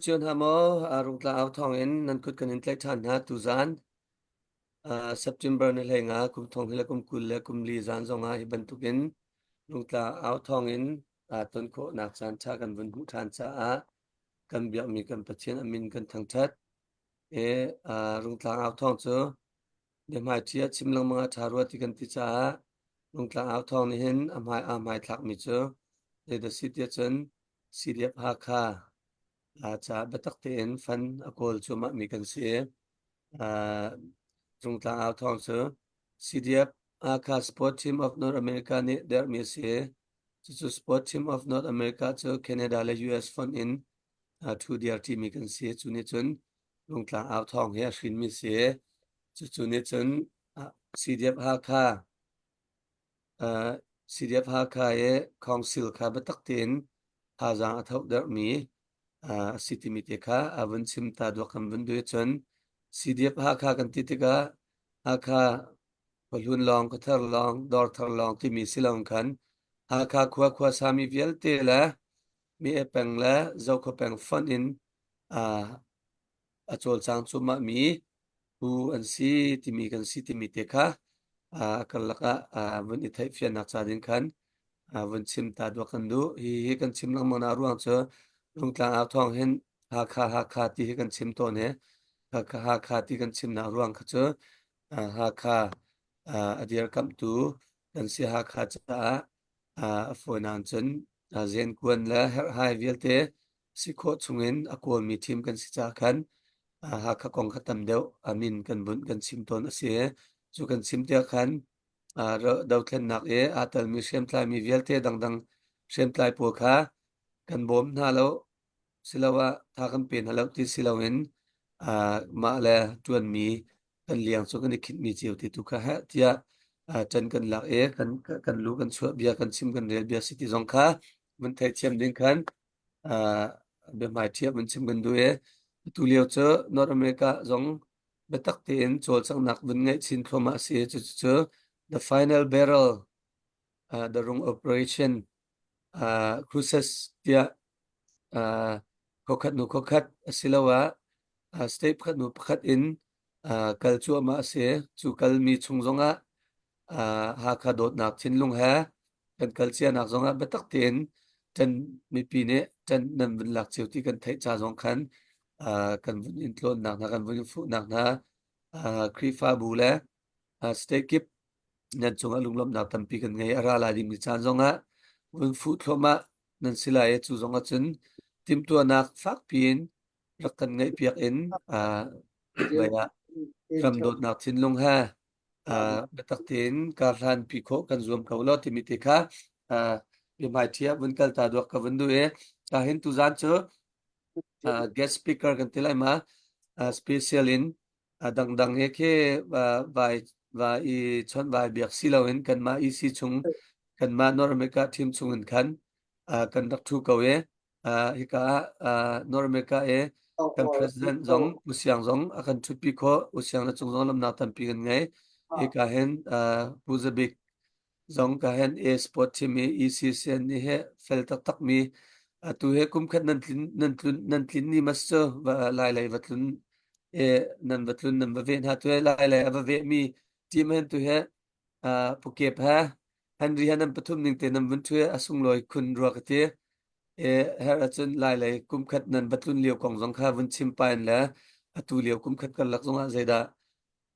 Cio hna maw? Rungtla au thawngin nan kut kan in tlaih ṭhan hna tuzaan. September ni 15 kum thong hi le kum 24 zan zongah hi bantukin rungtla au thawngin ton khawhnak caan ṭha kan vun hmuh ṭhan caah kan biakmi kan Pathian a min kan thangṭhat. E rungtlang au thawng cu biahmaiṭhi ah chim lengmang ah ṭha rua ti kan ti caah rungtlang au thawng nih hin a hmai aa hmaithlakmi cu zeidah si tiah cun CDF Hakha caah biatak tein fund a kawl cuahmahmi kan si i Rungtlang au thawng cu CDF Hakha Sport Team of North America nih derhmi a si i cucu Sport Team of North America cu Canada le US fonh in thu dir ṭimi kan si. Cu nih cun Rungtlang au thawng hi a hrinmi si. Cucu nih cun CDF Hakha CDF Hakha i Council kha biatak tein thazaang a thohderhmi a si timi te kha a vun chim ta duak kan vun duh cun CDF Hakha kan ti tikah Hakha khuahlun lawng, khuathar lawng, dawrthar lawng timi si lo khan Hakha khua khua sami vialte le mi e peng le Zokhua peng fonh in a cawlcang cuahmah mi pu an si timi kan si timi te kha a karlak ah vun i theihfiannak ca ding khan vun chim ta duak kan duh. Hi hi kan chim lengmang na ruang cu Rungtlang au thawng hin Hakha Hakha ti hi kan chim tawn he Hakha Hakha ti kan chimnak ruang kha cu Hakha a dirkamhtu kan si Hakha caah a fawinak cun zenkuan le herhhai vialte si khawh chungin a kawlmi team kan si caah khan Hakha kong kha tam deuh a min kan bunh kan chim tawn a si. Cu kan chim tiah khan dothlennak i aa telmi hriamtlaimi vialte dangdang hriamtlai pawl kha kan bawm hna lo siloah tha kan pe hna lo ti si loin mah le ṭuanmi kan liang cu kan i khinhmi cio ti tu kha heh tiah ṭan kan lak i kan kan lu kan chuah bia kan chim kan rel bia si ti zong kha mun theithiam ding khan biahmai ṭhiam in chim kan duh i atu lio cu North America zong biatak tein cawlcanghnak vun ngeih chin thluahmah a si. Cucu the final barrel, the rung operation, cruises tiah khuakhat hnu khuakhat asiloah state pakhat hnu pakhat in kal cuahmah a si. Cu kalmi chung zongah Hakha dawtnak thinlung he kan kal cianak zongah biatak tein ṭan mipi nih ṭan nan vun lak cio ti kan theih ca zong khan kan vun in tlawnnak hna kan vun in fuhnak hna Khrihfabu le state kip nan cungah lunglawmhnak tampi kan ngei. A ra lai dingmi caan zongah vun fuh thluahmah nan si lai i cu zongah cun timhtuahnak fakpi in rak kan ngaihpiak in vei ah ram dawtnak thinlung he biatak tein karhlan pi khawh kan zuam ko lo timi te kha biahmaiṭhi ah vun kal ta duak ka vun duh i ka hin tuzaan cu guest speaker kan ti lai ma special in dangdang he khi vai vai i chawnh vai biak si loin kanmah EC chung kanmah North America team chung in khan kan rak ṭhu ko i hika ah North America i kan president zong U Siang zong a kan ṭhutpi khawh. U Siang le cung zong lamnak tampi kan ngei. Hika hin Pu Zabik zong ka hin A sport team i ECCN nih he fel taktak mi atu he kum khat nan tlin nan tlun nan tlin ni mas cu lai lei va tlun e nan va tlun nan va ve hna tu he lai lei a va ve mi team hen tu he Pu Kep he Henry he nan pathum ning te nan vun ṭhu a sunglawi khun rua ka ti. E her ahcun lai lei kum khat nan va tlun lio kong zong kha vun chim pa in le atu lio kum khat karlak zong ah zeidah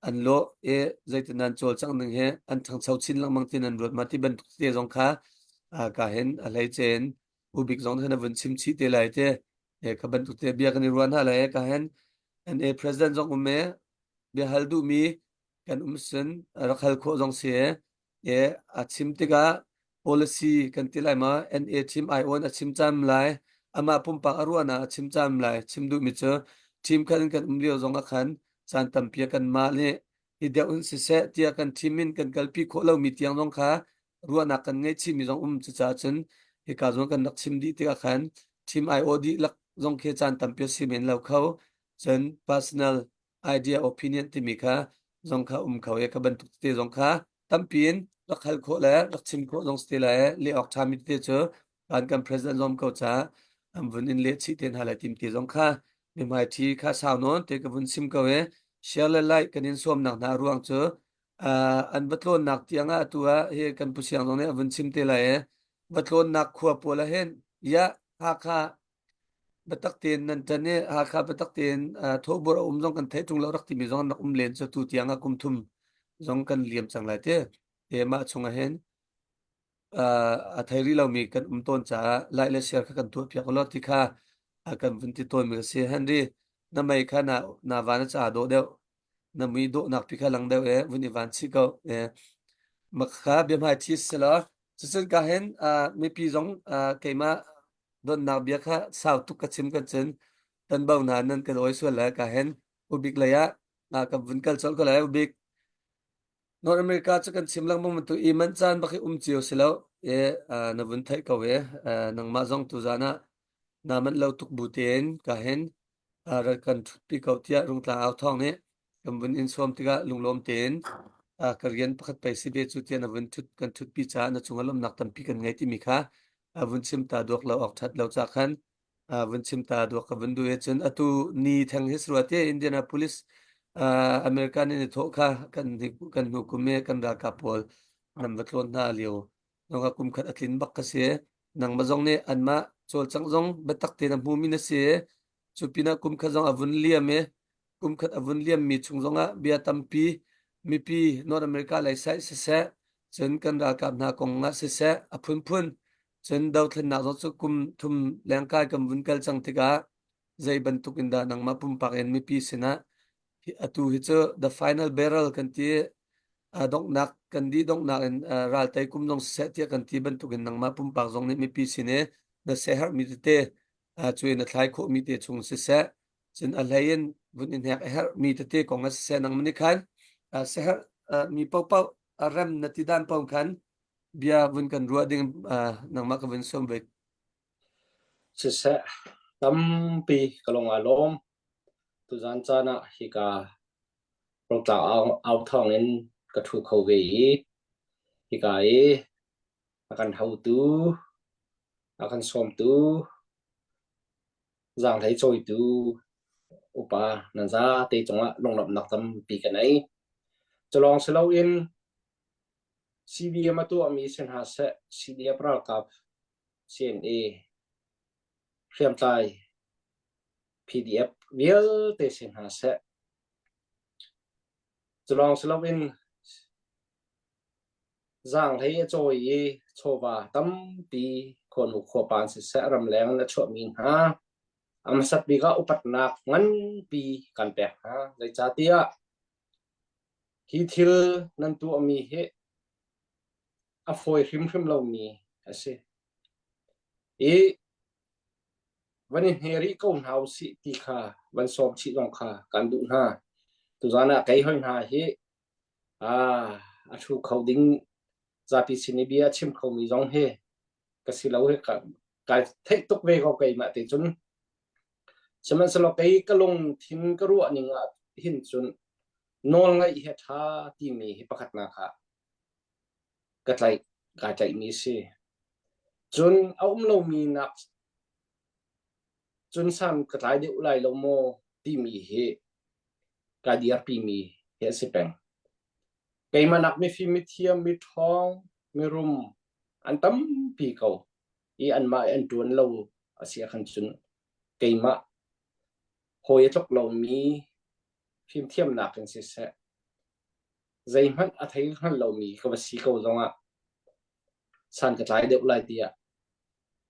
an lawh i zeitin nan cawlcangh ning he an ṭhangcho chin lengmang ti nan ruat ma ti bantuk te zong kha ka hin a hleice in ubik zong khan a vun chim chih te lai te e kha bantuk te bia kan i ruah hna lai ka hin NA president zong um e bia hal duhmi kan um sin rak hal khawh zong si e a chim tikah policy kan ti lai ma NA chim ai on a chim cam lai amah pumpak a ruahnak a chim cam lai chim duhmi cu team khan kan um lio zong ah khan caan tampi kan mah nih hi deuh in siseh tiah kan team in kan kalpi khawh lomi tiang zong kha ruahnak kan ngeih chihmi zong um cucaah cun hika zong kan rak chim dih tikah khan team IO dihlak zong khi caan tampi a si men lo kho cun personal idea opinion timi kha zong kha um kho e kha bantuk te zong kha tampi in rak hal khawh le rak chim khawh zong si te lai le awk ṭhami te cu kan kan president zong ko ca. An vun in leh chih te hna lai tim ti zong kha mihmai ṭhi kha sau nawn te ka vun chim ko e. Share le like kan in sawmnak hna ruang cu an va tlawnnak tiang ah atu ah hi kan pu siang zong nih a vun chim te lai e. Va tlawnnak khua pawl ah hin ya Hakha biatak tein nan ṭan i Hakha biatak tein thawhbur a um zong kan theih ṭung lo rak timi zong an rak um len cu tu tiang ah kum thum zong kan liam cang lai te. Te mah chung ah hin a thei rih lomi kan um tawn caah like le share kha kan tuah piak ulaw ti kha a kan vun ti tawnmi a si. Henry, na mei kha na na van a ca dawh deuh. Na mui dawhnak pi kha lang deuh e vun i van chih ko. E makha biahmai thi selaw cucun ka hin mipi zong keimah donnak bia kha sau tuk ka chim kan cun tan bo hna nan kan oi sual le ka hin ubik lei ah kan vun kal colh ko lai ubik North America cu kan chim lengmang bantuk i manh caan bak hi um cio si lo e na vun theih ko e nangmah zong tuzaan ah naa manh lo tuk bu tein ka hin rak kan ṭhutpi ko tiah Rungtlang au thawng nih kan vun in sawm tikah lunglawm tein ka rian pakhat pei si ve cu tiah na vun ṭhut kan ṭhutpi caah na cungah lawmhnak tampi kan ngei timi kha vun chim ta duak lo awk ṭhat lo ca khan vun chim ta duak ka vun duh i cun atu ni theng hi sarua te Indianapolis American in i thawh kha kan kan hnu kum i kan ralkap pawl nan va tlawn hna lio nonga kum khat a tlin bak ka si nangmah zong nih anmah cawlcangh zong biatak tein a hmumi na si cu pinah kum khat zong a vun liam i kum khat a vun liammi chung zongah bia tampi mipi North America lei side siseh cun kan ralkap hna kong ah siseh a phunphun cun dothlennak zong cu kum thum lengkai kan vun kal cang tikah zei bantuk in dah nangmah pumpak in mipi sinah atu hi cu the final barrel kan ti donghnak kan dih donghnak in ral tei kum zong siseh tiah kan ti bantuk in nangmah pumpak zong nih mipi sin i na seherhmi tete cu in na thlai khawhmi te chung siseh cun a hlei in vun in hnek a herhmi tete kong ah siseh nangmah nih khan seherh mi paohpaoh a rem na ti dan paoh khan bia vun kan ruah ding nangmah ka vun sawm ve. Siseh, tampi ka lung aa lawm. Tuzaan caan ah hika Rungtlang au thawng in ka ṭhu kho ve i hika i a kan hotu, a kan sawmtu, zaanghlei cawitu upa nan zate cungah lunglawmhnak tampi ka nei. Culawng si loin CDM a tuahmi si hna seh, CDF ralkap, CNA, hriamtlai, PDF vialte si hna seh. Culawng si loin zaanghlei a cawi i chawva tampi khuanu khuapa an siseh ramleng in a chuahmi hna a hmasat bik ah upatnak nganpi kan pek hna. Zeicahtiah hi thil nan tuahmi hi a fawi hrimhrim lomi a si. I van i hne rih ko hna usih ti kha van sawm chih zong kha kan duh hna. Tuzaan ah kei hoi hna hi a ṭhu kho ding zapi sin i bia a chim khomi zong hi ka si lo hi kai theih tuk ve ko keimah te cun. Sihmanhsehlaw kei ka lungthin ka ruah ning ah hin cun nawlngaih hi a ṭha timi hi pakhatnak ah ka tlaih kai tlaihmi a si. Cun a um lomi nak cun san ka tlai deuh lai lo maw timi hi kai dirpimi hi a si peng. Keimah nak mifim, mithiam, miṭhawng, mirum an tampi ko i anmah i an ṭuan lo a si ahkhan cun keimah hawi a tluk lomi fimthiamnak in siseh zeihmanh a thei hngal lomi ka va si ko zongah san ka tlai deuh lai tiah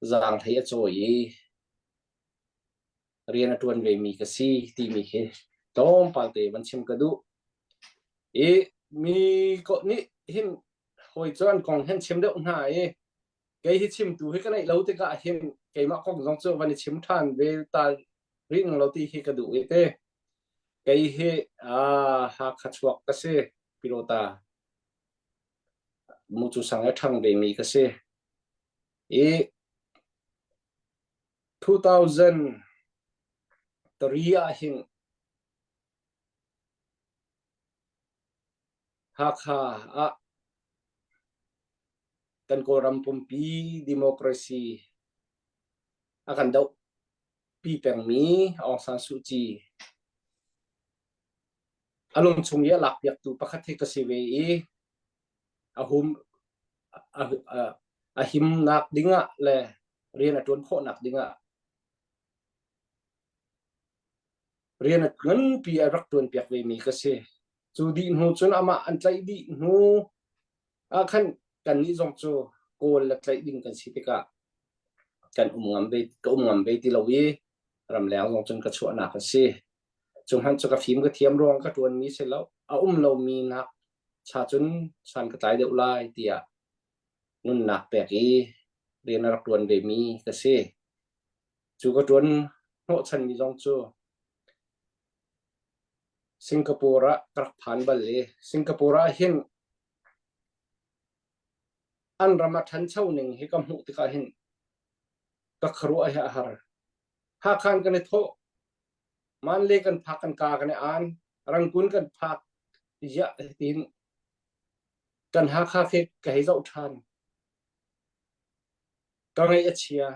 zaanghlei a cawi i rian a ṭuan vemi ka si timi khi tlawmpal te van chim ka duh. I mi ko nih hin hawi cu an kong hin chim deuh hna i kei hi chimtu hi ka neih lo tikah hin keimah kong zong cu van i chim ṭhan ve ta rih ning lo ti hi ka duh i te. Kei hi Hakha chuak ka si, Pilota. Mucu sang i ṭhang vemi ka si. I 2003 ah hin Hakha ah kan Kawlram pumpi democracy a kan doh. pi pengmi Aung San Suu Kyi a lungchung i a lakpiaktu pakhat hi ka si ve i a hum a, a, a himnak dingah le rian a ṭuan khawhnak dingah rian a nganpi a rak ṭuanpiak vemi ka si. Cu dih hnu cun amah an tlaih dih hnu ah khan kannih zong cu Kawl le tlaih ding kan si tikah kan um ngam ve ka um ngam ve ti lo i ramleng zong cun ka chuahnak a si. Cu hmanh cu ka fim ka thiam ruang ka ṭuanmi si lo. A um lomi nak cha cun san ka tlai deuh lai tiah nunnak pek i rian a rak ṭuan vemi ka si. Cu ka ṭuan hnawhchanmi zong cu Singapore ah ka rak phan bal i Singapore ah hin an ram a ṭhancho ning hi ka hmuh tikah hin ka khuaruah hi a har. Hakha in kan i thawh. Manle kan phak kan ka kan i aan. Rangkun kan phak ziah tiin kan Hakha khi ka hei zoh ṭhan. Ka ngaih a chia.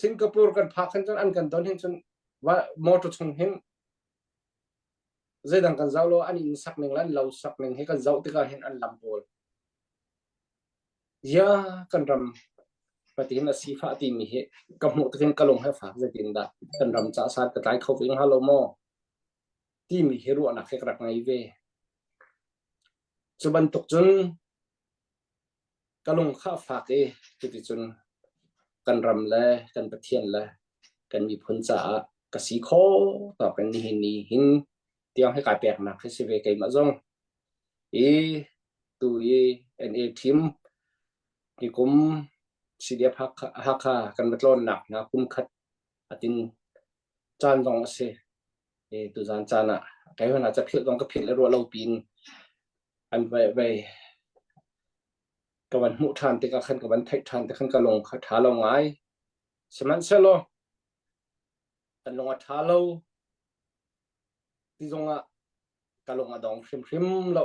Singapore kan phak hin cun an kan don hin cun motor chung hin zeidang kan zoh lo an inn sak ning le an lo sak ning hi kan zoh tikah hin an lam pawl ya kan ram patin a sifah timi hi ka hmuh tikin ka lung he fak zeitin dah kan ram ca san ka tlai kho ve hnga lo maw timi hi ruahnak hi ka rak ngei ve cu bantuk cun ka lung kha a fak i cuticun kan ram le kan Pathian le kan miphun caah ka si khawh tawk in nihin ni hin tiang hi kai peknak hi si ve keimah zong i tu i NA team nikum CDF Hakha, Hakha kan va tlawnnak hna kum khat atin caan zong a si i tuzan caan ah kai hona ca philh zong ka philh le ruah lo pin an vai vai ka van hmuh ṭhan tikah khan ka van theih ṭhan tik khan ka lung kha ṭha lo ngai. Sihmanhsehlaw kan lung a ṭha lo ti zongah ka lung a dong hrimhrim lo.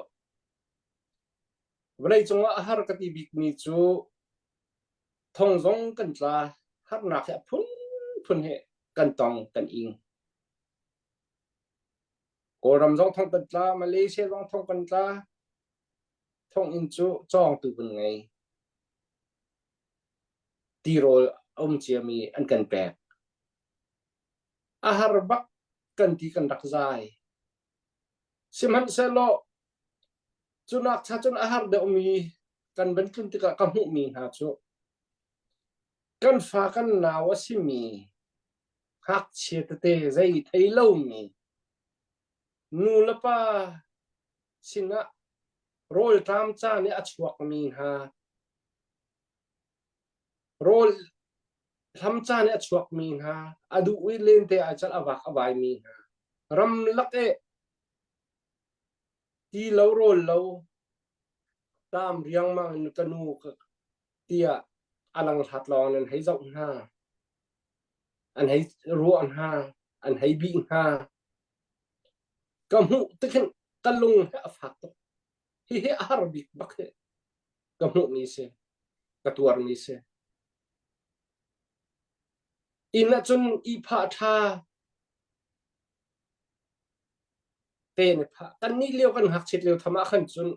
Vawlei cungah a har ka ti bikmi cu thong zong kan tla, harnak hi a phunphun he kan tong kan ing. Kawlram zong thong kan tla, Malaysia zong thong kan tla, Thonginn cu cawngtu kan ngei. Tirawl a um ciami an kan pek. A har bak kan ti kan rak zai. Sihmanhsehlaw cu nak cha cun a har deuhmi kan van tlun tikah ka hmuhmi hna cu kan fa kan nau a simi ngakchia tete zei thei lomi nu le pa sinah rawlṭam caan i a chuakmi hna rawl hlam caan i a chuakmi hna a duh i lente ai cal a vak a vaimi hna ramlak i ti lo rawl lo tam riangmang in ka nu tiah a lang hlat lawng an hei zoh hna an hei ruah hna an hei bih hna Ka hmuh tikhin ka lung he a fak tuk. Hihi a har bik bak hi ka hmuhmi si, ka tuarmi si. Inn ahcun ihphah ṭha tein i phah. Kannih lio kan ngakchiat lio tham ah khan cun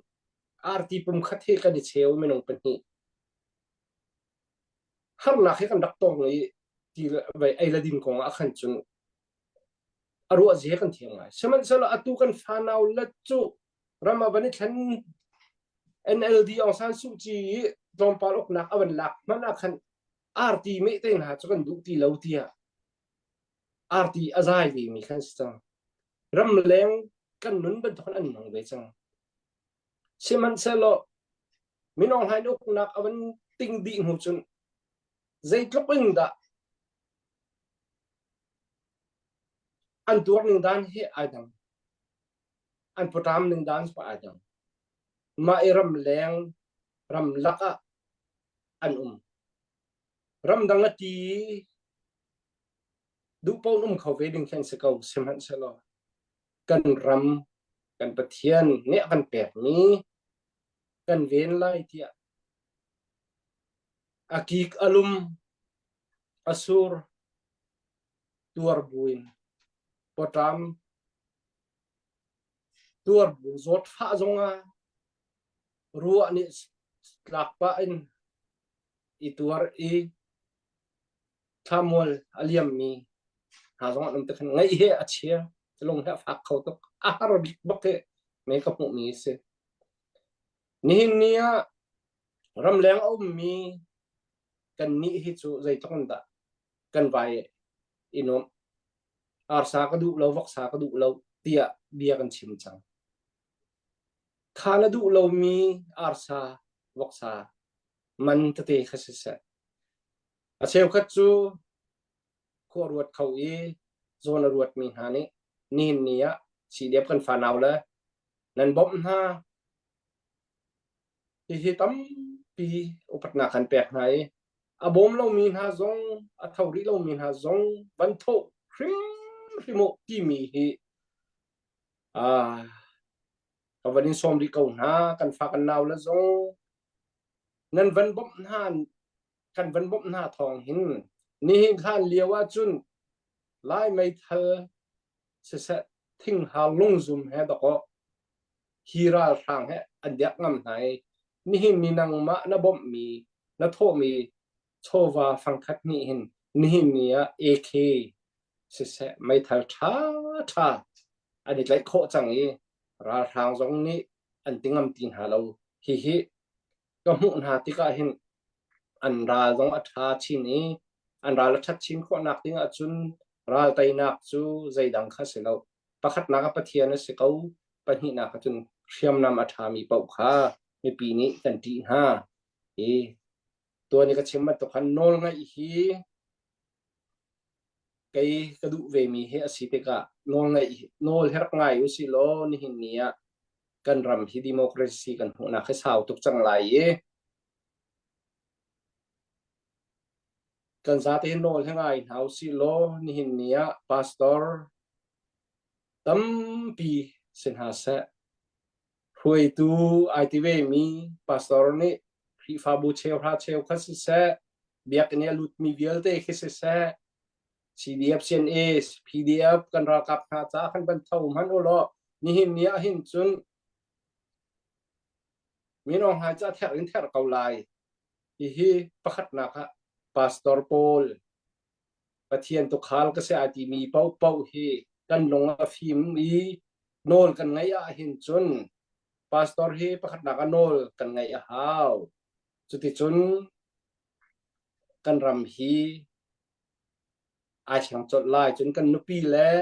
arti pum khat hi kan i cheu minung pahnih. Harnak hi kan rak tong i ti ei le din kong ah khan cun a ruah zia kan thiam ngai. Sihmanhsehlaw atu kan fanau let cu ram a van i thlen NLD Aung San Suu Kyi i tlawmpal uknak a van lak hmanh ah khan arti meh te hna cu kan duh ti lo tiah arti a zai ve mi khan si cang. Ramleng kan nun bantuk an nung ve cang. Sihmanhsehlaw Min Aung Hlaing uknak a van ting dih hnu cun zeitluk in dah An tuar ning dan hi ai dang. An pawṭam ning dan zong ai dang. Mah i ramleng ramlak ah an um. Ramdang a ti duh paoh in um kho ve ding khi an si ko. Sihmanhsehlaw kan ram kan Pathian nih a kan pekmi kan ven lai tiah a kik a lum a sur. Tuar buin pawṭam tuar bu zawtfah zongah ruah nih tlak pah in i tuar i thlamual a liammi hna zong an um te khan ngaih he a chia lung he a fak kho tuk a har bik bak hi me ka hmuhmi a si nihin ni ah ramleng a ummi kan nih hi cu zeitluk in dah kan vai i nuamh arsa ka duh lo voksa ka duh lo tiah bia kan chim cang kha na duh lomi arsa voksa man tete kha siseh a cheukhat cu khua ruat kho i zawn a ruatmi hna nih nihin ni ah CDF kan fanau le nan bawmh hna hihi tampi upatnak kan pek hna i a bawm lomi hna zong a tho rih lomi hna zong van thawh hrimhrim u timi hi ah ka van in sawm rih ko hna kan fa kan nau le zong nan van bawmh hna kan van bawmh hna thawng hin nihin hlan lio ahcun Lai meithal siseh thinghar lungzum he dakaw hi ralhrang he an diak ngam hna i nihin ni nangmah na bawmhmi na thawhmi chawva fangkhat nih hin nihin ni ah AK siseh meithal ṭha ṭha an i tlaih khawh cang i ralhrang zong nih an ti ngam ti hna lo. Hihi ka hmuh hna tikah hin an ral zong a ṭha chin i an ral a ṭhat chin khawhnak ding ahcun ral teinak cu zeidang kha si lo. Pakhatnak ah Pathian a si ko, pahnihnak ah cun hriamnam a ṭhami paoh kha mipi nih kan ṭih hna. I tuan i ka chim bantuk khan nawlngaih hi kei ka duh vemi hi a si tikah nawlngaih nawl hi rak ngai u sih law nihin ni ah kan ram hi democracy kan hmuhnak hi sau tuk cang lai i kan zate hin nawl hi ngai hna u sih law nihin ni ah pastor tampi si hna seh hruaitu ai ti vemi pastor nih Khrihfabu cheuhra cheukhat siseh biakinn i a lutmi vialte khi siseh CDF CNA PDF kan ralkap hna caah khan van tho hmanh u law nihin ni ah hin cun Min Aung Hlaing cu a therh in therh ko lai. Hihi pakhatnak ah pastor pawl Pathian tukhal ka si ai timi paohpaoh hi kan lung a fim i nawl kan ngeih ah hin cun pastor hi pakhatnak ah nawl kan ngeih a hau. Cuticun kan ram hi ai thleng colh lai. Cun kan nupi le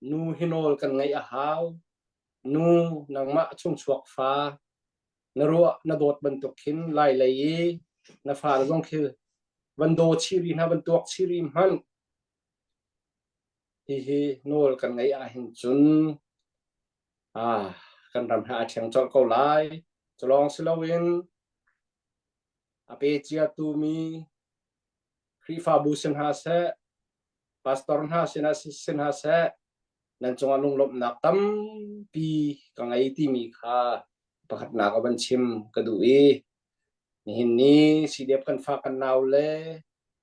nu hi nawl kan ngeih a hau. Nu nangmah chungchuak fa na ruah na dawt bantuk khin lai lei i na fale zong khi van daw chih rih hna van tuak chih rih hmanh hihi nawl kan ngeih ahhin cun ah kan ram he aa ṭheng colh ko lai. Culawng si loin a pe ciatu mi Khrihfabu si hna seh, pastor hna sinah si hna seh, nan cungah lunglawmhnak tampi ka ngei timi kha pakhatnak a van chim ka duh i nihin ni CDF kan fa kan nau le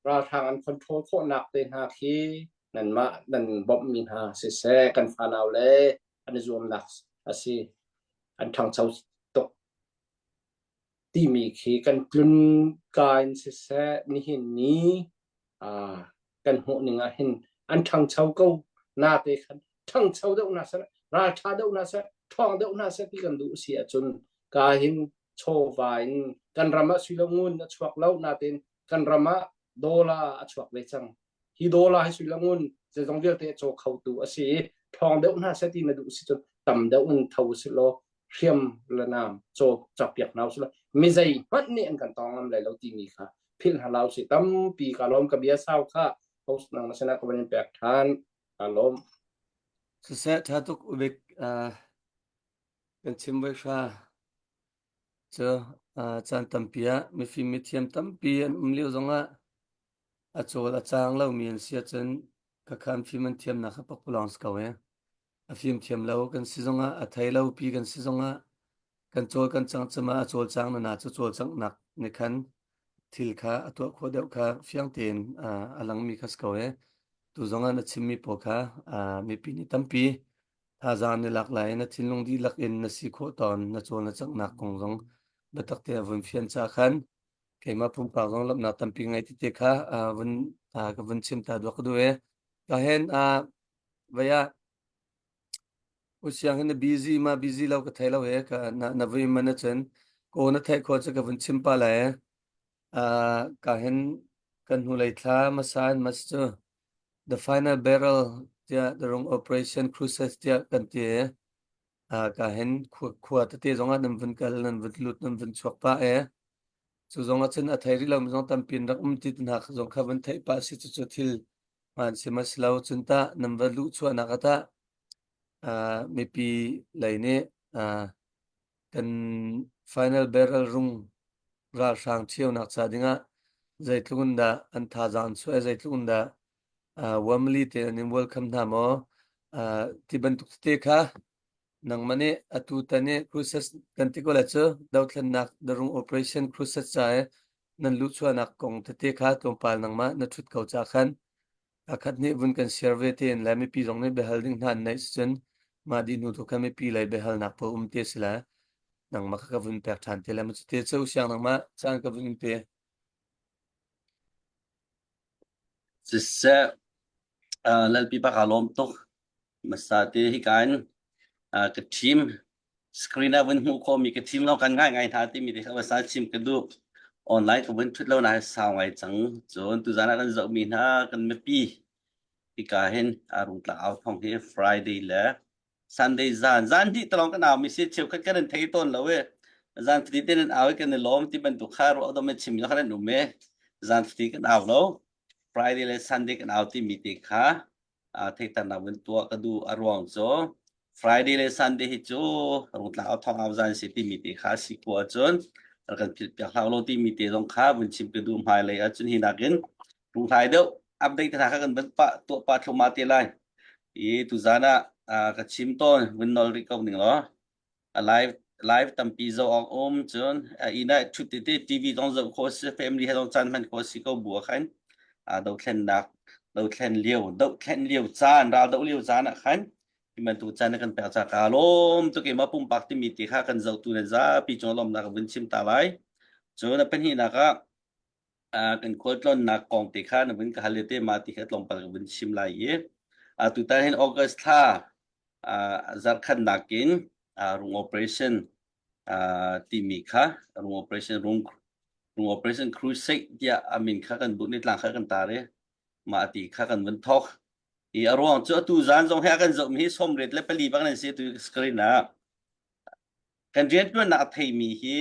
ralhrang an control khawhnak te hna khi nanmah nan bawmhmi hna siseh kan fanau le an i zuamnak a si an ṭhangcho tuk timi khi kan tlun ka in siseh nihin ni ah kan hmuh ning ah hin an ṭhangcho ko na te khan ṭhangcho deuh hna seh ralṭha deuh hna seh ṭhawng deuh hna seh ti kan duh si ahcun ka hin chawva in kan ram ah sui lo ngun a chuak lo natein kan ram ah dollar a chuak ve cang hi dollar hi sui lo ngun zeizong vialte a caw khotu a si i ṭhawng deuh hna seh ti na duh si cun tam deuh in tho si law hriam le nam caw cakpiak hna usih law mi zei hmanh nih an kan tawng ngam lai lo timi kha philh hna lo si tampi ka lawm ka bia sau kha host nang na sinah ka van in pek ṭhan ka lawm Siseh ṭha tuk ubik uh, kan chim voi hra cu uh, caan tampi ah mifim mithiam tampi an um lio zongah a cawl a caang lomi an si ahcun ka khan fim an thiamnak kha pakpalawng si ko e. A fim thiam lo kan si zongah a thei lo pi kan si zongah kan cawl kan cang cama a cawlcang na na cu cawlcanghnak nih khan. Thil kha a tuah khawh deuh kha fiang tein a langmi kha si ko ee. Tu zong ah na chimmi pawl kha mipi nih tampi thazaang na lak lai na thinlung dihlak in na si khawh tawn na cawl na canghnak kong zong biatak te a vun fian ca khan keimah pumpak zong lawmhnak tampi ngei tete kha vun ka vun chim ta duak ka duh ee. Ka hen vei ah Usiang hi na busy ma busy lo ka thei lo he ka na na vui man ahcun ko na theih khawh cu ka vun chim pa lai. Uh, ka hin kan hnulei thla hmasa in mas cu the final barrel tiah the rung operation crusade tiah kan ti. Uh, ka hin khua, khua tete zong ah nan vun kal nan vun lut nan vun chuak pa e. Cu zong ah cun a thei rih lo mi zong tampi in rak um ti hna zong kha vun theih pah si cu cu thil hmaan si ma si lo cun tah nan va luh chuahnak ah tah uh, mipi lei nih uh, kan final barrel rung ralhrang ṭhionak ca dingah zeitluk in dah an thazaang an chuah i zeitluk in dah uh, warmly tein an in welcome hna maw uh, ti bantuk tete kha Nangmah nih atutan i Crusades kan ti ko lai cu dothlennak The Rung Operation Crusades ca i nan luhchuahnak kong tete kha tlawmpal nangmah na ṭhut ko ca khan kakhat nih vun kan share ve tein le mipi zong nih biahal ding hna an neih sicun mah dih hnu tu khan mipi lei biahalnak pawl um te si le nangmah kha ka vun pek ṭhan te le ma cu te cu siang nangmah caan ka vun in pe. Siseh, uh, Lalpi pa kaa lawm tuk. Hmasa te hika in uh, ka team screen ah vun hmuh khawhmi ka team lawng kan ngai ngai hna timi te kha hmasa chim ka duh. Online ka vun thut lo na sau ngai cang. Cun tuzan ah kan zohmi hna kan mipi hika hin rungtlang au thong hi Friday le Sunday zan zan dih talong kan au mi si cheukhat kan in thei tawn lo e zan fati te nan au i kan i lawm ti bantuk kha ruah dom chim lo khan an um e zan fati kan au lo Friday le Sunday kan au ti mi te kha theihternak vun tuah ka duh a ruang cu Friday le Sunday hi cu rungtlang au thong au zan si timi te kha si ko ahcun kan philh piak hlah lo timi te zong kha vun chim ka duh hmailei ahcun hi nakin runghlai deuh update hna kha kan van pah tuah pah thluma te lai i tuzan ah ka chim tawn vun nol rih ko ning law a live live tampi zoh awk um cun inn ah ṭhut tete TV zong zoh khawh si family he zong caan hman khawh si ko bu ah khan dothlennak dothlen lio dohthlen lio caan ral doh lio caan ah khan hi bantuk caan na kan pek ca ka lawm tuk i ma pumpak timi ti kha kan zohtu na zapi cung lawmnak ka vun chim ta lai cun a pahnihnak ah kan khualtlawnnak kong te kha na vun ka hal te ma ti kha tlawmpal ka vun chim lai i tutan hin August thla zarkhatnak in rung operation timi kha rung operation rung rung operation crusade tiah a min kha kan bunh i tlang kha kan tar i mah ti kha kan vun thawk i a ruang cu atu zan zong he a kan zohmi hi 94 bang nan si tu screen ah Kan rianṭuannak a theimi hi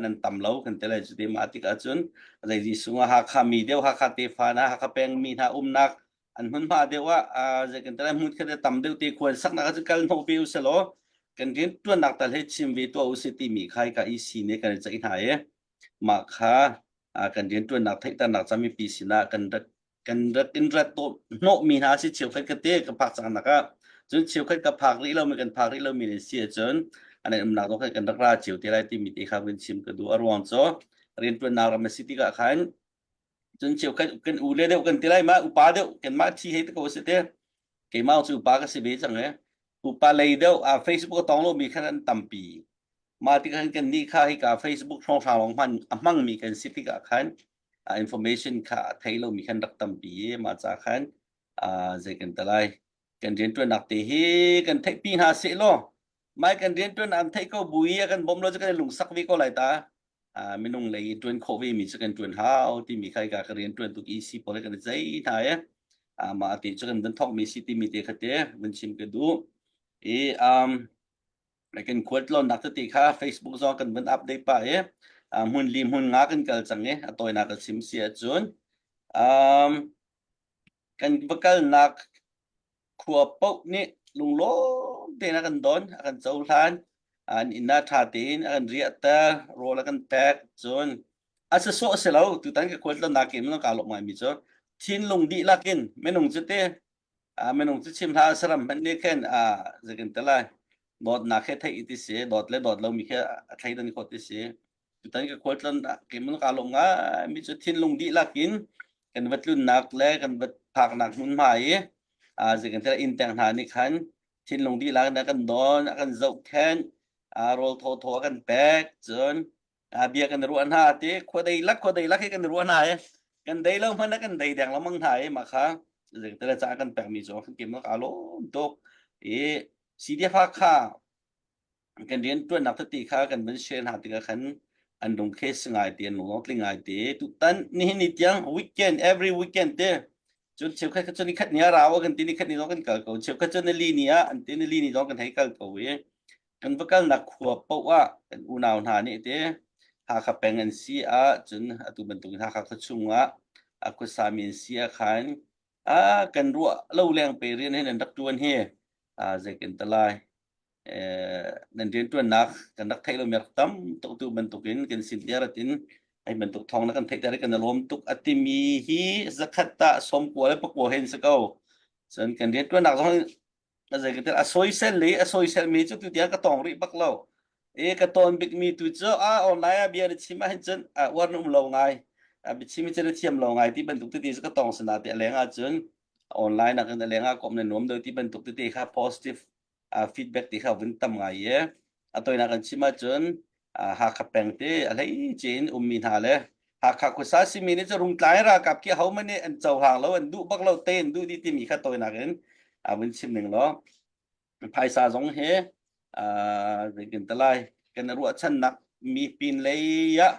nan tam lo kan ti lai cu ti mah tikah cun zei Jesuh ah Hakha mi deuh Hakha tefa hna Hakha peng mi hna umnak an hmunhma deuh ah zei kan ti lai hmun khat tam deuh te khuan saknak ah cun kal hnawh ve usih law kan rianṭuannak tal hi chim ve tuah usih timi kha hika EC nih kan i ceih hna i mah kha kan rianṭuannak theihternak ca mipi sinah kan rat kan rat in rat hnawhmi hna si cheukhat ka te ka phak cang nak ah cun cheukhat ka phak rih lomi kan phak rih lomi ne si ahcun an umnak zong kan rak ra cio te lai timi te kha kan chim ka duh a ruang cu riantuannak ram a si tikah khan cun cheukhat kan u le deuh kan ti lai ma upa deuh kan mah thi hei te ko si te keimah cu upa ka si ve cang e upa lei deuh a Facebook a tong lomi khan an tampi mah tikah kan nih kha hika Facebook hrawnghrang lawng hman a hmangmi kan si tikah khan information kha a thei lomi khan rak tampi i mah ca khan zei kan ti lai kan rianṭuannak te hi kan theihpi hna seh law mai kan rianṭuan an theih ko bu i a kan bawm lo cu kan i lungsak ve ko lai ta minung lei i ṭuan khawh ve mi cu kan ṭuan hau timi kha hika ka rianṭuan tuk EC pawl kan i zei hna i mah te cu kan van thawk mi si timi te kha te van chim ka duh i um kan khualtlawnnak tete kha Facebook zong kan vun update pah i hmun li hmun nga kan kal cang i a tawinak ka chim si ahcun um, kan va kalnak khua paoh nih lunglawm tein a kan don a kan cohlan an inn ah ṭha tein a kan riahter rawl a kan pek cun a si sawh si lo tutan ka khualtlawnnak in ka lawm ngaimi cu thinlung dihlak in minung cu te minung cu chim hlah saram hmanh nih khin zeitin ti lai dawtnak he theih ti si dawt le dawt lomi khi a thleidan khawh ti si. Tutan ka khualtlawn ah keimah kaa lawm ngai mi cu thinlung dihlak in kan va tlunnak le kan va phaknak hmunhma i zei kan ti inn teng hna nih khan thinlung dihlak in a kan don, a kan zohkhenh, rawl thawthaw a kan pek, cun bia kan ruah hna ti khua dei lak khua dei lak hi kan ruah hna i kan dei lo hmanh ah kan dei deng lengmang hna i mah kha zei kan ti ca kan pekmi cu kan keimah kaa lawm tuk i CDF Hakha kan rian ṭuannak tete kha kan van share hna tikah khan an lung khe si ngai te an lung tling ngai te tutan nihin ni tiang weekend every weekend te cun cheukhat kha cun nikhat ni ah rau kan ti nikhat ni zong kan kal ko cheukhat cun nili ni ah an ti nili ni zong kan hei kal ko i kan va kalnak khua paoh ah kan unau hna nih te Hakha peng an si ah cun atu bantukin Hakha khuachung ah a khuasami an si ah khan a kan ruah lo leng pe rian hin an rak ṭuan hi a zeikin ta lai nan rianṭuannak kan rak theih lomi rak tam tuk tu bantukin kan sin tiarat in ai bantuk thawng na kan theih ter kan lawm tuk a timi hi zakhat ta 90 le pakua hen si ko cun kan rianṭuannak zong a zei ka a soisel le a soisel mi cu tu tiang ka tong rih bak lo e ka ton bik mi tu cu a online ah bia na chim ah hin cun a uar na um lo ngai a biachim hi cun na thiam lo ngai ti bantuk tete cu ka tong sana te a leng ah cun online ah kan a leng ah kom na nuam do ti bantuk tete kha positive feedback ti kha vun tam ngai i a toinak kan chim ahcun Hakha peng te a hlei in ummi hna le Hakha khuasa simi nih cu Rungtlai ralkap khi hohmanh nih an cohlang lo an duh bak lo te an duh dih timi kha toinak in a vun chim ning law phaisa zong he zeitin te lai kan ruahchannak mi pin lei ah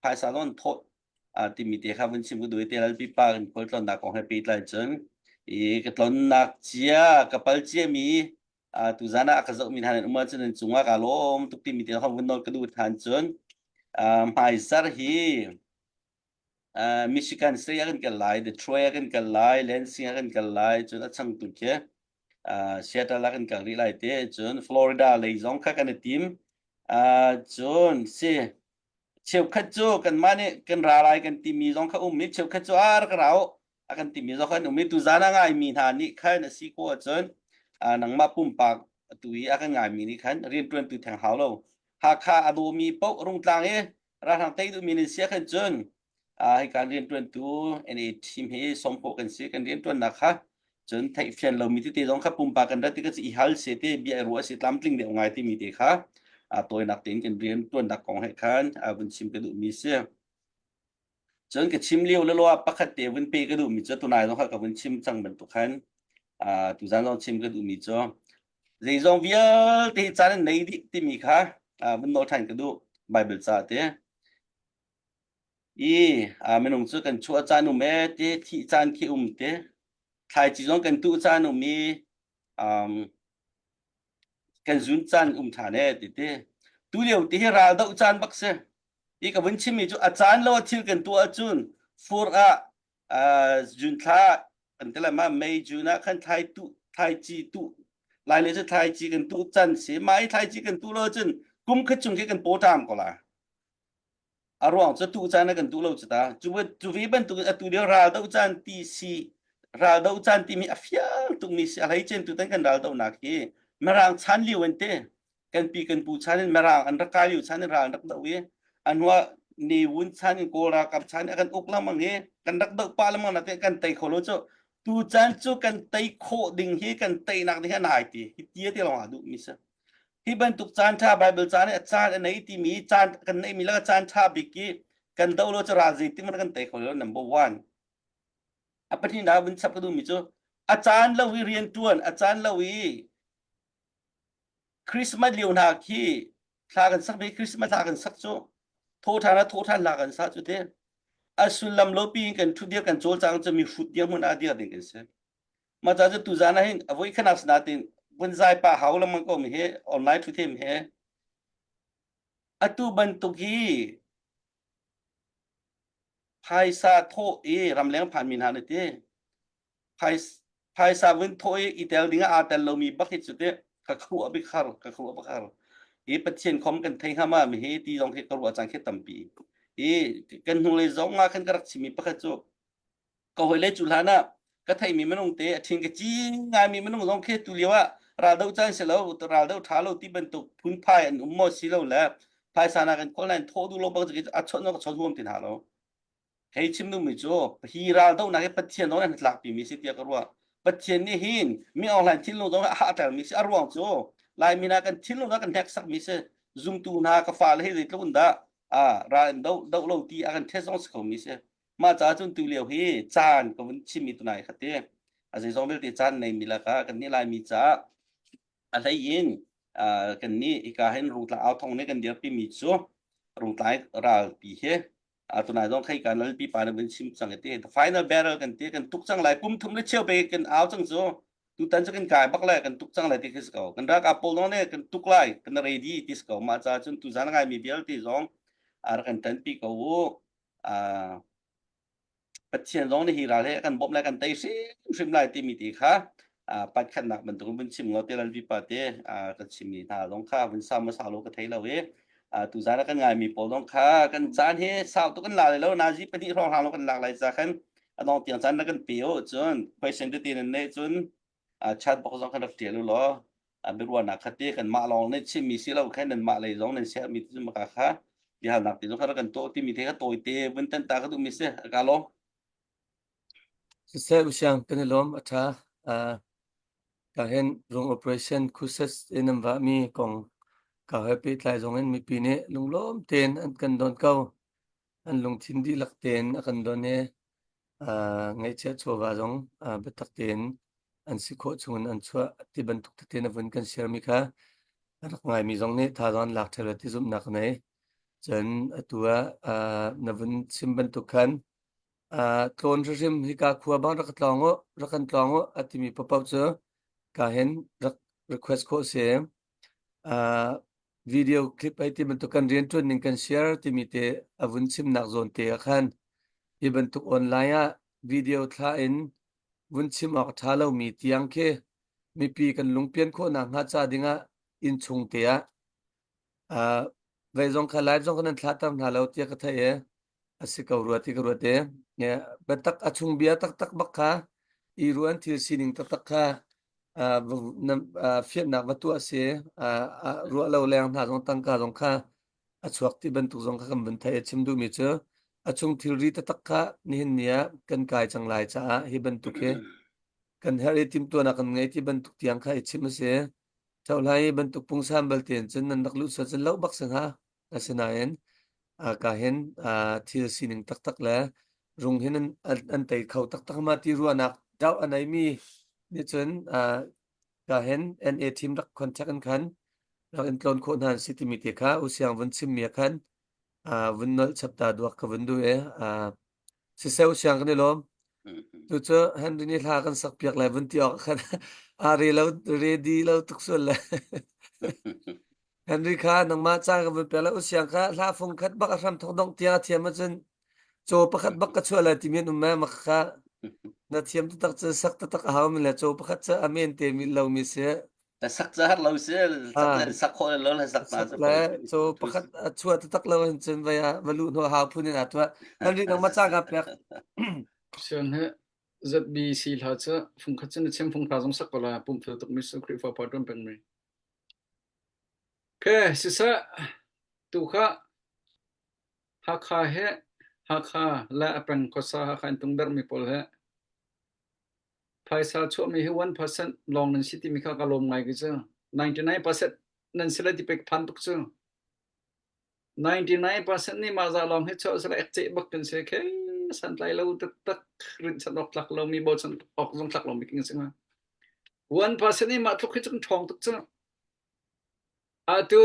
phaisa zong an thawh timi te kha vun chim ka duh i te lalpi pa kan khualtlawnnak kong he pehtlai cun i ka tlonnak cia ka pal cia mi tuzan ah ka zohmi hna nan um ahcun nan cungah ka lawm tuk timi te kha vun nawl ka duh than cun hmaizar hi Michigan State ah kan kal lai Detroit ah kan kal lai Lansing ah kan kal lai cun a changtu khi Seattle ah kan kal rih lai te cun Florida lei zong kha kan i tim cun si Cheukhat cu kanmah nih kan ra lai kan timi zong kha um i cheukhat cu a rak ra u a kan timi zong kha an um i tuzan a ngaimi hna nih khan a si khawh ahcun nangmah pumpak atu i a kan ngaimi nih khan rianṭuantu theng hau lo. Hakha a dawmi paoh Rungtlang i ralhrang tei duhmi nan si ahkhan cun hika rianṭuantu NA team hi sawm khawh kan si. Kan rianṭuannak kha cun theihfian lomi tete zong kha pumpak kan rat tikah i hal se te bia i ruah si tlamtling deuh ngai timi te kha tawinak tein kan rian ṭuannak kong he khan vun chim ka duhmi si. Cun ka chim lio le lo ah pakhat te vun pe ka duhmi cu tunai zong kha ka vun chim cang bantuk khan tuzan zong chim ka duhmi cu zeizong vialte hi caan an nei dih timi kha vun nawl ṭhan ka duh Bible ca te. I minung cu kan chuah caan um ee ti thih caan khi um te thlaici zong kan tuh caan um i um, kan zun caan um ṭhan ee ti ti tu lio ti hi ral doh caan bak si i ka vun chimmi cu a caan lo a thil kan tuah ahcun fur ah June thla kan ti lai ma May June ah khan thlai tuh thlaici tuh lai le cu thlaici kan tuh can si mah i thlaici kan tuh lo cun kum khat chung khi kan paw ṭam ko la A ruang cu tu caan ah kan duh lo cu ta. Cu cu ve bantuk in atu lio ral doh caan ti si ral doh caan timi a fiang tukmi si a hleice tutan kan ral dohnak hi Mirang chan lio in te kan pi kan pu chan in Mirang an rak kai lio chan in ral an rak doh i a hnuah Ne Win chan in Kawl ralkap chan in a kan uk lengmang i kan rak doh pah lengmang na te kan tei kho lo cu tu caan cu kan tei khawh ding hi kan teinak ding hi a nai ti hi ti ti lawng ah duh mi si Hi bantuk caan ṭha Baibal ca nih a caan a nei timi caan kan neihmi lakah caan ṭha bik i kan doh lo cu ral zeitik hmanh kan tei kho lo number one. A pahnihnak vun chap ka duhmi cu a caan lo i rian ṭuan, a caan lo i Christmas lio hna khi thla kan sak ve Christmas thla kan sak cu thawṭhan ah thawṭhan hla kan sa cu te a sullam lo pi in kan ṭhu dir kan cawlcang cu mi hrut dirhmun ah dir ding kan si. Mah ca cu tuzan ah hin a voi khanak sinatin vun zai pa hau lengmang ko mi hi online thu them he atu bantuk hi phaisa thawh i ramleng phan mi hna na ti phaisa vun thawh i i tel ding ah aa tel lomi bak hi cu te ka khuruah bik har ka khuruah bak har i pathian khom kan thei hnga ma mi hi ti zong khi ka ruah cang khi tampi i kan hnulei zong ah khan ka rak chimmi pakhat cu ka hawile cu hlan ah ka theihmi minung te a ṭhing ka cing ngaimi minung zong khi tu lio ah raldoh caan si lo raldoh ṭha lo ti bantuk phunphai an um maw si lo le Phaisa na kan kawl nain thawh duh lo bang cu a chawnh ka chawnh huam ti hna lo. Hei chim duhmi cu hi ral dohnak hi Pathian zong nih an tlakpi mi si tiah ka ruah. Pathian nih hin mi online thinlung zong a hahter mi si a ruang cu Laimi hna kan thinlung ah kan hneksak mi si zumtu hna ka fale hi zeitluk in dah a ral in doh doh lo ti a kan test zong si kho mi si. Mah caah cun tu lio hi caan ka vun chim mi tunai kha ti. A zeizong vialte caan nei mi lakah kan nih Laimi caah a hlei in kan nih hika hin rungtlang au thong nih kan dirpi mi cu rungtlai ralpi hi tunai zong khei kan lalpi pa nih vun chim cang ti the final battle kan ti kan tuk cang lai kum thum le cheu pe kan au cang cu tutan cu kan kai bak lai kan tuk cang lai ti khi si ko kan ralkap pawl zong nih kan tuk lai kan ready ti si ko mah ca cun tuzan ngai mi vialte zong a rak kan tanpi ko u Pathian zong nih hi ral hi a kan bawmh lai kan tei hrimhrim lai timi ti kha patkhatnak bantuk in vun chim law te lalpi pa te kan chimmi hna zong kha vun sa hmasa lo ka thei lo i tuzaan ah kan ngaimi pawl zong kha kan caan hi sau tuk kan la lai lo nazi pahnih hrawng hlang lo kan lak lai ca khan a dong tiang caan na kan pe o cun question tete nan neih cun chat box zong khan rak ṭial u law biaruahnak kha te kan mah lawng nih chimmi si lo khan nan mah lei zong nan share mi cu maka kha biahalnak te zong kha rak kan tuah timi te kha tawite vun tan ta ka duhmi si ka lawm. Siseh usiang kan i lawm a ṭha. Uh, ka hin rung operation khuses in an vahmi kong ka he pehtlai zong in mipi nih lunglawm tein an kan don ko. An lungthin dihlak tein a kan don i ngaihchiah chawva zong biatak tein an si khawh chungin an chuah ti bantuk tete na vun kan share mi kha a rak ngaimi zong nih thazaang an lak ṭheo ti zumhnak ka nei. Cun atu ah na vun chim bantuk khan tlawn hrimhrim hika khua bang rak ka tlawng u, rak kan tlawng u a timi paohpaoh cu ka hin rak request khawh si. Video clip ai ti bantuk kan rianṭuan ning kan share timi te a vun chimnak zawn te ah khan hi bantuk online ah video thla in vun chim awk a ṭha lomi tiang khi mipi kan lungpian khawhnak hnga ca dingah innchung te ah uh, vei zong kha live zong kha nan thlahter hna lo tiah ka theih i a si ko rua ti ka ruat i biatak a chung bia taktak bak kha i ruan thil sining taktak kha fianhnak va tuah si ruah lo leng hna zong tangka zong kha a chuak ti bantuk zong kha kan vun theih a chim duhmi cu a chung thilri taktak kha nihin ni ah kan kai cang lai caah hi bantuk hi kan herh i timhtuahnak kan ngei ti bantuk tiang kha i chim a si. Thohlai bantuk pungsan balte in cun nan rak luh sual cun lo bak si hnga. Asinain ka hin thil sining taktak le rung hin an, an tei kho taktak ma ti ruahnak doubt a neimi nih cun ka hin NA team rak contact in khan rak in tlawn khawh hna an si timi te kha usiang vun chimmi ah khan vun nolh chap ta duak ka vun duh i siseh usiang kan i lawm. Tu cu Henry nih hla kan sak piak lai vun ti awk khan a re lo ready lo tuk sual le Henry kha nangmah ca ka vun pek lai usiang kha hla fung khat bak a hram thok dong tiang a thiam ahcun caw pakhat bak ka chuah lai timi an um ma kha na thiam taktak cu sak taktak a hau mi le caw pakhat cu a men te mi lo mi si sak ca har lo si sak le sak khawh le lo le sak na sak le caw pakhat a chuah taktak lo in cun vai ah va luh hnu hau phun in aa tuah Henry nangmah ca ka pek Sian he ZBC hla cu fungkhat cun na chim fungthla zong sak ko la pumh fel tuk mi su Khrihfa pa ṭuan peng mi. Okay, siseh tu kha Hakha he Hakha le a peng khuasa Hakha in tungdarh mi pawl he phaisa chuahmi hi 1% lawng nan si timi kha ka lawm ngai ki cu 99% nan si lai ti pek phan tuk cu 99% nih mah za lawng hi chuah sila ekceh bak kan si khe santlai lo taktak rinhchan awk tlak lomi bochan awk zong tlak lomi king si hnga 1% nih mah tluk hi cu kan ṭhawng tuk cu atu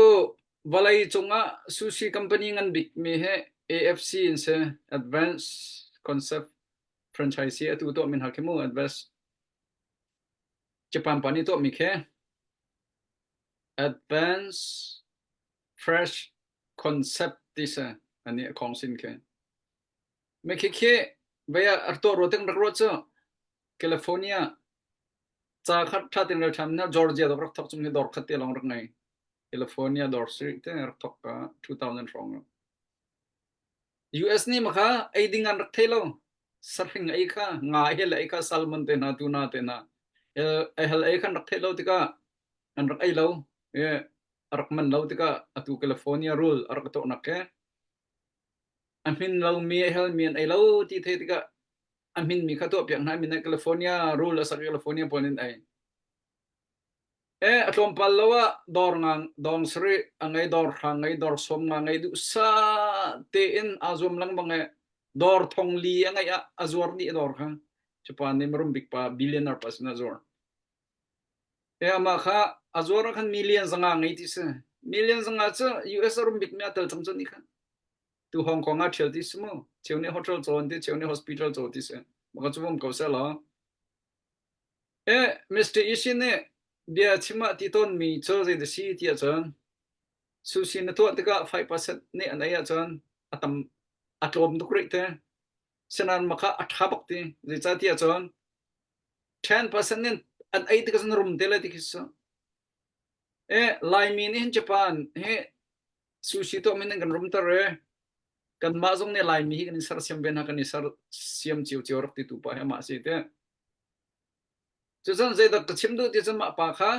vawlei cungah sushi company ngan bik mi hi AFC in si Advanced Concept Franchise atu tuah min ha khi mu Advanced Japan pa nih tuah mi khi Advanced Fresh Concept ti si ani a khong sin khi me khi khi vei ah tuah ro ting rak ruat cu California ca khat tha tin rel ṭhan na Georgia dok rak thok chung hi dor khat te lawng rak ngei California dor street te rak thok ka 2000 hrawng US nih ma kha ei ding an rak thei lo sarhing ei kha nga hel ei kha salmon te hna tuna te hna hel ei khan rak thei lo tikah an rak ei lo. a rak man lo tikah atu California rule a rak tuahnak ke a hmin lomi a helmi an ei lo ti thei tikah a hminmi kha tuah piak hna min California rule a sak California pawl in ei E a tlawmpal lo ah dawr ngang dawng sarih a ngei dawr hra ngei dawr som nga ngei duh sa tein aa zuam lengmang e dawr thong li a ngeih ah a zuar dih dawr kha Japan nih marum bik pa billionaire pa sin a zuar. E amah kha a zuar ah khan million zanga ngei ti si. Million zanga cu US a rum bik mi a tel cang cu ni kha. Tu Hong Kong ah thial ti si mu. Cheu nih hotel cawn ti cheu nih hospital caw ti si. Maka cu bum ko seh law. E Mr. Ishin nih bia chim ah ti tawnmi cu zei si ti ahcun sushi na tuah tikah 5% nih an ei ahcun a tam a tlawm tuk rih te. Sinain mah kha a ṭha bak ti. Zeicahtiah cun 10% nih an ei tikah cun rum te lai ti khi si. E Laimi nih hin Japan hi sushi tuah min in kan rumter e. Kanmah zong nih Laimi hi kan i sersiam ve hna kan i sersiam cio cio rak ti tu pa hi amah si te. Cucun zeidah ka chim duh ti cun mah pa kha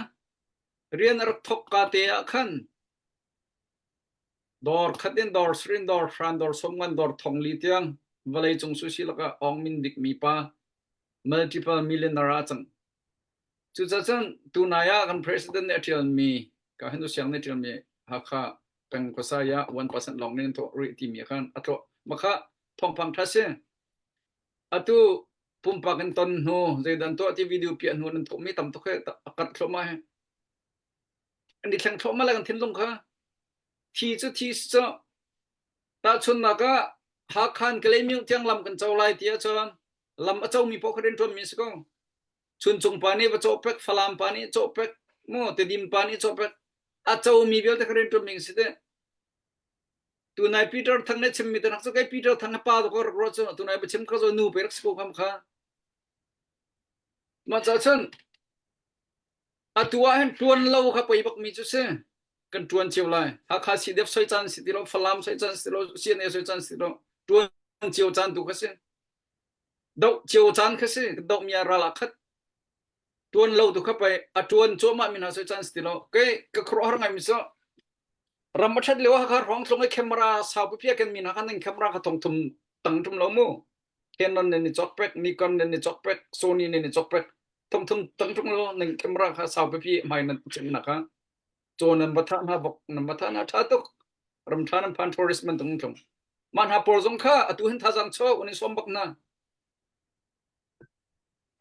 rian a rak thawk ka te ah khan dawr khat in dawr srin dawr hran dawr somngan dawr thongli tiang vawlei cung sushi lakah awng min bik mi pa multiple millionaire ah cang. Cucaah cun tunai ah kan president nih a ṭialmi ka hin siang nih ṭialmi Hakha peng khuasa ah 1% lawng nih an tuah rih timi khan a tlawh makha thawngpang ṭha si. Atu pumpak in ton hnu zeidan tuah ti video piah hnu nan thawkmi tam tuk he a karh thluahmah he. An i thleng thluahmah le kan thinlung kha thi cu thi si cu tahchunnak ah Hakhan Kalaymyo tiang lam kan co lai ti ahcun lam a comi paoh kha rianṭuanmi a si ko. Chuncung pa nih va cawhpek, Falam pa nih cawhpek, mu Tedim pa nih cawhpek, a comi vialte kha rianṭuanmi an si te. Tunai Peter Thang nih chimmi te nak cu kei Peter Thang pa to ko rak ruah cu tunai ba chim kha zo nu pe rak si ko kham kha. Mah ca cun atu ah hin ṭuan lo kha poi bak mi cu si. Kan ṭuan cio lai. Hakha CDF soi caan si ti lo, Falam soi caan si ti lo, CNA soi caan si ti lo, ṭuan cio caan tu kha si. Doh cio caan kha si. Doh mi ah ral ah khat. Ṭuan lo tu kha pei a ṭuan cuahmah mi hna soi caan si ti lo. Kei ka khuaruahhar ngai mi cu ram a ṭhat lio Hakha hrawng tlung i camera saupi pia ken mi hna khan nan camera kha thong thum tang ṭum lo mu. Canon nan i cawk pek, Nikon nan i cawk pek, Sony nan i cawk pek. Thong thum tang ṭung lo nan camera kha saupi pi hmai nan chim nak ha. Caw nan va thah hna vok nan va thah hna ṭha tuk. Ram ṭha nan phan tourist man tung tlung. Mah hna pawl zong kha atu hin thazang chuak un in sawm bak hna.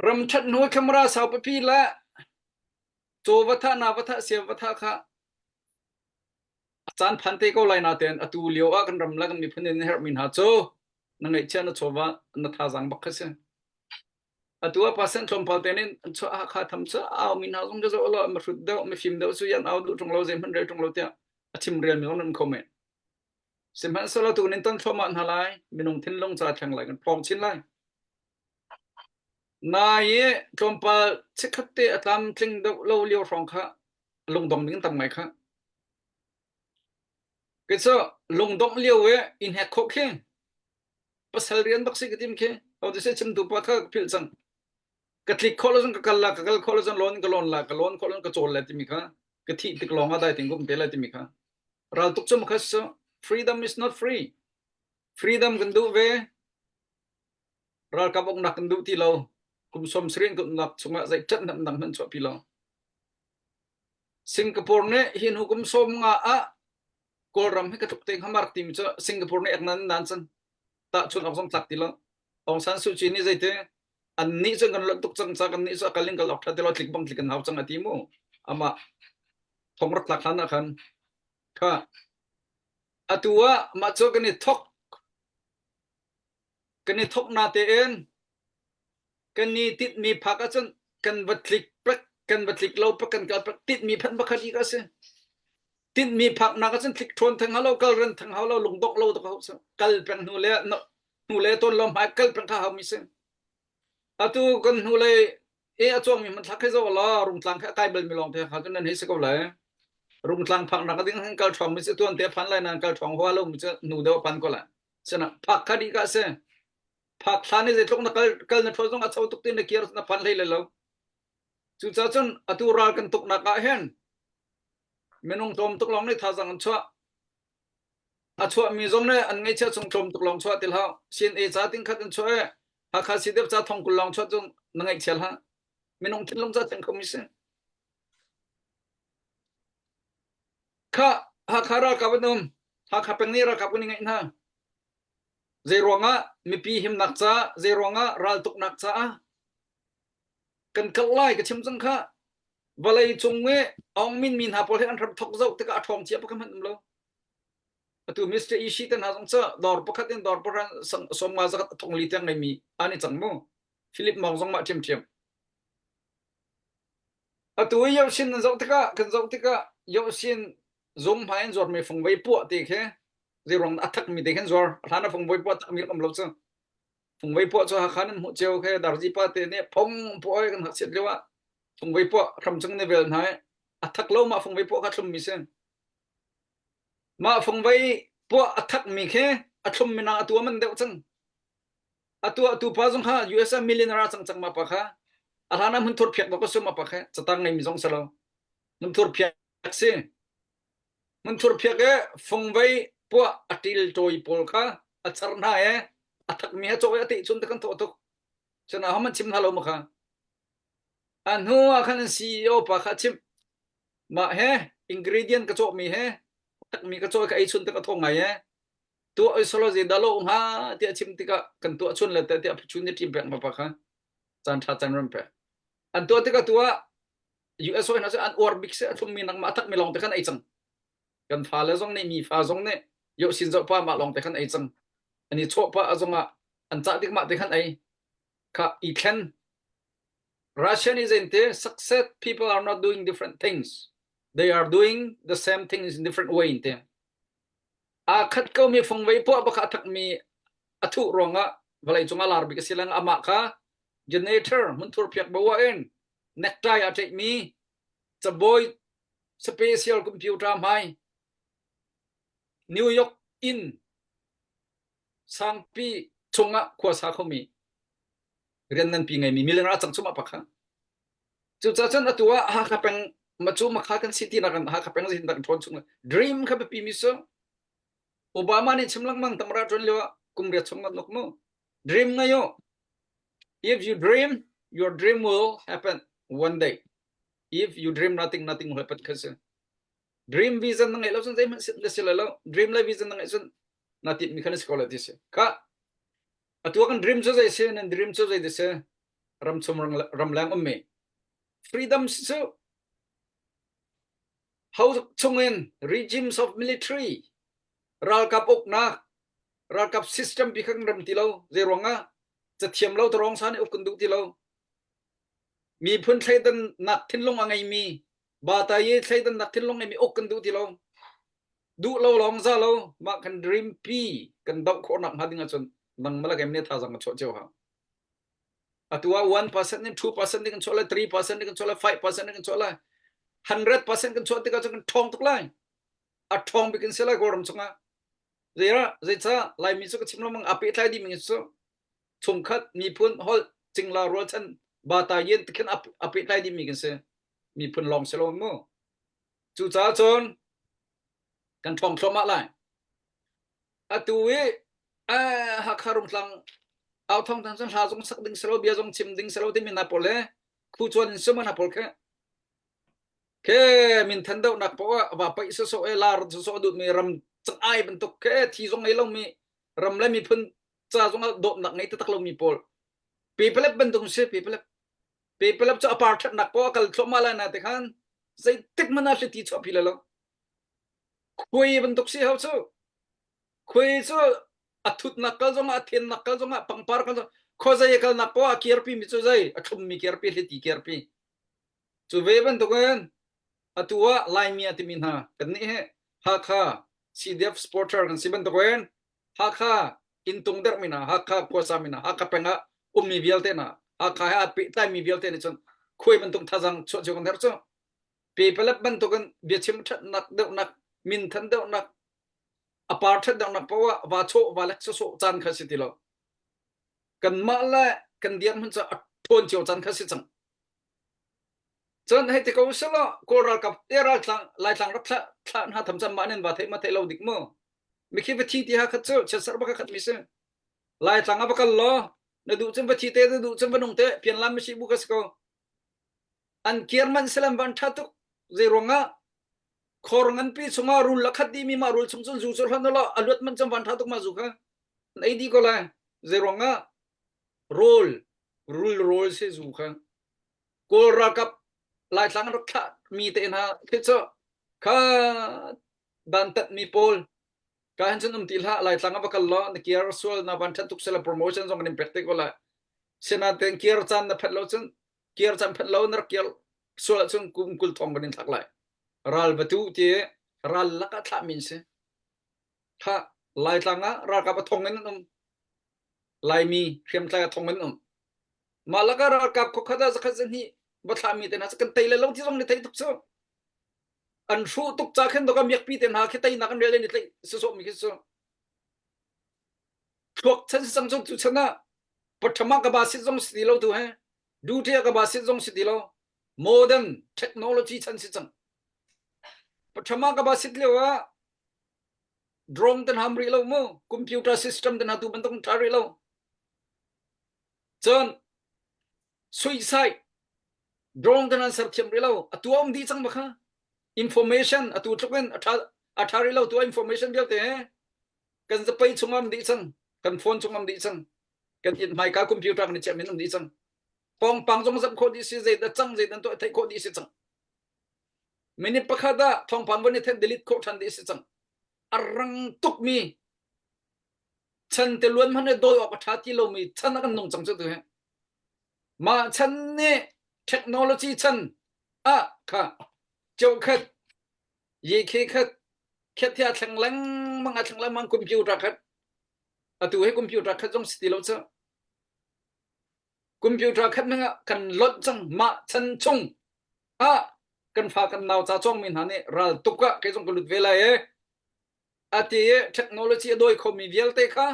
Ram ṭhat hnu camera saupi pi le caw va thah na va thah siam va thah kha a caan phan te ko lai natein atu lio ah kan ram le kan miphun in herhmi hna cu na ngeihchia na chawva na thazaang bak kha si. Atu ah percent tlawmpal te nin chuah Hakha tham cu au mi hna zong ka zoh lo ma hrut deuh mi fim deuh cu yan au duh ṭung lo zei hmanh rel ṭung lo tiah a chim rel mi zong nan kho men. Sihmanhsehlaw tu nin ton thluahmah hna lai minung thinlung ca thleng lai kan phawng chin lai. Nai i tlawmpal chikkhat te a tlamtling deuh lo lio hrawng kha lungdong ding tam ngai kha. Kei cu lungdongh lio i in hek khawh khi pasal rian bak si ka tim khi ho ti se chimtu pa kha ka philh cang. Ka tlik khawh lo cun ka kal la ka kal khawh lo cun lawn ka lawn la ka lawn khawh lo ka cawl la timi kha ka thih tik lawng ah dai ting kum te lai timi kha. Ral tuk cu kha so freedom is not free. Freedom kan duh ve Ralkap uknak kan duh ti lo. Kum som sarih kan uknak chungah zei ṭhatnak hmanh chuahpi lo. Singapore nih hi hnu kum som nga ah Kawlram hi ka tluk te hnga rak timi cu Singapore nih ek nan nan cang. Tahchunh awk zong tlak ti lo. Aung San Suu Kyi nih zeiti an nih cu kan lonh tuk cang ca kan nih cu a kal in kal awk ṭha ti lo tlik bang tlik kan hau cang a ti mu. Amah thong rak tlak hlan ah khan kha atu ah mah cu kan i thok Kan i thok na tein kan i tinhmi phak ahcun kan va tlik pek kan va tlik lo pek kan kal pek tinhmi phanh pakhat hi ka si. Tinhmi phaknak ahcun tlik ṭhawn theng hau lo kal ren theng hau lo lungdongh lo tuk hau kal peng hnu le hnu le tawn lo hmai kal peng kha hau mi si. Atu kan hnu lei e a chuangmi hmanthlak khi zoh law rungtlang khi a kai bal mi lawng te kha cun nan hei si ko lai. Rungtlang phaknak ding hin kal ṭhawng mi si tuan te phan lai nan kal ṭhawng hua lo mi cu hnu deuh pan ko lai. Sinah phak kha dih ka si. Phak hlan i zeitluk na kal kal na ṭhawl zong a cho tuk ti na kir na phan hlei lai lo. Cucaah cun atu ral kan tuknak ah hin Minung tlawm tuk lawng nih thazaang an chuah. A chuahmi zong nih an ngeihchiah chung tlawm tuk lawng chuah ti hlah. CNA ca ting khat an chuah i Hakha CDF ca thong 20 lawng chuah cu na ngaihchia hlah. Minung thinlung ca thleng khomi si. Kha Hakha ralkap an um. Hakha peng nih ralkap kan i ngeih hna. Zeiruangah mipi himnak ca, zeiruangah raltuknak caah kan kal lai ka chim cang kha. Vawlei cung i Aung Min mi hna pawl he an ram thok zoh tikah a ṭhawng cia pakhat hmanh um lo. Atu Mr. Ishii te hna zong cu dawr pakhat in dawr pakhat sawmnga zakhat a thong li tiang ngeimi an i cang mu. Philip Mawng zong mah ṭhiamṭhiam. Atu i Yoshin nan zoh tikah kan zoh tikah Yoshin zung hmai in zuarmi fungvei puah ti khi zeiruang a thakmi te khin zuar. A hlan ah fungvei puah takmi rak um lo cu. Fungvei puah cu Hakha nan hmuh cio khi Darzi pa te nih phong puah kan hngakchiat lio ah fungvei puah hram cung ne vel hna i a thak lo mah fungvei puah kha thlummi si. Mah fungvei puah a thakmi khi a thlummi na atu a man deuh cang. A tuah tu pa zong kha US ah millionaire a cang cang ma pa kha. A hlan ah hmunthur phiak bak a sum ma pa kha catang ngeimi zong si lo. Hmunthur phiak si. Hmunthur phiak i fungvei puah a ṭil ṭawi pawl kha a char hna i a thakmi he cawh i a teh chun te kan thawh tuk. Cun aho man chim hna lo ma kha. A hnu ah khan an CEO pa kha a chimh. Mah he ingredient ka cawhmi he thakmi ka cawh i ka ei chun te ka thaw ngai e. Tuah oi solo zei dah lo hnga tiah chim tikah kan tuah chun le tiah chun ni ṭim pek ma pa kha. Caan ṭha caan ram pek. An tuah tikah tuah US hoi hna cu an uar bik si a thlummi nangmah a takmi lawng te khan ei cang. Kan fale zong nih mi fa zong nih yoh sin zoh pa mah lawng te khan ei cang. An i chawh pa zong ah an cah dik mah te khan ei. Kha i thlen. Russia nih zeinte success people are not doing different things. They are doing the same things in different way in te. Aa khat ko mi fungvei puah bak a thakmi a thuh ruangah vawlei cung ah lar bik a si lang amah kha generator hmunthur phiak bawa in necktie aa ṭaihmi cabawi special computer hmai New York inn sangpi chungah khua sa khomi rian nganpi ngeimi millionaire a cang chumah pakha cucaah cun atu ah Hakha peng macu makha kan si ti nak Hakha peng zin dak ṭhawn chung dream kha biapi mi su Obama nih chim lengmang tamra ṭuan lio ah kum riat chung nok mu dream ngai u if you dream your dream will happen one day if you dream nothing nothing will happen kha si dream vision na ngeih lo cun zeihmanh na si lai lo dream le vision na ngeih cun na timh mi kha na si ko lai ti si kha atu kan dream cu zei si nan dream cu zei ti si ram chung ramleng ummi freedom cu ho chungin regimes of military ralkap uknak ralkap system pi kha kan ram ti lo zei ruangah cathiam lo tarong sa nih uk kan duh ti lo miphun thleidannak thinlung a ngeimi bataye thleidannak thinlung ngeimi uk kan duh ti lo duh lo lawng za lo mah kan dream pi kan doh khawhnak hnga ding ahcun nang malak em ne thazang ka chuah cio ha atu ah 1% in 2% in kan chuah lai 3% in kan chuah lai 5% in kan chuah lai 100% kan chuah tikah cun kan ṭhawng tuk lai a ṭhawng bik in si lai Kawlram chungah zeira zeica Laimi cu ka chim lengmang a pehtlai dih mi cu chungkhat miphun holh cingla rualchan bata yen tikhin a pehtlai dih mi kan si miphun lawng si lo mu cucaah cun kan ṭhawng thluahmah lai atu i Hakha Rungtlang au thong than cun hla zong sak ding selo bia zong chim ding selo timi hna pawl he khu chuan in sum hna pawl khe ke min than deuh nak poah va paih so so e lar so so duh mi ram cang ai bantuk ke thi zong ngei lo mi ram le miphun ca zong ah dawtnak ngei taktak lo mi pawl pepelep bantuk si pepelep pepelep cu a par that nak poah kal thluahmah lai na te khan zeitik hmanh ah hliti chuah pi lo Khuai bantuk si hau cu. Khuai cu a thutnak kal zongah, a thennak kal zongah, pangpar kal zongah, khuazei a kalnak poah a kirpi mi cu zei a thlummi kirpi, hliti kirpi. Cu ve bantukin atu ah Laimi a timi hna kannih hi Hakha CDF supporter kan si bantukin Hakha inntung derhmi hna, Hakha khuasa mi hna, Hakha peng ah ummi vialte hna, Hakha he aa pehtlaimi vialte nih cun khuai bantuk thazang chuah cio kan herh cu. Pepalep bantukin biachim ṭhatnak deuhnak, minthan deuhnak, a par ṭhat deuhnak paoh ah va chawh va lek sawsawh caan kha si ti lo. Kanmah le kan dirhmun cu a ṭhawn cio caan kha si cang. Cun hei ti ko selaw Kawl ralkap te raltlang Laitlang rak thlah thlah hna tham cam mah nin va theih ma theih lo dik mu. Mikhi va thi ti ha khat cu chiatsar baka khat mi si. Laitlang a va kal law na duh cun va thi te na duh cun va nung te pian lam mi si bu ka si ko. An kir man selam van tha tuk zei ruangah khor nganpi chungah rul la khat dih mi mah rul chung cun zu cu hlan law a luat man cun van tha tuk ma zu kha an ei dih ko lai zei ruangah rawl rul rawl se zu kha Kawl ralkap Laitlang an rak thlah mi te hna khi cu kha dantat mi pawl ka hin cun um ti hlah Laitlang ah va kal law na kiar sual na van that tuk sela promotion zong kan in pek te ko lai sinain kiar caan na phat lo cun kiar caan phat lo na rak kiar sual ahcun kum kul thong kan in thlak lai ral va tu ti ral lakah thlah min si kha Laitlang ah ralkap a thong in an um Laimi hriamtlai a thong in um Mah lakah ralkap khuakhat ah zakhat zahnih va thlahmi te hna cu kan tei le lo ti zong ni thei tuk cu. An hruh tuk ca khin doka miakpi te hna khi teinak an rel in i tlaih sawsawh mi khi cu. Thluak chan si cang cu tu chan ah pathama ka ba sit zong si ti lo tu he duty ka ba sit zong si ti lo modern technology chan si cang. Pathama ka ba sit lio ah drone ten ham rih lo mu computer system ten ha tu bantuk tha rih lo Cun suicide drone kan an ser thiam rih lo. Atu a um dih cang baka. Information atu tluk in a tha a tha rih lo tu information vialte he kan zapei chung am dih cang. Kan phone chung am dih cang. Kan inn hmaika computer kan i chiah min um dih cang. Pawngpang zong zam khawh dih si zei dah cang zei dan tuah theih khawh dih si cang. Minute pakhat ah thawngpang von i then delete khawh than dih si cang. A rang tuk mi chan te luan hmanh dawi awk a ṭha ti lomi chan ah kan nung cang cu tu hi mah chan nih technology chan ah kha cheukhat yekhe khat khet hi a thleng lengmang a thleng lengmang computer khat atu hi computer khat zong si ti lo cu computer khat nang ah kan lonh cang mah chan chung ah kan fa kan nau ca cawng mi hna nih ral tuk ah kei zong ka lut ve lai e Ati i technology a dawi khomi vialte kha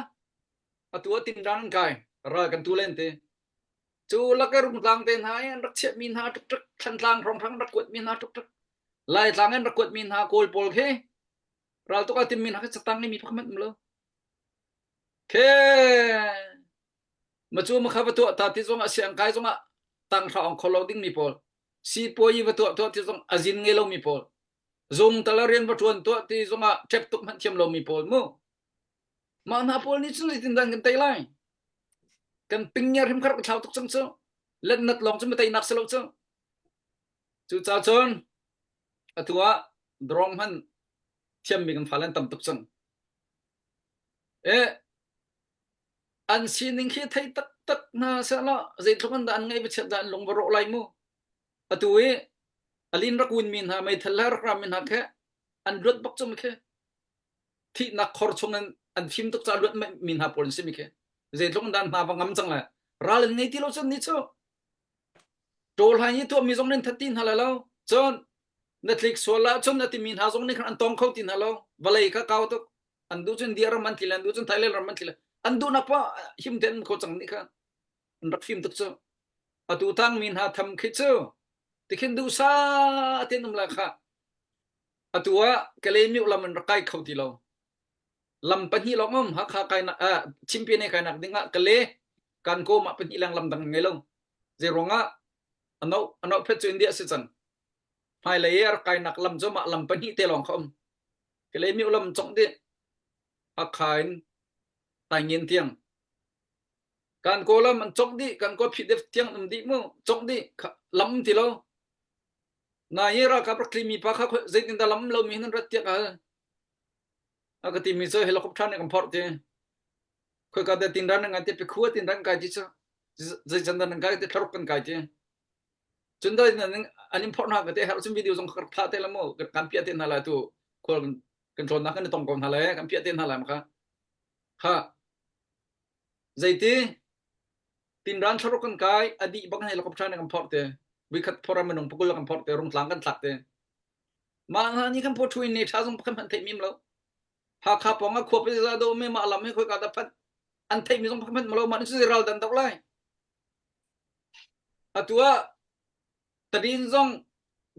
atu ah tinrang an kai ral kan tu len ti. Cu laka rungtlang te hna i an rak chiahmi hna tuk Thlantlang hrawnghrang rak kuatmi hna tuk Laitlang in rak kuatmi hna Kawl pawl khi ral tuk ah timmi hna khi catang i mi pakhat um lo. Khe macu makha va tuah ta ti zong ah siang kai zong ah tang hra ong kho lo ding mi pawl sipuayi va tuah tuah ti zong azin ngei lo mi pawl Zung tal rian va ṭuan tuah ti zongah ṭep tuk hmanh thiam lomi pawl mu. Mah hna pawl nih cun zeitin dan kan tei lai? Kan pingngiar hrim kha rak thlau tuk cang cu. Letnat lawng cu teinak si lo cu. Cucaah cun atu ah drone hman thiammi kan fale an tam tuk cang. E an sining khi thei taktak hna sehlaw zeitluk in dah an ngaih va chiat dah an lung va rawh lai mu. Atu i alin rak win mi hna meithal le rak ram mi hna khi an luat bak cu khi thihnak khor chung in an fim tuk ca luat mi hna pawl an si mi khi zeitluk in dan hna va ngam cang le ral in ngei ti lo cun ni cu ṭawl hai ni tuah mi zong nin that ti hna lai lo cun na tlik sual ah cun a timi hna zong nih khan an tong kho ti hna lo vawlei kha kau tuk an duh cun India ram an tli le an duh cun Thailand ram an tli le an duhnak pa him ten kho cang nih kha an rak fim tuk cu atu tang mi hna tham khi cu tikhin duhsa ten um la kha atu ah Kalaymyo lam in rak kai kho ti lo lam pahnih lawng um Hakha kai nak ah Chimpine kai nak ding ah Kale kan ko ma pahnih lang lam dang ngei lo zei ruangah ano ano phet cu India si cang hmailei ar kai nak lam cu mah lam pahnih te lawng kha um Kalaymyo lam cong di Hakha in Taingen tiang Kan Kawlam an congh dih, kan kaw phit tiang um dih mu, congh dih, lam ti lo. Na hi ralkap rak tlimi pa kha zeitin dah lam lomi hin an rat tiah ka hal. A ka timi cu helicopter nih kan phorh ti. Khoi ka dah tinran nan ngai ti pikhua tinran kai ti cu. Zei can dah nan kai ti thlaruk kan kai ti. Cun dah an in phorh hna ka te herh cun video zong ka rak thlah te la mu kan piah te hna lai tu khual kan tlawnnak kan i tong ko hna lai kan piah te hna lai ma kha. Ha Zeiti? Tinran thlaruk kan kai, a dih bak helicopter nih kan phorh te. Vuikhat phor ah minung pakul kan phorh te, rungtlang kan thlak te. Mah hna nih kan phaw ṭhu in ne ṭha zong pakhat hmanh theih mim lo. Hakha pawng ah khua pa do me mah lam hi khoi ka dah phanh an theih mi zong pakhat hmanh lo mah ni cu ral dan dok lai. Atu ah. Tadin zong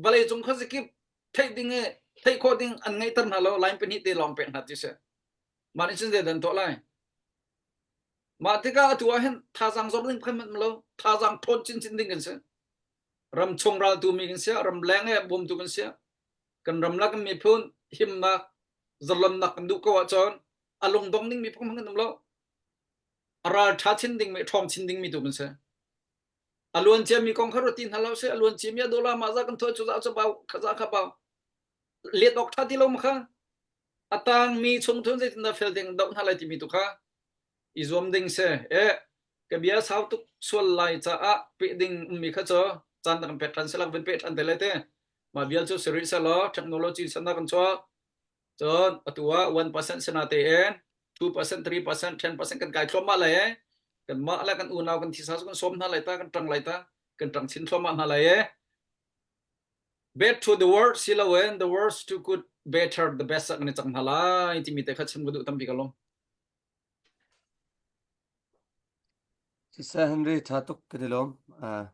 vawlei cung khuazakip theih ding i theih khawh ding an ngeihter hna lo line pahnih te lawng pek hna ti si. Mah nih cun zeidah an tuah lai? Mah tikah atu ah hin thazaang zor ding phun lo, thazaang ṭhawn chinchin ding kan si. Ram chung raltu mi kan si, ram leng he bawmtu kan si. Kan ram le kan miphun himnak, zalonnak kan duh ko ahcun a lungdong ding mi phung kan um lo. A ral ṭha chin ding mi, ṭhawng chin ding mi tu kan si. A luan ciami kong kha ruat ti hna lo sih. A luan ciami a dollar mah za kan thuah cu za cu bau kha za kha bau. Let awk ṭha ti lo ma kha. A tangmi chung thun zeitindah fel ding doh hna lai timi tu kha i zuam ding si. E ka bia sau tuk sual lai caah peh ding ummi kha cu caan na kan pek ṭhan selak vun peh ṭhan te lai te. Mah vial cu si rih selaw technology sannak kan chuak. Cun atu ah 1% sana tein 2%, 3%, 10% kan kai thluahmah lai e. Kanmah le kan unau kan thisa cu kan sawm hna lai ta, kan ṭang lai ta, kan ṭang chin thluahmah hna lai e. Bad to the worst si loin the worst to good better the best ah kan i cang hna lai timi te kha chim ka duh tampi ka lawm. Siseh Henry tha tuk kan i lawm. Uh,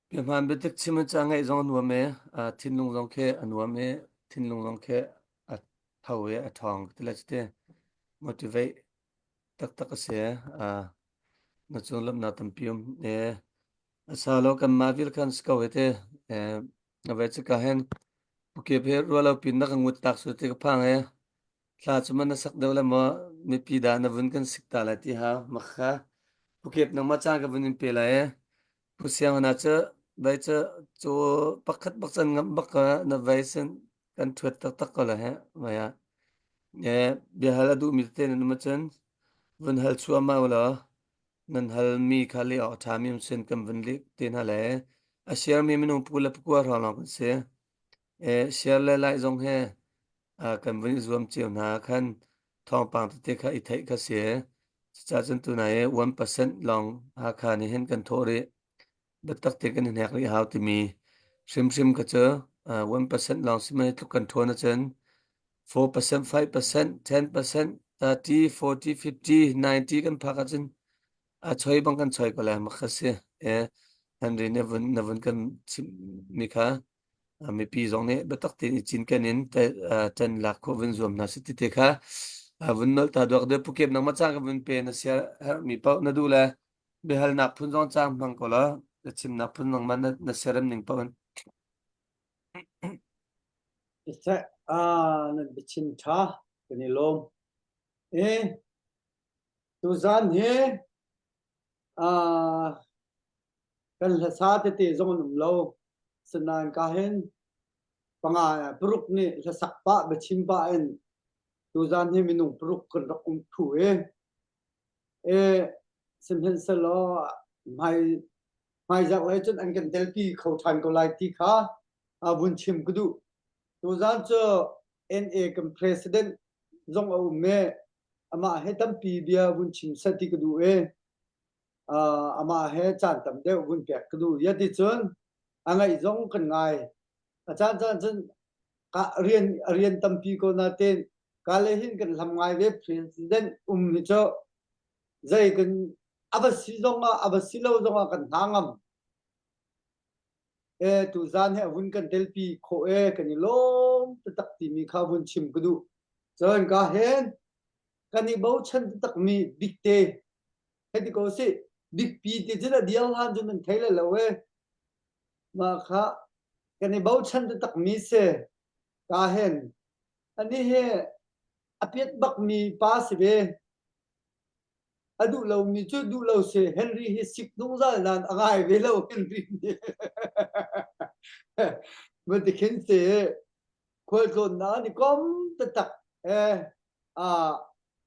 biahmaan biatak chim ca ngaih zong a nuam e. Uh, thinlung zong khi a nuam e. Thinlung zong khi a tho e a ṭhawng ti le cite motivate taktak a si. Uh, na cung lamnak tampi um e. A sa lo kanmah vial khan si ko he te. Eh, a ve cika hen pukep he rualo pin na ka ngut tak su ti ka phang he. Thla cu man na sak deuh le maw mipi dah na vun kan sik ta lai ti hau. Makha pukep nangmah caan ka vun in pe lai e. Pu siang hna cu vai cu cu pakhat bak can ngam bak ka na vai sin kan thuat taktak ko la he. Vai ah. Eh, biahal a duhmi tete nan um ahcun vun hal chuahmah u law nan halmi kha leh awk a ṭhami um sin kan vun leh te hna le a share-mi minung pu le pakua hrawng lawng kan si. Eh, share le like zong he kan vun i zuam cio hna khan thawngpang tete kha i theih kha si. Cucaah cun tunai i 1% lawng Hakha nih hin kan thawh rih. Biatak te kan i hnek rih hau timi hrimhrim kha cu 1% lawng si mei tluk kan ṭhawn ahcun 4%, 5%, 10%, 30, 40, 50, 90 kan phak ahcun a choi bang kan choi ko lai mak kha si. Eh, Henry na vun na vun kan chimmi kha mipi zong nih biatak tein i cinken in ṭan lak khawh vun zuam hna si ti te kha vun nolh ta duak deuh pukep nangmah caan ka vun pe na sia herhmi paoh na duh le biahalnak phun zong cang hmang ko law na chimnak phun nangmah na, na siarem ning paoh in Siseh, ah, nan biachim ṭha kan i lawm. E, tuzan hi ah, kan hlasa tete zong an um lo. Sinain ka hin panga paruk nih hlasak pah biachim pah in tuzan hi minung paruk kan rak um thu i e sihmanhsehlaw hmai hmaizarh lei cun an kan telpi kho ṭhan ko lai ti kha vun chim ka duh. Tuzan cu NA kan president zong a um i amah he tampi bia vun chim seh ti ka duh i amah he caan tam deuh vun pek ka duh. Ya ti cun a ngaih zong kan ngai. A caan caan cun ka rian a rian tampi ko nain ka le hin kan hlam ngai ve president um hi cu zei kan a va si zong ah a va si lo zong ah kan hna ngam e tuzan he a vun kan telpi khawh e kan i lawm taktak timi kha vun chim ka duh cun ka hen kan i bochan taktak mi big te hei ti ko si big pi ti cun a dial hlan cun nan thei le lo e mah kha kan i bochan taktak mi si ka hen ani he a piat bak mi pa si ve A duh lomi cu duh lo si. Henry hi sik zungzal nain a ngai ve lo Henry nih. Bantikhin si khualtlawnnak an i kom taktak. Eh, ah,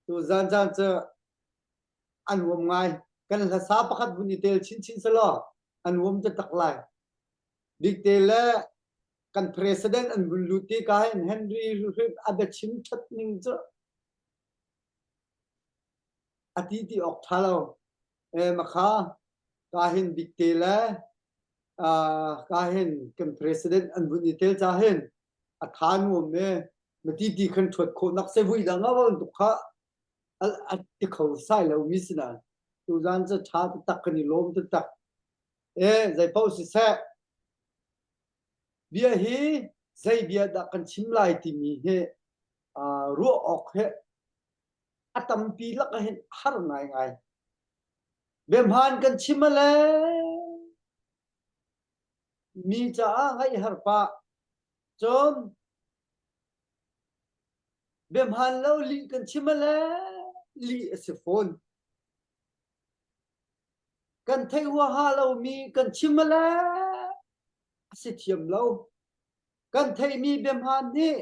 tu zan caan cu an uam ngai. Kan hlasa pakhat vun i tel chinchin selaw an uam taktak lai. Bikte le kan president an vun lut ti ka hin Henry hrim a biachim ṭhat ning cu A ti ti awk ṭha lo. E makha ka hin bikte le uh, ka hin kan president an vun i tel ca hin a tha nuam me mati ti khan ṭhuat khawh nak se vui dang a bantuk kha a ti kho sai lo mi si na tuzan cu ṭha taktak kan i lawm taktak. E zei paoh siseh bia hi zei bia dah kan chim lai timi hi uh, ruah awk hi a tampi lak ah hin har ngaingai. Biahmaan kan chim ale mi caah ngaih har pah. Cun biahmaan lo lih kan chim ale lih a si fawn. Kan theih huaha lomi kan chim ale a si thiam lo. Kan theihmi biahmaan nih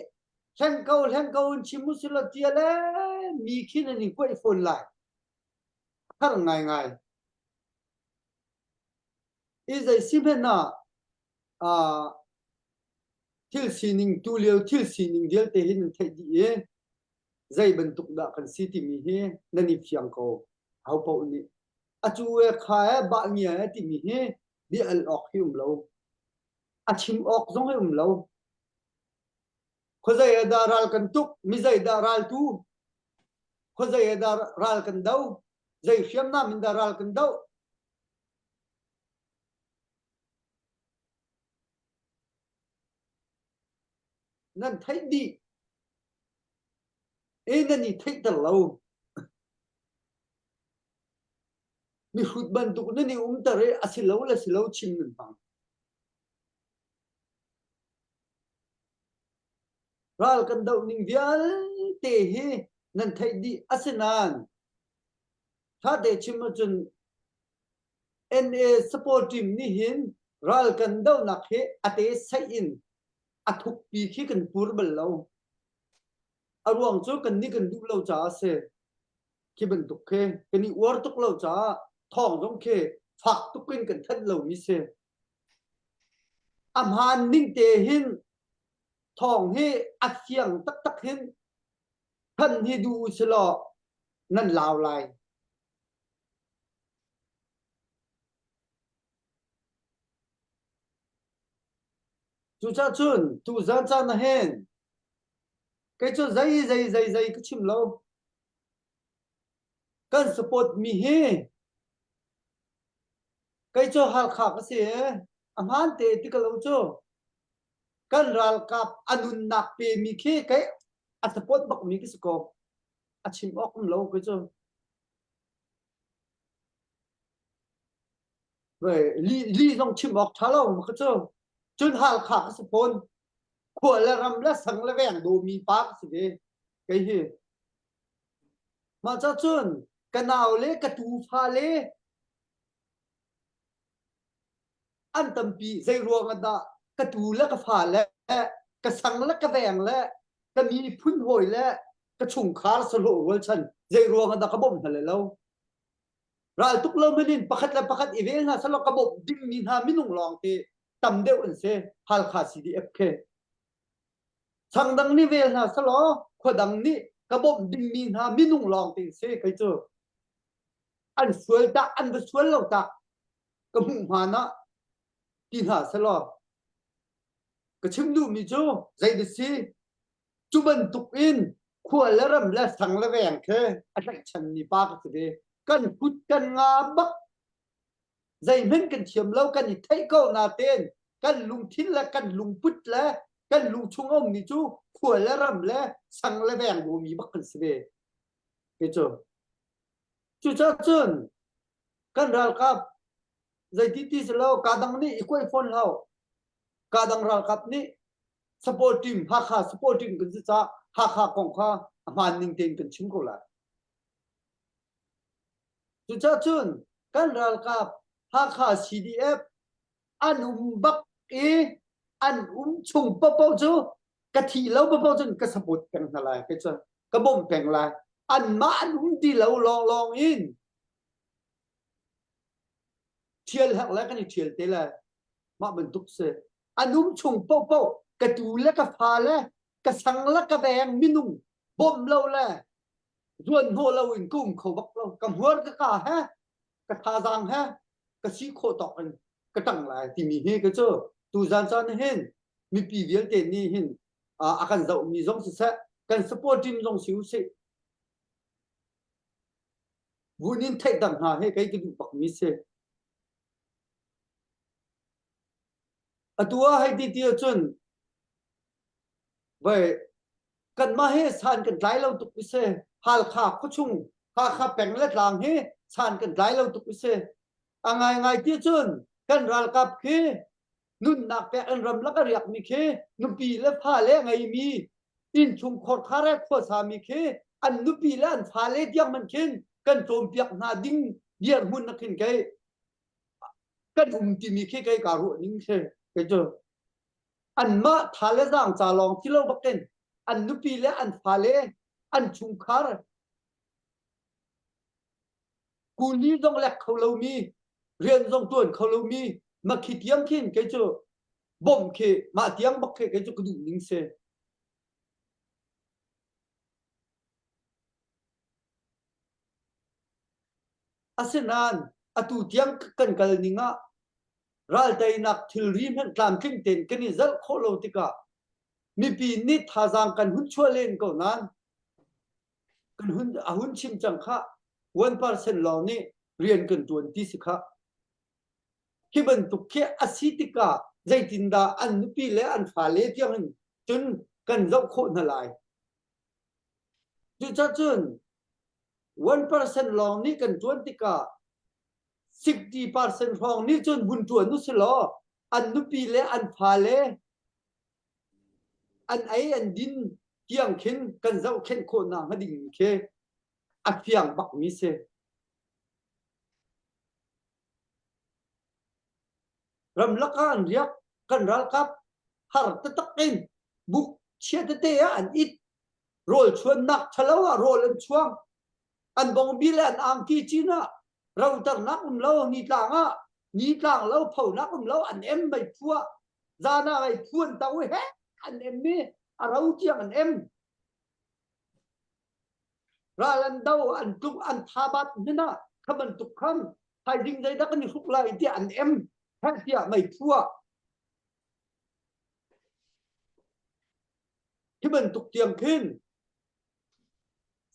hleng ko hleng ko in chim u sih law tia le mi khin an in kuaih fawn lai. Har ngaingai. I zei si hmanh ah uh, thil sining tu lio thil sining vialte hi nan theih dih i zei bantuk dah kan si timi hi nan i fiang ko ho paoh nih a cu e kha e bah ngia e timi hi bia al awk hi um lo a chim awk zong hi um lo khuazei ah dah ral kan tuk mi zei dah ral tu khuazei ah dah ral kan do zei hriamnam in dah ral kan do Nan theih dih. E nan i theihter lo. Mihrut bantuk nan i umter i a si lo le si lo chim nan hmang. Ral kan doh ning vialte hi nan theih dih. Asinain ṭha te chim ahcun NA support team nih hin ral kan dohnak hi a te saih in a thukpi khi kan pur bal lo. A ruang cu kan nih kan duh lo caah a si. Khi bantuk khi kan i uar tuk lo caah thawng zong khi fak tuk in kan thanh lomi si. A hmaan ning te hin thawng hi a fiang taktak hin thanh hi duh u si law nan lau lai. Cucaah cun tuzan caan ah hin kei cu zei zei zei zei ka chim lo. Kan support mi hi kei cu Halkha ka si i a hmaan te ti ka lo cu kan ralkap a nunnak pe mi khi kei a support bak mi ka si ko. A chim awk um lo kei cu. Li, li zong chim awk ṭha lo ma cu. Cun Halkha ka si fawn. Khua le ram le sang le veng dawmi pa ka si ve. Kei hi. Mah ca cun ka nau le ka tufa le an tampi zei ruang ah dah ka tu le ka fa le ka sang le ka veng le ka miphun hawi le ka chungkhar sahlawh rualchan zei ruang ah dah ka bawmh hna le lo ral tuk lo manin pakhat le pakhat i vel hna selaw ka bawmh dingmi hna minung lawng te tam deuh an si Halkha CDF khe chang dang nih vel hna selaw khua dang nih ka bawmh dingmi hna minung lawng te si kei cu an sual tah an va sual lo tah ka hmuh hmaan ah ti hna selaw ka chim duhmi cu zei dah si cu bantuk in khua le ram le sang le veng khi a tlaihchanmi pa ka si ve kan kut kan nga bak zeihmanh kan thiam lo kan i theih ko natein kan lungthin le kan lungput le kan lungchung a ummi cu khua le ram le sang le veng dawmi bak kan si ve kei cu cucaah cun kan ralkap zeiti ti si lo ka dang nih i kuai fawn hlah ka dang ralkap nih support team Hakha support team kan si caah Hakha kong kha a hmaan ning tein kan chim ko lai. Cucaah cun kan ralkap Hakha CDF an um bak i an um chung paohpaoh cu ka thi lo paohpaoh cun ka support peng hna lai kei cu ka bawmh peng lai anmah an um ti lo lawnglawng in ṭhial herh le kan i ṭhial te lai mah bantuk si an um chung paohpaoh ka tu le ka fa le ka sang le ka veng minung bawmh lo le zuan hnawh lo in ka um kho bak lo ka hmuar ka ka he ka thazaang he ka si khawh tawk in ka ṭang lai timi hi ka cu tuzan caan hin mipi vialte nih hin a kan zohmi zong siseh kan support team zong si usih vun in theih dang hna he kei ka duh bak mi si. Atu ah hei ti ti ahcun vai kanmah hi san kan tlai lo tuk i si. Halkha khuachung Hakha peng le tlang hi san kan tlai lo tuk i si. A ngaingai ti cun kan ralkap khi nunnak pek an ramlak a riakmi khi nupi le fale a ngeimi innchung khorkhar he khuasami khi an nupi le an fale tiang man khin kan cawnpiak hna ding dirhmun na khin kei kan um timi khi kei ka ruah ning si kei cu anmah tha le zaang ca lawng ti lo bakin an nupi le an fale an chungkhar kuli zong lek kho lomi rian zong tuan kho lomi makhi tiang khin kei cu bawmh khi mah tiang bak khi kei cu ka duh ning si. Asinain atu tiang kan kal ning ah ralteinak thilri hmanh tlamtling tein kan i zalh khawh lo tikah mipi nih thazaang kan hun chuah len ko nain kan hun a hun chim cang kha 1% lawng nih rian kan tuan ti si kha khi bantuk khi a si tikah zeitindah an nupi le an fale tiang in cun kan zoh khawh hna lai cucacun 1% lawng nih kan tuan tikah 60% hrawng nih cun vun tuan u si law an nupi le an fale an ei an din tiang khin kan zohkhenh khawh hna hnga ding khi a fiang bakmi si. Ramlak ah an riak kan ralkap har taktak in buk chia tete ah an it rawl chuannak ṭhalo ah rawl an chuang an bongbi le an angki cin ah roternak um lo nitlang ah nitlang lo phonak um lo an em mei phuah zan ah mei phu an to he an em i a ro tiang an em ral an do an tluk an thabat hmanh ah kha bantuk kham thaizing zeidah kan i hruk lai tiah an em heh tiah mei phuah hi bantuk tiang khin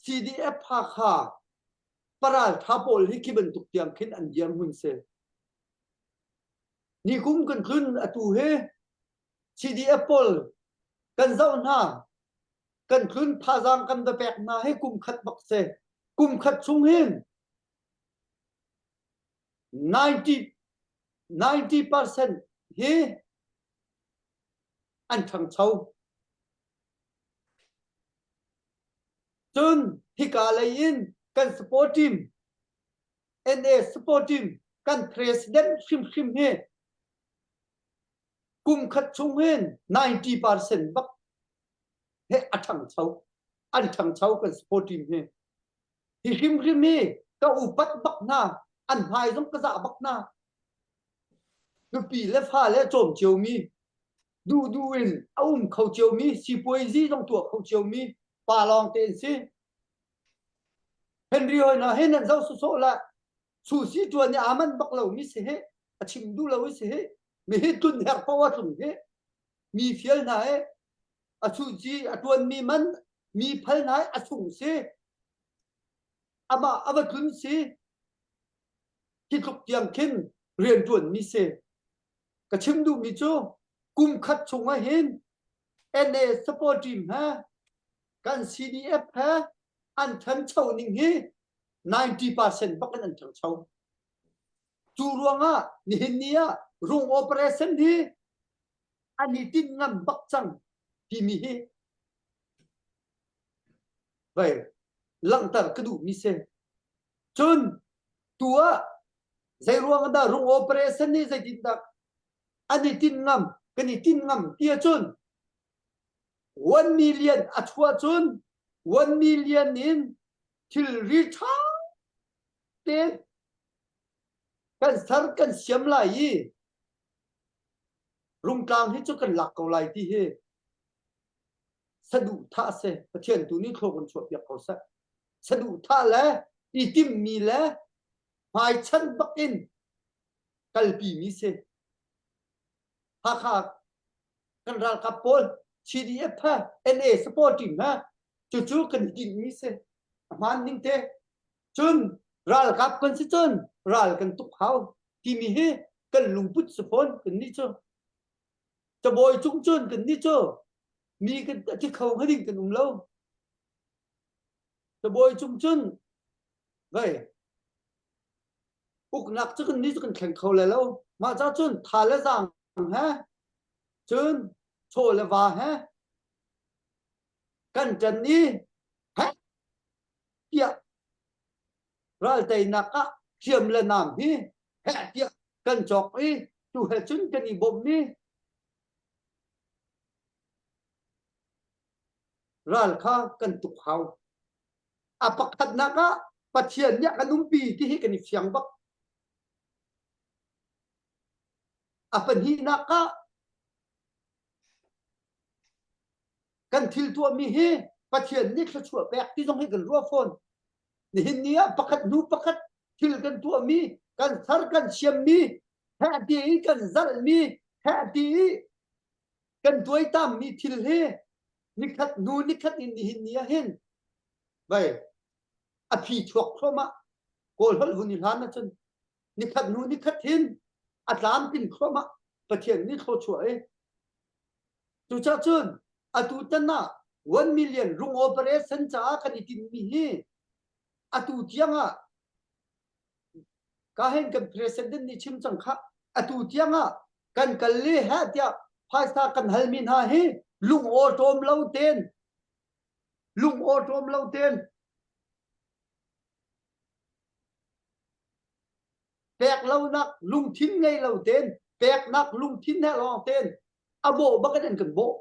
CDF Hakha paraltha pawl hi khi bantuk tiang khin an dirhmun si. Nikum kan tlun atu hi CDF pawl kan zoh hna kan tlun thazaang kan va pek hna hi kum khat bak si. Kum khat chung hin 90 90% hi an ṭhangcho. Cun hika lei in kan support team NA support team kan president hrimhrim hi kum khat chung hin 90% bak he a ṭhangcho. An ṭhangcho kan support team hi. Hi hrimhrim hi ka upat bak hna. An hmai zong ka zah bak hna. Nupi le fale cawm ciomi, duhduh in a um kho ciomi, sipuaizi zong tuah kho ciomi pa lawng te an si. Henry hoi hna hi nan zoh sawsawh la susi tuan i aa manh bak lomi si hi a chim duh lo i si hi mi hi tlun herh poah a tlung hi mi fial hna hi a suci a tuanmi man mi phal hna hi a sung si amah a va tlun si hi tluk tiang khin rian ṭuanmi si. Ka chim duhmi cu kum khat chung ah hin NA support team he kan CDF he an ṭhancho ning hi 90% bak in an ṭhangcho. Cu ruangah nihin ni ah rung operation hi an i tinh ngam bak cang timi hi vai langhter ka duhmi si. Cun tu ah zeiruang dah rung operation nih zeitindah an i tinh ngam kan i tinh ngam ti ahcun 1 million a chuah cun 1 million in thilri ṭha tein kan ser kan siam lai i rungtlang hi cu kan lak ko lai ti hi saduhthah si Pathian tu nih thlawk in chuahpiak ko seh saduhthah le i timmi le hmaichan bak in kalpimi si Hakha kan ralkap pawl CDF ha NA support team ha cucu kan i tinhmi si a hmaan ning te cun ralkap kan si cun ral kan tuk hau timi hi kan lungput si fawn kan nih cu. Cabawi cung cun kan nih cu mi kan a thi kho hnga ding kan um lo. Cabawi cung cun vei uknak cu kan nih cu kan thleng kho lai lo. Mah ca cun tha le zaang he cun chaw le va he kan ṭan i he tiah ral teinak ah hriam le nam hi heh tiah kan cawk i tu he cun kan i bawmh i ral kha kan tuk hau. A pakhatnak ah Pathian nih a kan umpi ti hi kan i fiang bak. A pahnihnak ah kan thil tuahmi hi Pathian nih thluachuah pek ti zong hi kan ruah fawn. Nihin ni ah pakhat hnu pakhat thil kan tuahmi, kan ser kan siammi, heh ti i kan zalhmi, heh ti i kan tuaitammi thil hi nikhat hnu nikhat in nihin ni ah hin vai a phi chuak thluahmah kawl holh vun i hlan ahcun nikhat hnu nikhat hin a tlamtlin thluahmah Pathian nih thluachuah i Cucaah cun atu tan ah 1 million rung operation caah kan i tinhmi hi atu tiang ah ka hen kan president nih chim cang kha atu tiang ah kan kal le ha tiah phaisa kan halmi hna hi lung awṭawm lo ten lung awṭawm lo ten pek lonak lungthin ngei lo ten peknak lungthin he lawng ten a bawh bak in an kan bawh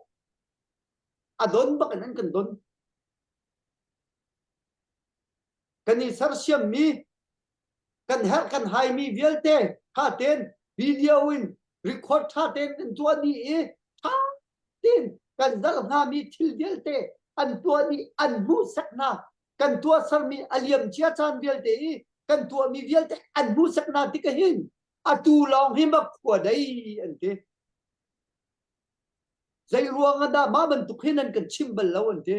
a don bak in an kan don kan i sersiammi kan herh kan haimi vialte tha ten video in record tha ten an tuah dih i tha ten kan zalh hngami thil vialte an tuah dih an hmuhsak hna kan tuahsermi a liam cia caan vialte i kan tuahmi vialte an hmuhsak hna tik hin atu lawng hi mak khua dei an ti zei ruang ah dah mah bantuk hin an kan chim bal lo an ti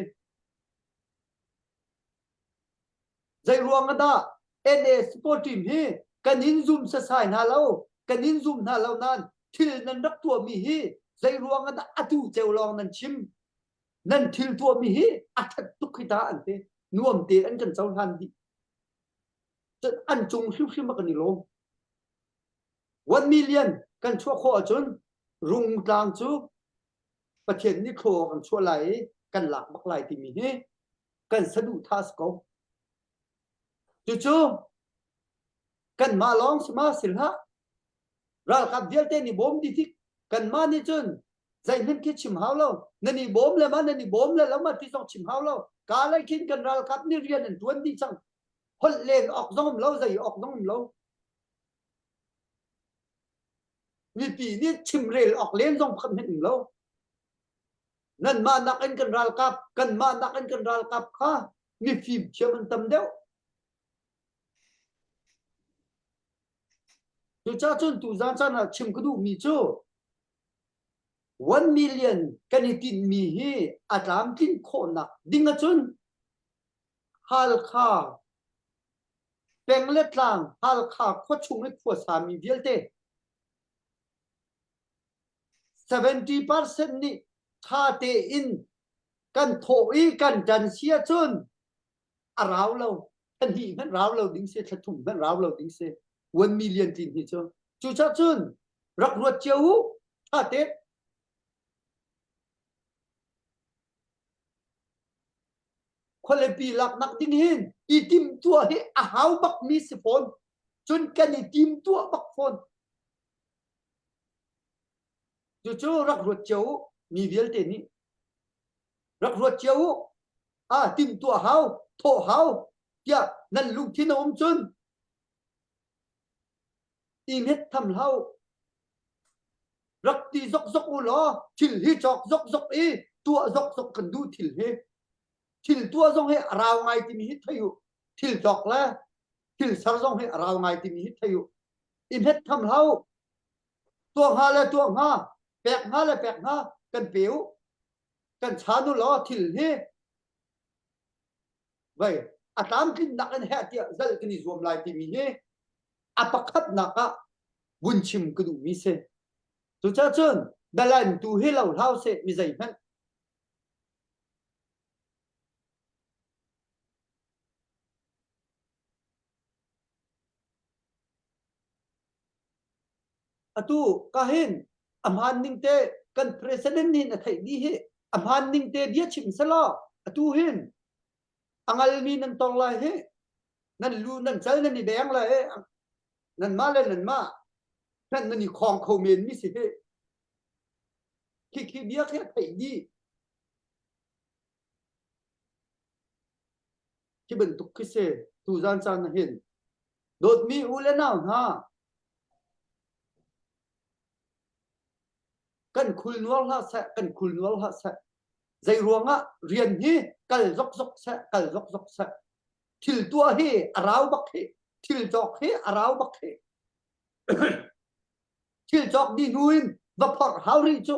zei ruang ah dah NA sport team hi kan in zum sasai hna lo kan in zum hna lo nan thil nan rak tuahmi hi zei ruang ah dah atu ceu lawng nan chim nan thil tuahmi hi a ṭhat tuk hi ta an ti nuam te an kan cohlan dih cun an cung hrimhrim ah kan i lawm 1 million kan chuah khawh ahcun rungtlang cu Pathian nih thlaw kan chuah lai i kan lak bak lai timi hi kan saduhthah si ko cucu kanmah lawng si ma si hlah Ralkap vialte nih bawm dih tik kanmah nih cun zeihmanh khi chim hau lo. Nan i bawm le ma nan i bawm le lo ma ti zong chim hau lo. Ka lei khin kan ralkap nih rian an tuan dih cang. Holh len awk zong um lo, zei awk zong um lo. Mipi nih chimrel awk len zong pakhat hmanh um lo. Nanmah nakin kan ralkap, kanmah nakin kan ralkap kha mifim thiam an tam deuh. Cucaah cun tuzaan caan ah chim ka duhmi cu 1 million kan i tinhmi hi a tlamtlin khawhnak ding ahcun Halkha peng le tlang Halkha khuachung i khuasami vialte 70% nih ṭha tein kan thawh i kan ṭan si ahcun a rau lo thla hmanh rau lo ding si thla thum hmanh rau lo ding si 1 million tin hi cu cucaah cun rak ruat cio u tha te khualipi laknak ding hin i tim tuah hi a hau bak mi si fawn cun kan i tim tuah bak fawn cucu rak ruat cio u mi vialte nih rak ruat cio u ah timhtuah hau thawh hau tiah nan lungthin a um cun i nget tham hlau rak ti zok zok u law thil hi cawk zok zok i tuah zok zok kan duh thil hi thil tuah zong hi a rau ngai timi hi thei u thil cawk le thil ser zong hi a rau ngai timi hi thei u i hmet tham hlau tuah hnga le tuah hnga pek hnga le pek hnga kan pe u kan chan u law thil hi vei a tlamtlinnak in heh tiah zal kan i zuam lai timi hi a pakhatnak ah vun chim ka duhmi si. Cucaah cun. Dalan tu hi lo hlau seh mi zeihmanh. Atu ka hin a hmaan ning te kan president nih na theih dih hi a hmaan ning te bia chim selaw atu hin a ngalmi nan tong lai hi nan lu nan cal nan i deng lai nan mah le nan mah hmanh nan i khawng kho men mi si hi khi khi bia khi a theih dih khi bantuk khi si tu zan caan na hin dawtmi u le nau hna kan khul nuar hlah seh kan khul nuar hlah seh zei ruangah rian hi kal zokzok seh kal zokzok seh thil tuah hi a rau bak hi thil cawk hi a rau bak hi thil cawk dih hnu in va phorh hau rih cu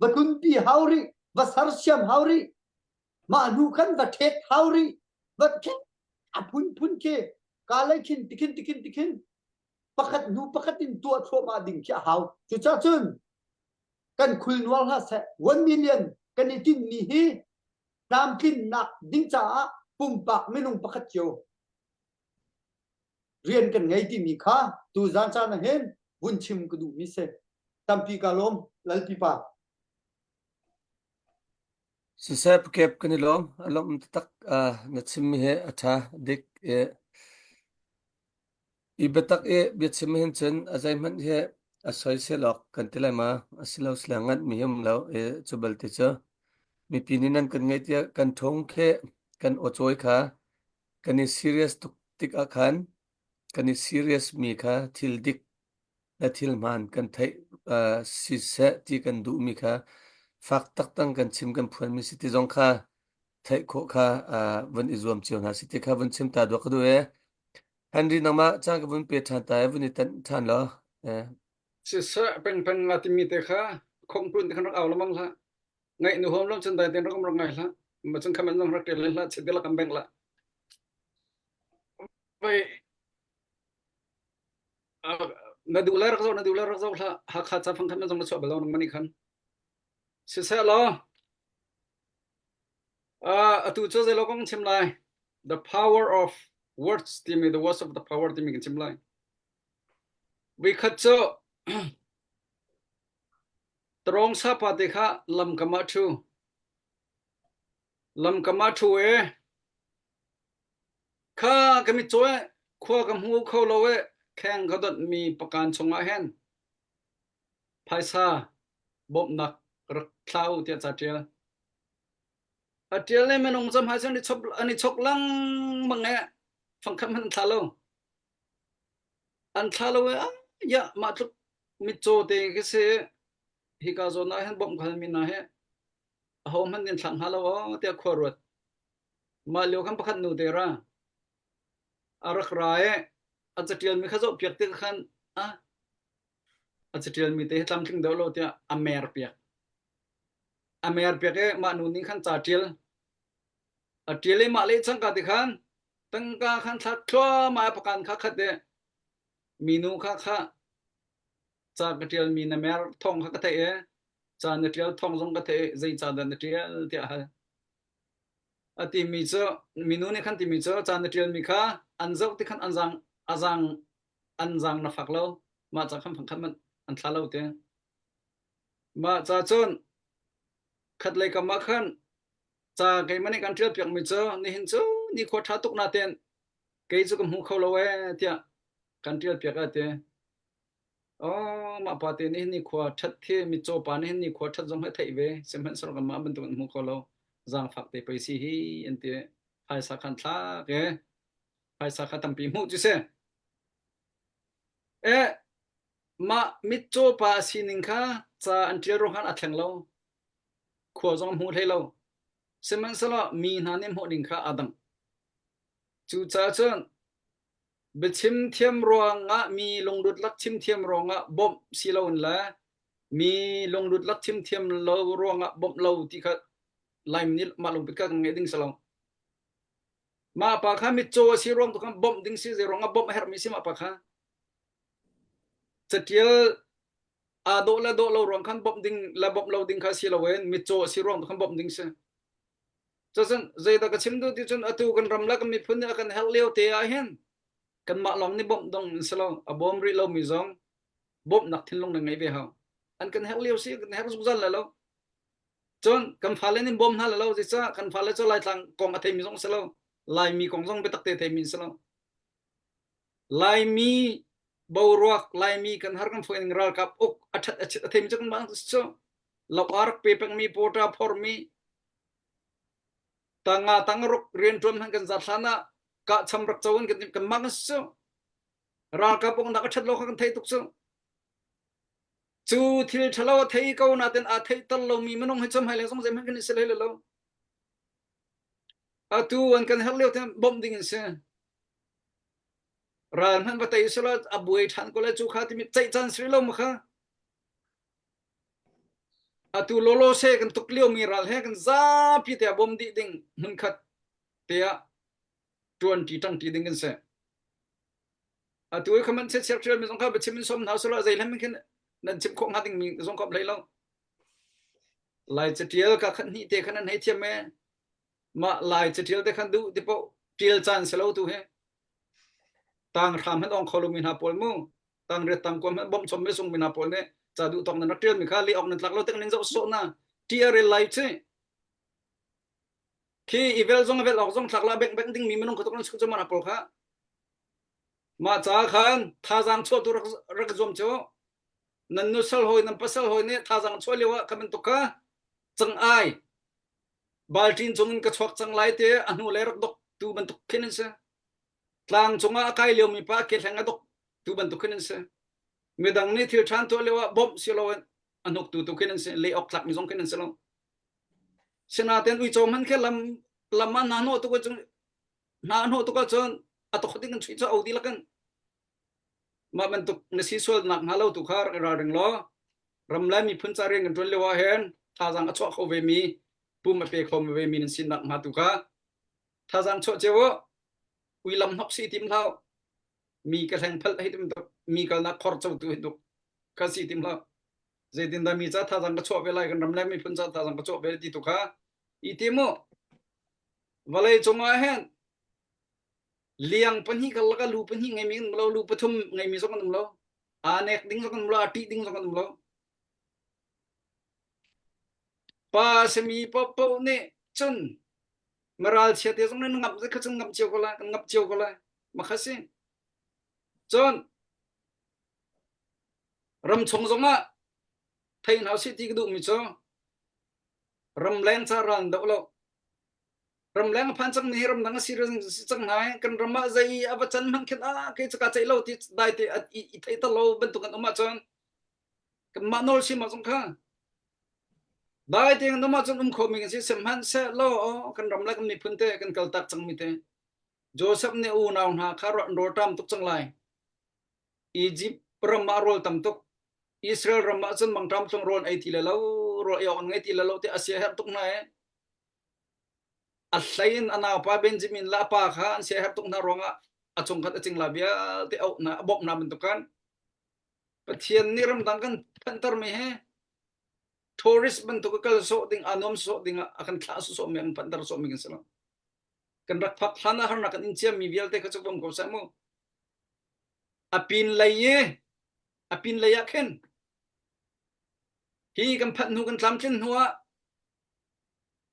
va tlunpi hau rih va sersiam hau rih mah hnu khan va ṭhet hau rih va khin a phunphun khi ka lei khin tikhin tikhin tikhin pakhat hnu pakhat in tuah thluahmah ding khi a hau cucah cun kan khul nuar hlah seh 1 million kan i tinhmi hi tlamtlinnak ding caah pumpak minung pakhat cio rian kan ngei timi kha tu zan caan ah hin vun chim ka duhmi si tampi ka lawm lalpi pa Siseh pukep kan i lawm. A lawmh taktak na chimmi hi a ṭha dik i i biatak i biachim hin cun a zeihmanh hi a soisel awk kan ti lai ma asilo sila nganhmi hi um lo i cu balte cu mipi nih nan kan ngaih tiah kan ṭhung khi kan awcawi kha kan i serious tuk tik ah khan kan i serious mi kha thil dik le thil hmaan kan theih uh, siseh ti kan duhmi kha fak taktang kan chim kan phuanmi si ti zong kha theih khawh kha uh, vun i zuam cio hna si ti kha vun chim ta duak ka duh e Henry nangmah caan ka vun pe ṭhan ta e vun i tanh ṭhan law eh. Siseh pengpeng nga timi te kha khong tlun te khan rak au lamang hlah. Ngaih nu hom lom cun dai ten rak um rak ngai hlah. Ma cun khaman zong rak ṭial hlah chit la kan beng lah. Vai na duh lai rak zoh na duh lai rak zoh hlah Hakha ca fang khan na zong na chuah bal lo nang mani khan siseh law atu cu zei lo kong chim lai the power of words timi the words of the power timi kan chim lai vikhat cu tarong sapa te kha lamkam ah thu lamkam ah thu e Kha ka mitcaw eh khua ka hmu kho lo eh kheng ka donhmi pakan chungah hin phaisa bawmhnak rak thla u tiah ca ṭial. A ṭial le minung cam hai an i chok an i chok lengmang eh fangkhat hmanh an thla lo. An thla lo eh ah ya mah tluk mitcaw te khi si hika zawn ah hin bawmh ka halmi hna hi aho hmanh nih an thlak hnga lo aw tiah khua ruat. Mah lio khan pakhat nu te ra a rak ra i a caṭialmi kha zohpiak tik khan a a caṭialmi te hi tlamtling deuh lo tiah a mer piak. A mer piak i mah nu nih khan ca ṭial. A ṭial i mah le cangka ti khan tangka khan thla thluahmah i pakan kha khat i minu kha kha ca ka ṭialmi na mer thawng kha ka theih i ca na ṭial thawng zong ka theih i zei ca dah na ṭial tiah a hal. A timi cu minu nih khan timi cu ca na ṭialmi kha an zoh ti khan an zaang a zaang an zaang na fak lo mah ca khan fangkhat hmanh an thla lo te mah ca cun khatlei kam ah khan ca keimah nih kan ṭial piakmi cu nihin cu nikhua ṭha tuk natein kei cu ka hmu kho lo ee tiah kan ṭial piak a ti Oh, mah pa te nih nikhua ṭhat khi mitcaw pa nih nikhua ṭhat zong hi theih ve sihmanhsehlaw kanmah bantuk in hmu kho lo zaangfak te pei si hi an ti phaisa khan thlak e phaisa kha tampi hmuh cu si e mah mitcaw pa a sining kha ca an ṭial ruang khan a thleng lo khua zong hmu hlei lo sihmanhsehlaw mi hna nih hmuh ding kha aa dang cucaah cun Biachim thiam ruangah mi lungdut lak chim thiam ruangah bawmh si loin le mi lungdut lak chim thiam lo ruangah bawmh lo ti kha Laimi nih mah lungput kha kan ngeih ding si lo. Mah pa kha mitcaw a si ruang tu khan bawmh ding si zei ruangah bawmh a herhmi si mah pa kha. Catial. Aa dawh le dawh lo ruang khan bawmh ding le bawmh lo ding kha si loin mitcaw a si ruang khan bawmh ding si. Cucun zeidah ka chim duh ti cun atu kan ram le kan miphun nih a kan herh lio te ah hin kanmah lawng nih bawmh dong in si lo a bawm rih lomi zong bawmhnak thinlung na ngei ve hau. An kan herh lio si kan herh zungzal le lo. Cun kan fale nih bawm hna le lo zeicah kan fale cu Laitlang kong a theimi zong si lo. Laimi kong zong biatak te theimi si lo. Laimi boruak Laimi kan har kan fawi ning ralkap uk a ṭhat a chit a theimi cu kan mah cu lo a rak pe pengmi pawṭa phormi tanga tangaruk rianṭuan hmanh kan zat hlan ah kahcham rak co in kan kan mah kan si cu ralkap uknak a ṭhat lo kha kan thei tuk cu cu thil ṭhalo a thei ko natin aa theihter lomi minung hi cu hmailei zong zeihmanh kan i si hlei lo atu an kan herh lio te bawmh ding in si Ral hmanh va tei selaw a buai ṭhan ko lai cu kha timi ceih caan si lo ma kha. Atu lawlaw se kan tuk liomi ral he kan zapi te a bawm dih ding hmunkhat te ah ṭuanṭi ṭangṭi ding kan si. Atu i khaman chiat ṭial mi zong kha biachim in som hna selaw zei hlan khin nan chim khawh hnga ding mi zong kha hlei lo. Lai catial ka khat hnih te khan an hei thiam e. Mah Lai catial te khan duh ti poh ṭial caan si lo tu hi. Tang hram hmanh ong kho lomi hna pawl mu tang riat tang kuam hmanh bawmh chom mi sung mi hna pawl nih ca duh tawk nan rak ṭial mi kha li ok nan tlak lo tik nin zoh sawh na ṭi a rel lai chi khi i vel zong a vel ok zong thlak la beng beng ding mi minung kha tuk nan suk chu mana pawl kha mah ca khan thazaang chuah tu rak rak zuam cu nan nusal hawi nan pasal hawi nih thazaang chuah lio ah kha bantuk kha cang ai balṭin cung in ka chuak cang lai te a hnu le rak dok tu bantuk khin an si Tlang cungah a kai liomi pa kehleng a dok tu bantuk khin an si. Midang nih thil ṭhan tuah lioah bawmh si loin a hnuktu tu khin an si, leh awk tlakmi zong khin an si lo. Sinain uico hmanh khi lam lam ah hna hnawh tuk ahcun hna hnawh tuk ahcun a tok ding kan chuih cu au dihlak in mah bantuk na si sual nak hnga lo tu kha rak i ralring law ram le miphun ca rian kan ṭuan lio ah hin thazaang a chuah kho ve mi pum a pe kho ve mi nan si nak hnga tu kha thazaang chuah cio u ui lam hnok si tim hlah mi ka hleng phal hei tim tuk mi kalnak khor co tu hi tuk kha si tim hlah zeitin dah mi ca thazaang ka chuah ve lai kan ram le miphun ca thazaang ka chuah ve ti tu kha i ti mu vawlei cungah hin liang pahnih karlak ah lu pahnih ngeimi kan um lo lu pathum ngeimi zong kan um lo aa nek ding zong kan um lo a ṭih ding zong kan um lo pa sami paohpaoh nih cun maral chia te zong nan ngap kha cun ngap cio ko lai kan ngap cio ko lai makha si cun ram chung zong ah thei hna si ti ka duh mi cu ramleng ca ral doh lo ramleng a phan cang ni ramdang a si si cang hna kan ram ah zei a va can hmanh khin a ke chaka cei lo ti dai te i thei ta lo bantuk an um ahcun kanmah nawl si ma zong kha Dai tein kan um ahcun um khomi kan si. Sihmanhsehlaw kan ram le kan miphun te kan kaltak cangmi te Joseph nih unau hna kha rawlṭam tuk cang lai. Egypt ram ah rawl tam tuk. Israel ram ah cun mangṭam tlung rawl ei ti le lo, rawl ei awk an ngei ti le lo ti a sia herh tuk hna i a hlei in a naupa Benjamin le a pa kha an sia herh tuk hna ruangah a chungkhat a cingla vialte auh hna a bawmh hna bantuk khan Pathian nih ramdang kan phanhtermi hi tourist bantuk a kal sawh ding aa nuam sawh ding ah a kan thlah sawh mi an phanhter sawh mi kan si lo. Kan rak phak hlan ah harnak kan in ciammi vialte kha cu bom ko seh mu. A pin lei i a pin lei ah khin hi kan phanh hnu kan tlamtlin hnu ah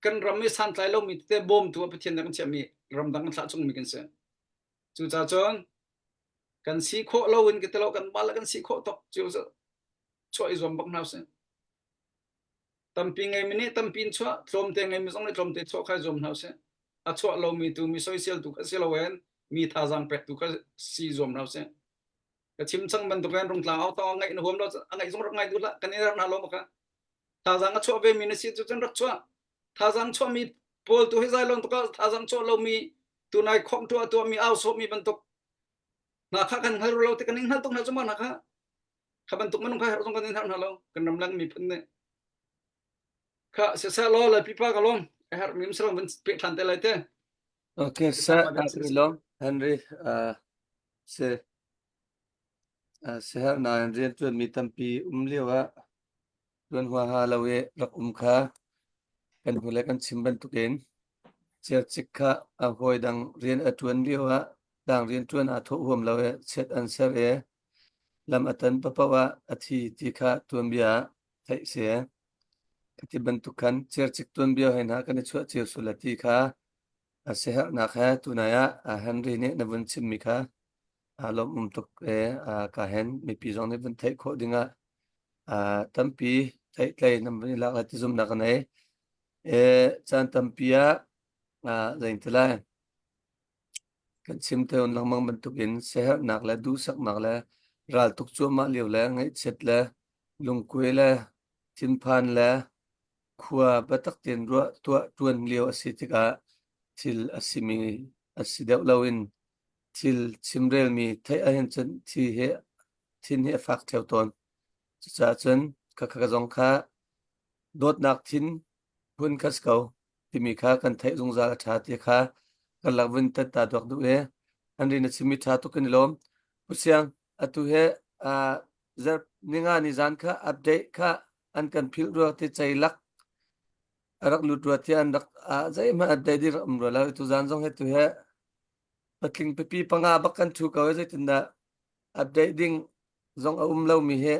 kan ram i santlai lomi tete bawmtu ah Pathian nih kan chiahmi ramdang kan thlah chungmi kan si. Cucaah cun kan si khawh lo in ka tilo kan mah le kan si khawh tok cio chuah i zuam bak hna usih. Tampi ngeimi nih tampi in chuah, tlawmte ngeimi zong nih tlawmte chuah kha i zuam hna usih. A chuah lomi tu mi soisel tu kha si loin mi thazaang pek tu kha si zuam hna usih. Ka chim cang bantukin rungtlang au tang ngaih na huam lo a ngaih zong rak ngai duh hlah kan i rak hna lo maka. Thazaang a chuah ve mi na si cu cun rak chuah. Thazaang chuah mi pawl tu hi zai lon tukah thazaang chuah lomi tunai khom tu a tuah mi au sawh mi bantuk hna kha kan hngal lo te kan in hngal tuk hna cu ma hna kha kha bantuk minung kha herh zong kan in herh hna lo kan ramleng miphun nih kha siseh law le pipa ka lawm a herh mi um van pe ṭhan te lai te Okay, sir, Henry lom Henry uh, se. Siaherhnak in rianṭuanmi tampi um lio ah ṭuan huaha lo i rak um kha kan hnu le kan chim bantukin cercik kha a hawi dang rian a ṭuan lio ah dang rianṭuan aa thawh huam lo i chiat an ser i lam a tan paohpaoh ah a thi ti kha tuanbia ah theih si. Khati bantuk khan cercik tuanbia he hna kan i chuah cio sual a ti kha a siaherhnak he tunai ah Henry nih na vun chimmi kha aa lawmh tuk e ka hen mipi zong nih vun theih khawh dingah tampi theihtlei nan vun i lak lai ti zumhnak ka nei. E caan tampi ah zein ti lai kan chim tawn lengmang bantukin siaherhnak le duhsaknak le raltuk cuahmah lio le ngaihchiat le lungkuai le thinphan le khua biatak tein ruah tuah ṭuan lio a si tikah thil a simi a si deuh loin thil chimrelmi theih ahhin cun thi hi thin hi a fak ṭheo tawn. Cucaah cun khakha zong kha dawtnak thin hun kha si ko timi kha kan theih zungzal a ṭha ti kha kan lak vun tat ta duak duh i an rin a chimmi ṭha tuk kan i lawm. Pu Siang, atu he uh, zarh ninga ni zan kha update kha an kan philh rua ti ceilak a rak lut rua ti an rak uh, zeihmanh update di rak um rua lo tu zan zong he tu he patling pipi panga bak kan thu ko zeitindah update ding zong a um lomi hi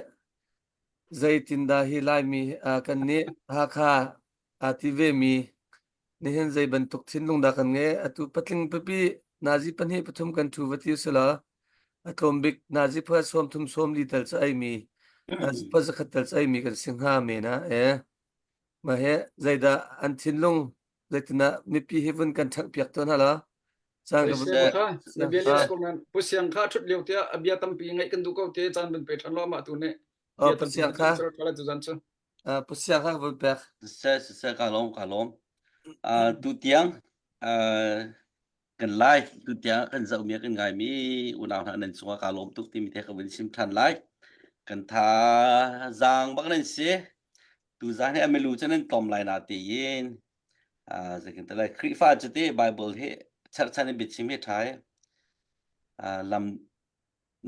zeitindah hi Laimi kan nih Hakha aa ti vemi nihin zei bantuk thinlung dah kan ngei atu patling pipi nazi pahnih pathum kan thu va ti usila a tlawm bik nazi pha sawm thum sawm li tal cha ai mi nazi pha zakhat tal cha ai mi kan si hnga me na e ma he zeidah an thinlung zeitinah mipi hi vun kan ṭhangh piak tawn hala caan ka vun Kha na bia lias ko nan pu siang kha thut lio tiah a bia tampi ngaih kan duh ko te caan vun pe ṭhan lo mah tu nih oh pu siang kha tu zan cu pu siang kha vun pek se se ka lawm ka lawm tu tiang kan lai tu tiang kan zoh mi kan ngai mi unau hna nan cungah ka lawm tuk timi te ka vun sim ṭhan lai kan tha zaang bak nan si tu zan hi amilu cu nan tlawm lai na tiin zeitin lai Khrihfa cu ti Bible hi cherhchan in biachim hi ṭha i lam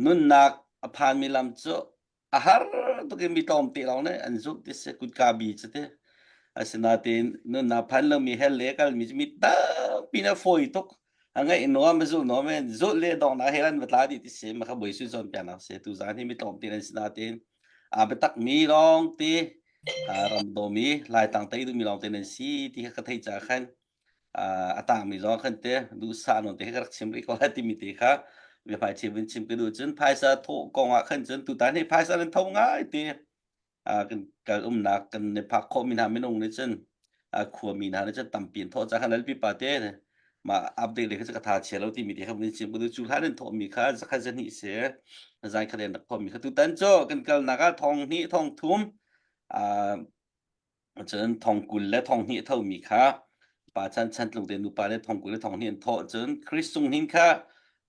nunnak a phanmi lam cu a har tuk in mi tlawmte lawng nih an zumh ti si kutka bi cu ti asinain nunnak phan lomi hell le kalmi cu mi tampi na fawi tuk a ngaih nuam a zulh nuam in zulh le donghnak hell an va tla dih ti si maka bawi sun cawnpiaknak si tu zan hi mi tlawmte nan si nain aa biatak mi lawng te ram dawmi laitlang tei duhmi lawng te nan si ti kha ka theih caah khan a tangmi zong khan te duhsah nawn te ka rak chim rih ko lai timi te kha biahmai chim in chim ka duh cun phaisa thawh kong ah khan cun tutan hi phaisa nan tho ngai ti kan kal umnak kan ne phak khawh mi hna minung nih cun khuami hna nih cun tampi in thawh ca khan lalpi pa te mah update le kha ka tha chia lo timi te kha mun chim ka duh cu hlan in thawh mi kha zakhat zahnih si zan khat in rak thawh mi kha tutan cu kan kalnak ah thong hnih thong thum Cun thong 20 le thong hnih a thomi kha pa chan chan tlung te nupa le thong 20 le thong hnih an thawh cun Christ sung hin kha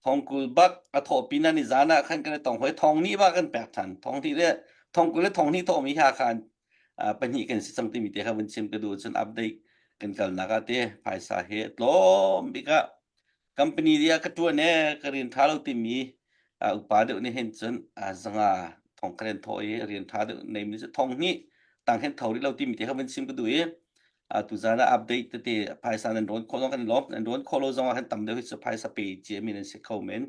thong 20 bak a thawh pin ah ni zan ah khan kan i tong hoi thong hnih ba kan pek than thong hnih le thong 20 le thong hnih thawhmi ha khan pahnih kan si cang timi te kha vun chim ka duh cun update kan kalnak ah te phaisa he tlawm bik ah company dia ka tuan e ka rian tha lo timi upa deuh nih hin cun zanga thong ka rian thaw i rian tha deuh nei mi cu thong hnih tang hin tho rih lo timi te kha van chim ka duh i tu zan ah update tete phaisa nan rawn khawh zong kan lawm nan rawn khawh lo zong ah khan tam deuh hi cu phaisa pe cia mi nan si kho men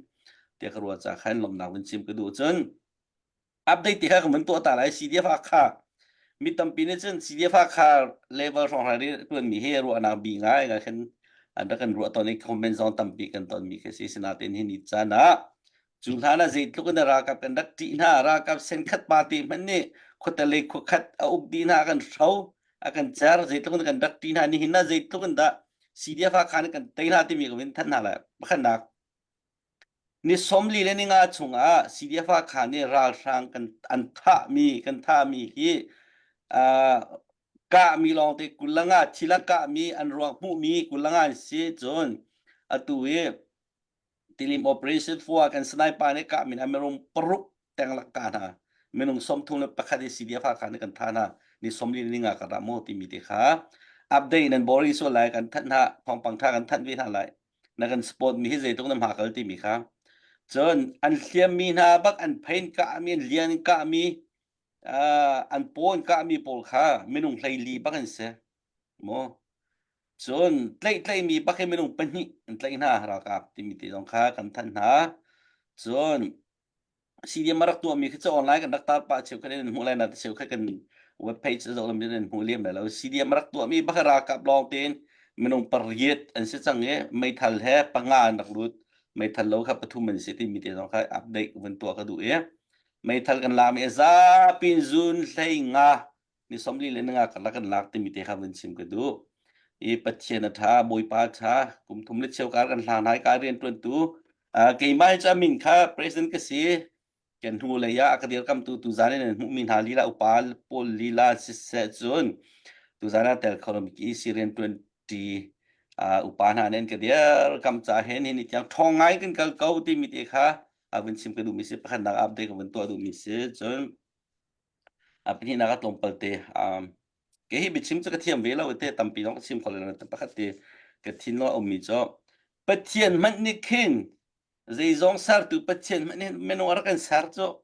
tiah ka ruah ca khan lawmnak van chim ka duh cun update ti kha kan van tuah ta lai CDF Hakha mi tampi nih cun CDF Hakha level hrawng hrang tuan mi hi ruahnak bi ngai ngai khan an rak kan ruah tawn i comment zong tampi kan ton mi khi si sinain hi ni caan ah cu hlan ah zeitluk in ralkap kan rak ṭih hna ralkap senkhat pa te hmanh nih khuatale khuakhat a uk dih hna kan hro a kan cer zeitluk in kan rak ṭih hna nihin ah zeitluk in dah CDF Hakha nih kan tei hna timi ka vin thanh hna lai pakhatnak Ni 45 chungah CDF Hakha nih ralhrang kan an thahmi kan thahmi hi uh, kahmi lawngte 25 thil a kahmi an ruak hmuhmi 25 an si cun atu hi Tilim Operation 4 kan sniper nih kahmi hna minung paruk tenglak ka hna minung 31 hi CDF Hakha nih kan thah hna ni 45 ka dah maw timi te kha update nan bori sual lai kan thanh hna thawngpang tha kan thanh ve hna lai na kan support mi hi zeitluk na hma kal timi kha. Cun an hliammi hna bak an phein kahmi an lian in kahmi an paw in kahmi pawl kha minung 14 bak an si. Maw? Cun tlaih-tlaihmi bak hi minung pahnih an tlaih hna ralkap timi te zong kha kan thanh hna. Cun CDM a rak tuahmi khi cu online kan rak tar pah cheukhat in hmuh lai na cheukhat kan web page zoh lam in hmuh liam lai lo. CDM a rak tuahmi bak ralkap lawng tein minung pariat an si cang i meithal he panga an rak lut. Meithal lo kha pathum an si timi te zong kha update vun tuah ka duh i meithal kan lami a zapi in zun hlei nga ni 40 le nga karlak kan lak timi te kha vun chim ka duh. I Pathian a ṭha, Bawipa a ṭha, kum thum le cheu kar kan hlang hna i ka rian ṭuantu keimah hi cu a min kha president ka si. Kan hnu lei ah a ka dirkamtu tuzan in an hmuhmi hna lila upa pawl lila siseh cun tuzan ah tel kho lomi EC rian ṭuanṭi upa hna nih an ka dirkam ca hin hi ni tiang ṭhawng ngai kan kal ko timi te kha a vun chim ka duhmi si pakhatnak update ka vun tuah duhmi si cun A pahnihnak ah tlawmpal te um, kei hi biachim cu ka thiam ve lo te tampi zong ka chim kho lo pakhat te ka thin a ummi cu Pathian hmanh nih khin zeizong sertu Pathian hmanh nih minung a rak kan ser cu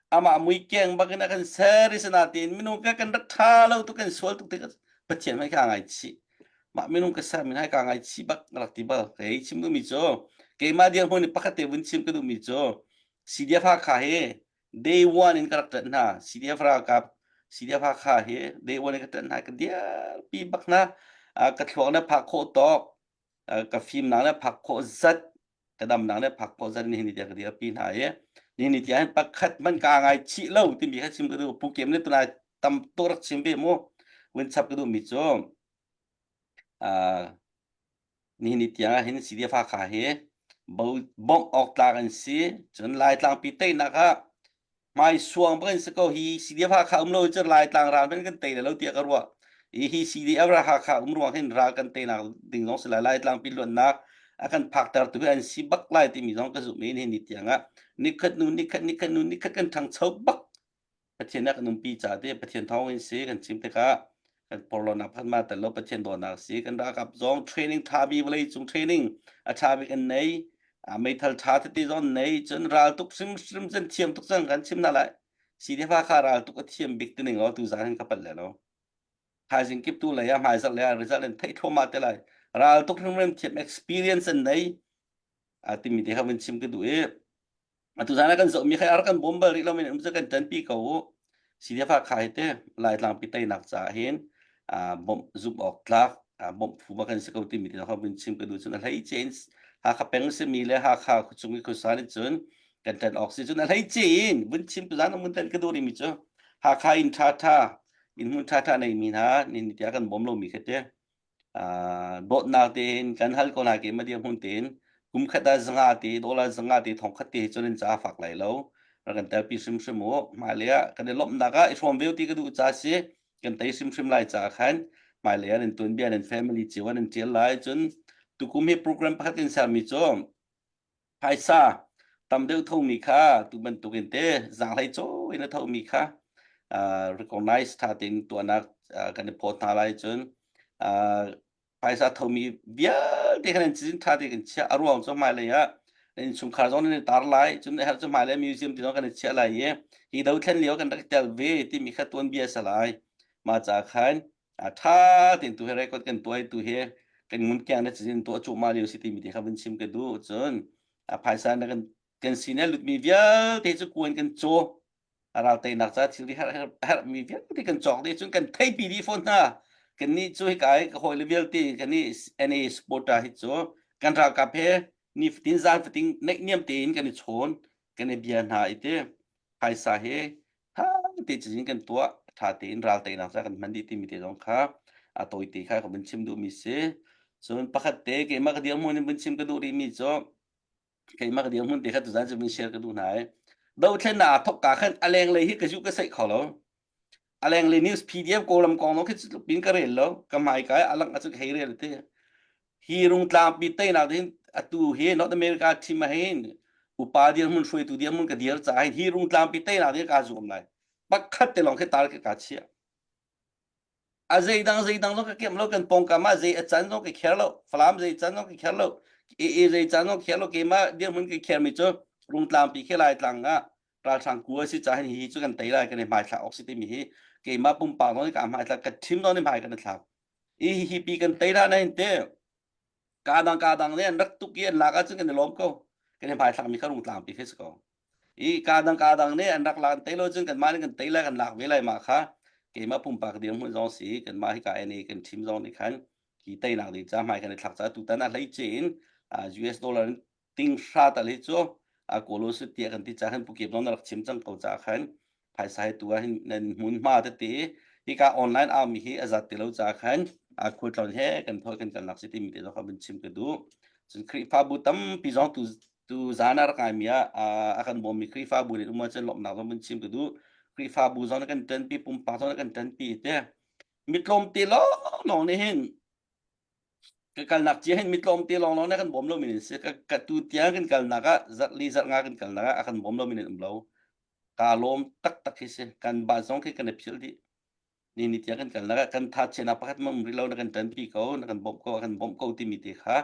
amah mui keng bak in a kan ser i sinain minung ka kan rak ṭha lo tuk kan sual tuk tik Pathian hmanh kha ngaichih mah minung ka ser min hai ka ngaichih bak rak ti bal kei chim duhmi cu keimah dirhmun in pakhat te vun chim ka duhmi cu CDF Hakha hi Day one in ka rak ṭanh hna. CDF ralkap, CDF Hakha hi day one in ka ṭanh hna. Ka dirpi bak hna. Ka thluak na phak khawh tawk, ka fimnak na phak khawh zat, ka damnak na phak khawh zat nihin ni tiang ka dirpi hna i nihin ni tiang hin pakhat hmanh kaa ngaichih lo timi kha chim ka duh. Pu Kem nih tunai tam tuk rak chim ve mu. Vun chap ka duhmi cu Nihin ni tiang ah hin CDF Hakha hi bawmh awk tlak an si. Cun Laitlangpi teinak ah hmaisuang bak in si ko. Hi CDF Hakha um lo cun Laitlang ral hmanh kan tei lai lo tiah ka ruah. Hi hi CDF Hakha um ruang hin ral kan teinak ding zong si lai. Laitlangpi luatnak a kan phakter tu hi an si bak lai timi zong ka zumh i nihin ni tiang ah nikhat nu nikhat nikhat nu nikhat kan ṭhangcho bak Pathian a kan umpi ca te Pathian thawng in si kan chim tikah kan porhlawtnak pakhat ma tel lo Pathian dawtnak si kan ralkap zong training tha bi vawlei cung training a tha bik an nei meithal tha tete zong nei cun ral tuk hrimhrim cun thiam tuk cang kan chim na lai CDF kha ral tuk a thiam bik tining o tu zan hin ka pat le lo thaizing kip tu lei ah hmaizarh lei ah result an theih thluahmah te lai ral tuk hrimhrim thiam experience an nei a timi te kha vun chim ka duh i Atu zan ah kan zohmi kha ar kan bawm bal rih lo men um cu kan ṭanpi ko u. CDF Hakha hi te Laitlang pi teinak caah hin bawmh zumh awk tlak bawmh phu bak kan si ko timi te kha vun chim ka duh cun a hlei ce in Hakha peng simi le Hakha khuachung i khuasa nih cun kan ṭan awk si cun a hlei ce in vun chim tu zan mun tan ka duh rihmi cu Hakha inn ṭha ṭha inn hmun ṭha ṭha neimi hna ni tiah kan bawm lomi kha te dawtnak tein kan hal ko hna ke ma dirhmun tein kum khat ah zanga te dollar zanga te thong khat te cun in ca fak lai lo rak kan telpi hrimhrim u hmailei ah kan i lawmhnak ah i hrawm ve ti ka duh ca si kan tei hrimhrim lai ca khan hmailei ah nan tuanbia nan family cio an tial lai cun tukum hi program pakhat in sermi cu phaisa tam deuh thomi kha tu bantukin te zaanghlei caw in a thomi kha recognize tha tein tuahnak kan i phawt hna lai cun phaisa thomi vialte khan an cin tha tein kan chiah a ruang cu hmailei ah innchungkhar zong nan i tar lai cun herh cu hmailei museum ti zong kan i chiah lai i hi dothlen lio kan rak tel ve timi kha tuanbia sa lai mah ca khan a ṭha tein tu hi record kan tuai tu hi kan ngun na cizin tuah cuahmah lio si timi te kha vun chim ka duh cun a phaisa na kan kan sin a lutmi vialte cu kuan kan caw a ral teinak ca thilri herh herhmi vialte kan cawk dih cun kan theipi dih fawn hna kan nih cu hika i ka hawile vialte kan nih NA supporter hi cu kan ralkap he nifatin zan fatin naihniam tein kan i chawn kan i bia hna i te phaisa he ṭha te cazin kan tuah ṭha tein ral teinak ca kan hman dih timi te zong kha a tawite kha ka vun chim duhmi si cun pakhat te keimah ka dirhmun in vun chim ka duh rihmi cu keimah ka dirhmun te kha tuzan cu vun share ka duh hna i dothlennak aa thok ka khan a lenglei hi ka zu ka seih kho lo a lenglei news PDF kawlam kong no khi tluk pin ka rel lo ka hmai ka a lang a cu ka hei rel te Hi rungtlangpi teinak hin atu hi North America thim ah hin upa dirhmun hruaitu dirhmun ka dir caah hin hi rungtlangpi teinak ding kaa zuam lai. Pakhat te lawng khi tar ka chiah. A zeidang zeidang zong ka kem lo kan pawngkam ah zei a can zong ka kher lo. Falam zei can zong ka kher lo. AA zei can zong kher lo. Keimah dirhmun ka kher mi cu. Rungtlang pi khi Laitlang ah ralhrang ku a si ca hin hi cu kan tei lai kan i hmaithlak awk si timi hi keimah pumpak zong nih ka hmaithlak ka thim zong nih hmai kan i thlak. I hi pi kan tei hna na hin te ka dang ka dang nih an rak tuk i an lak ahcun kan i lawm ko. Kan i hmaithlak mi kha rungtlang pi khi si ko. I ka dang ka dang nih an rak lak an tei lo cun kanmah nih kan tei lai kan lak ve lai mah kha keimah pumpak dirhmun zong si kanmah hi ka ni kan thim zong nih khan hi teinak ding ca hmai kan i thlak ca tutan a hleice in US dollar in ting hra tal hi cu a kolo su tiah kan ti ca khan pukep zong na rak chim cang ko ca khan phaisa hi tu ah hin nan hmunhma tete hika online au mi hi a zat ti lo ca khan a khualtlawn he kan thoi kan kalnak si timi te zong kha vun chim ka duh cun Khrihfabu tampi zong tu tu zan a rak ngaimi ah a kan bawmmi Khrihfabu nih um ahcun lawmhnak zong vun chim ka duh Khrihfabu zong na kan ṭanpi pumpak zong na kan ṭanpi te mi tlawmte lawnglawng nih hin ka kalnak cia hin mi tlawmte lawnglawng nih a kan bawm lomi an si ka, ka tu tiang kan kalnak ah zarh li zarh nga kan kalnak ah a kan bawm lomi an um lo kaa lawm taktak hi si kan ba zong khi kan i philh dih ni ni tiang kan kalnak ah kan tha chiahnak pakhat ma um rih lo na kan ṭanpi ko na kan bawmh ko a kan bawmh ko timi te kha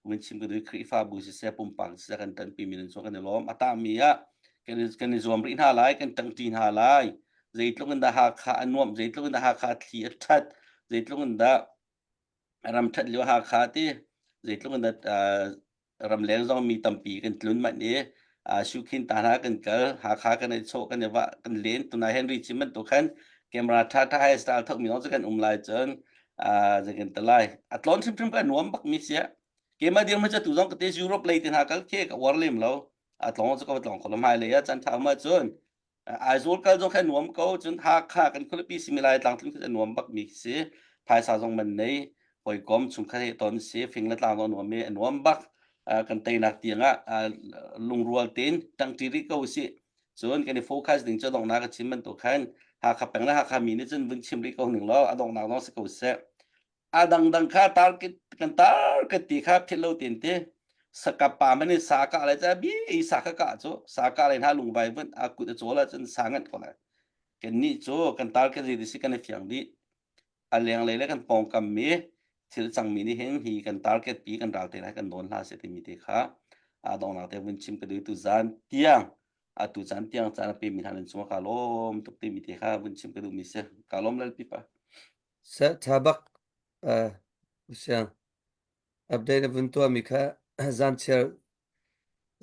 vun chim ka duh Khrihfabu siseh pumpak siseh kan ṭanpi mi nan cung kan i lawm a tami ah kan i, kan i zuam rih hna lai kan ṭangṭi hna lai zeitluk in dah Hakha a nuamh zeitluk in dah Hakha thli a ṭhat zeitluk in dah ram ṭhat lio Hakha ti zeitluk in dah ramleng zong mi tampi kan tlun manh i Sukhin ta hna kan kal Hakha kan i chawh kan i vah kan len tunai Henry chim bantuk khan camera ṭha ṭha he style thok mi zong cu kan um lai cun zei kan ti lai a tlawn hrimhrim ka nuam bak mi sia keimah dirhmun cu tu zong ka te Europe lei te hna kal khi ka uar lem lo a tlawng cu ka va tlawng kho lo hmai lei ah caan ṭha um ahcun Aizawl kal zong kha nuam ko cun Hakha kan khualipi simi lai tlangtlung khi a nuam bak mi si phaisa zong man nei hawikom chungkhat he ton si fing le tlang zong nuam i a nuam bak kan teinak tiang ah lungrual tein ṭangṭi rih ko usih cun kan i focus ding cu donghnak ka chim bantuk khan Hakha peng le Hakha mi nih cun vun chim rih ko ning law a donghnak zong si ko seh a dangdang kha target kan target ti kha philh lo tin ti sakap pa man in sa ka lai cha bi i sa ka ka cu sa ka lai hna lungvai vun a kut a chawl ahcun sa ngan ko lai kan nih cu kan target ri si kan i fiang dih a leng lei le kan pawngkam mi thil cang mi nih hin hi kan target pi kan ral te lai kan dawn hla se timi te kha a dongnak te vun chim ka duh tu zan tiang atu caan tiang caan a pe mi hna nan cungah ka lawm tuk timi te kha vun chim ka duh mi si ka lawm lal pi pa Seh ṭha bak uh, siang update na vun tuahmi kha zanchiar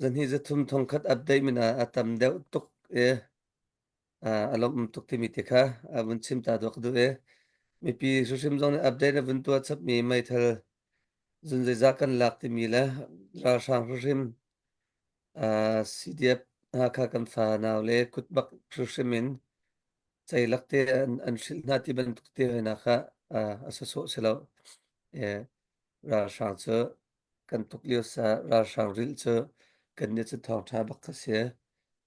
zanhnih zathum thongkhat update min ah a tam deuh tuk i uh, a lawmh um tuk timi te kha a vun chim ta duak duh i mipi hrimhrim zong nih update na vun tuah chapmi meithal zun zeizah kan lak timi le ralhrang hrimhrim uh, CDF Hakha kan fa nau le kut bak hrimhrim in ceilak te an, an hrilh hna ti bantuk te hna kha a sawsawh si lo. Ralhrang cu kan tuk lio sa ralhrang rilh cu kan nih cu thawngṭha bak kha si.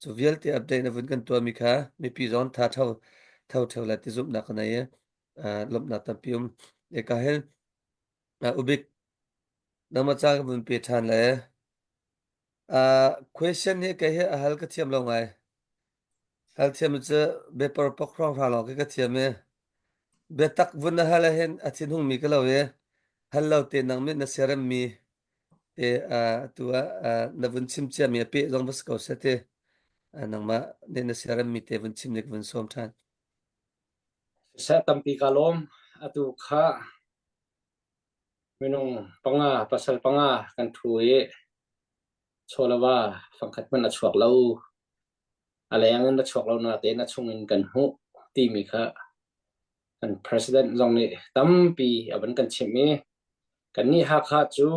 Cu vialte update na vun kan tuahmi kha mipi zong tha tho tho theo la ti zumhnak ka nei i lawmhnak tampi um. E ka hin ubik nangmah ca ka vun pe ṭhan le question hi kei hi a hal ka thiam lo ngai. Hal thiam cu biapar pok hrawnghrang lawng khi ka thiam i biatak vun na hal ahhin a thinhung mi ka lo i hal lo te nang mit na siarem mi te atu ah na vun chim cia mi a peh zong va si ko seh ti nangmah nih na siarem mi te vun chim nih ka vun sawm ṭhan. Siseh tampi ka lawm. Atu kha minung panga pasal panga kan ṭhu i chawlava fangkhat hmanh a chuak lo. A leng in a chuak lo natein a chung in kan hmuh timi kha kan president zong nih tampi a van kan chimh i kannih Hakha cu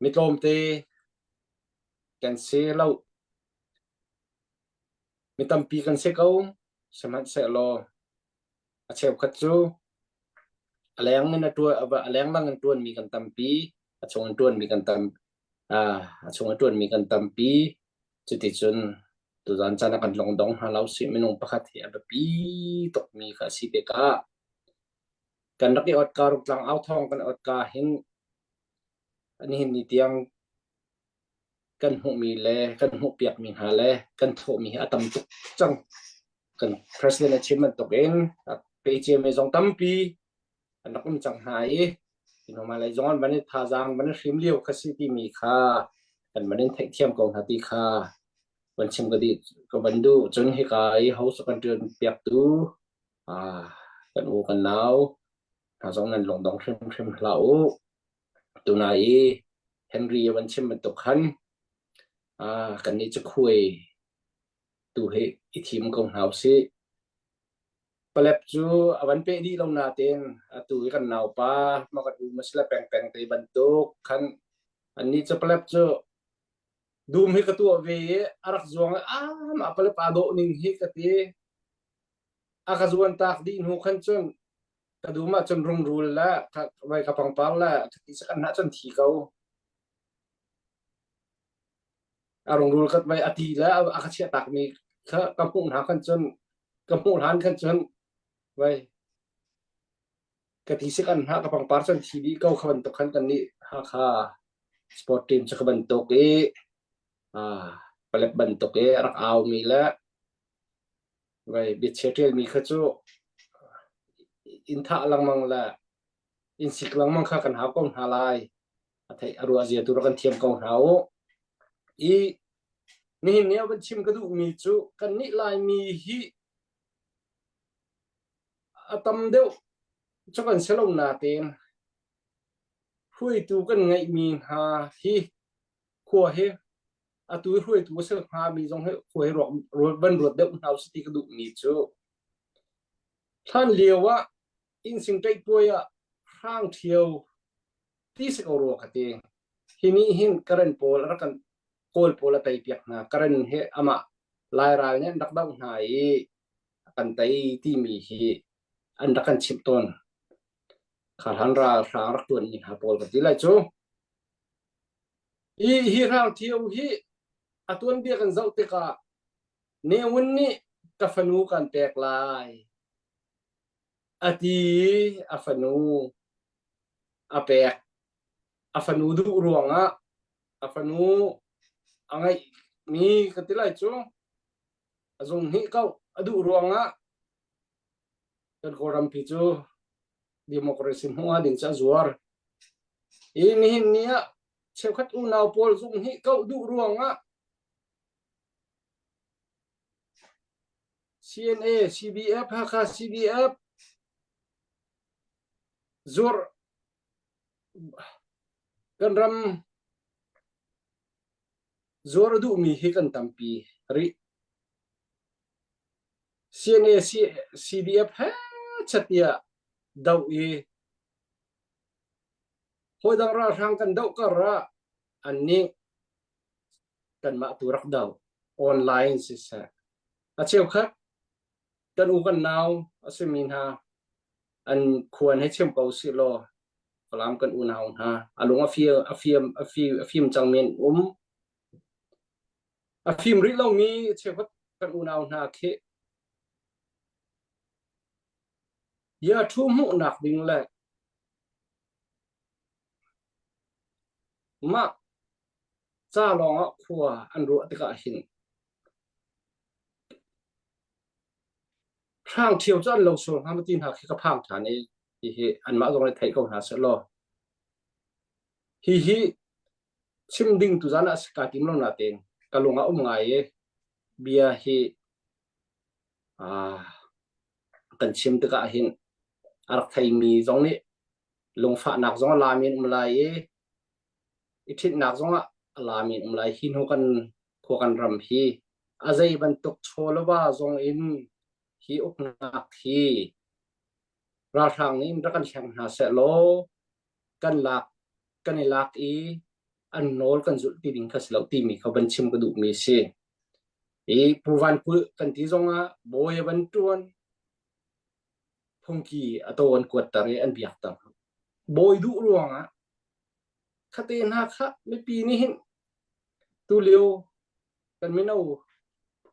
mi tlawmte kan si lo. Mi tampi kan si ko. Sihmanhsehlaw a cheukhat cu a leng in a ṭuan a lenglang in ṭuanmi kan tampi, a chung in ṭuanmi kan tam a chung a ṭuanmi kan tampi. Cuticun tuzan caan ah kan lungdong hna lo sih minung pakhat hi a biapi tukmi kha a si tikah kan rak i ot-ka Rungtlang au thawng kan ot-ka hin nihin ni tiang kan hmuhmi le kan hmuhpiakmi hna le kan thawhmi hi a tam tuk cang. Kan president a chim bantukin pe ciami zong tampi an rak um cang hna i. Hmailei zong an van i thazaang van i hrim lio kha si timi kha kan van in theihthiam ko hna ti kha van chim ka dih ka van duh. Cun hika i host kan ṭuan piaktu ah kan u kan nau hna zong nan lungdong hrimhrim hlah u. Tuna i Henry a van chim bantuk khan ah kannih cu khuai tu hi i thim ko hna usih. Palep cu a van peh dih lo nain atu i kan naupa ma kan u masila pengpeng te bantuk khan annih cu palep cu dum hi ka tuah ve i a rak zuang i ah mah palep aa dawh ning hi ka ti. A ka zuan tak dih hnu khan cun ka dum ah cun rungrul le vai ka pangpar le ka ti kan nah cun thi ko. A rungrul ka vai a ti le a ka chiah tak mi kha ka hmuh hna khan cun ka hmuh hlan khan cun vai ka ti si kan hna ka pangpar cun thi dih ko kha bantuk khan kan nih Hakha sport team cu ka bantuk i ah palep bantuk i rak au mi le Vai biachia ṭialmi kha cu inn thah lengmang le inn sik lengmang kha kan hau ko hna lai. A theih a ruah zia tu rak kan thiam ko hna u. I nihin ni ah van chim ka duhmi cu kannih Laimi hi a tam deuh cu kan si lo natein hruaitu kan ngeihmi hna hi khua hi atu i hruaitu a si hngami zong hi khua hi ruak van ruat deuh hna usih ti ka duhmi cu hlan lio ah innsing ṭaihpuai ah hrang ṭhio ti si ko rua ka ti. Hi nih hin Karen pawl a rak kan Kawl pawl a tei piak hna. Karen hi amah Lairal nih an rak doh hna i a kan tei timi hi an rak kan chimh tawn. Kha hlan ralhrang rak ṭuanmi hna pawl ka ti lai cu. Hi hi hrangṭhio hi a tuanbia kan zoh tikah Ne Win nih ka fanu kan pek lai a ti i a fanu a pek. A fanu duh ruangah a fanu a ngeihmi ka ti lai cu a zung hnih ko a duh ruangah kan Kawlrampi cu democracy hmuh hnga ding cu a zuar. I nihin ni ah cheukhat unau pawl zung hnih ko duh ruangah CNA, CDF, Hakha CDF zuar kan ram zuar a duhmi hi kan tampi rih. CNA, CDF he chatiah doh i hawidang ralhrang kan doh kar ah annih kanmah tu rak doh online siseh a cheukhat kan u kan nau a simi hna an khuan he chim ko sih law Falam kan unau hna a lung a fim a fim a fim a fim cangmi an um A fim rih lomi cheukhat kan unau hna khi bia thu hmuhnak ding le mah ca lawngah khua an ruah tikah hin hrang ṭhio cu an lo sual hnga maw ti hna khi ka phang ṭhan i hihi anmah zong nih thei ko hna seh law hihi Chim ding tuzan ah kaa tim lo natein ka lung ah um ngai i bia hi kan chim tikah hin a rak theimi zong nih lungfahnak zong a lami an um lai i i ṭhitnak zong ah a lami an um lai. Hi hnu kan khua kan ram hi a zei bantuk chaw le va zong in hi uknak hi ralhrang nih rak kan hleng hna seh law kan lak kan i lak i an nawl kan zulh ti ding kha si lo timi kha van chim ka duhmi a si. I Pu Van Kulh kan ti zongah bawi a van ṭuan phungki a to an kuatter i an biakter. Bawi duh ruangah khate hna kha mipi nih hin tulio kan mino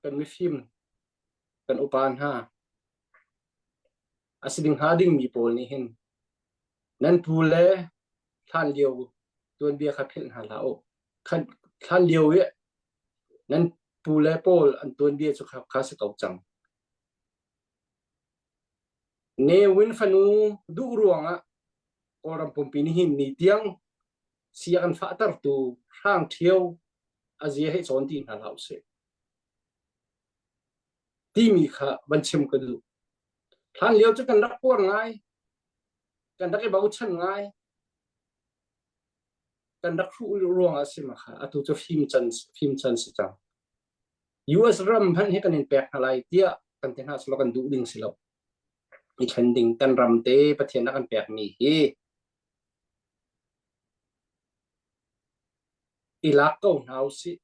kan mifim kan upa hna a si ding hnga dingmi pawl nih hin Nan pu le hlanlio tuanbia kha philh hna hlah u. Hlanlio i nan pu le pawl an tuanbia cu kha si ko cang. Ne Win fanu duh ruangah. Kawlram pumpi nihin ni tiang si a kan fahtertu hrang ṭhio a zia hei cawn ti hna hlah usih. Timi kha van chim ka duh. Hlan lio cu kan rak uar ngai, kan rak i bochan ngai, kan rak hruh ruang ah si ma kha atu cu fim chan fim chan si cang. US ram hmanh hi kan in pek hna lai tiah kan ti hna silo kan duh ding si lo. I thlen ding kan ram te Pathian a kan pekmi hi i lak ko hna usih.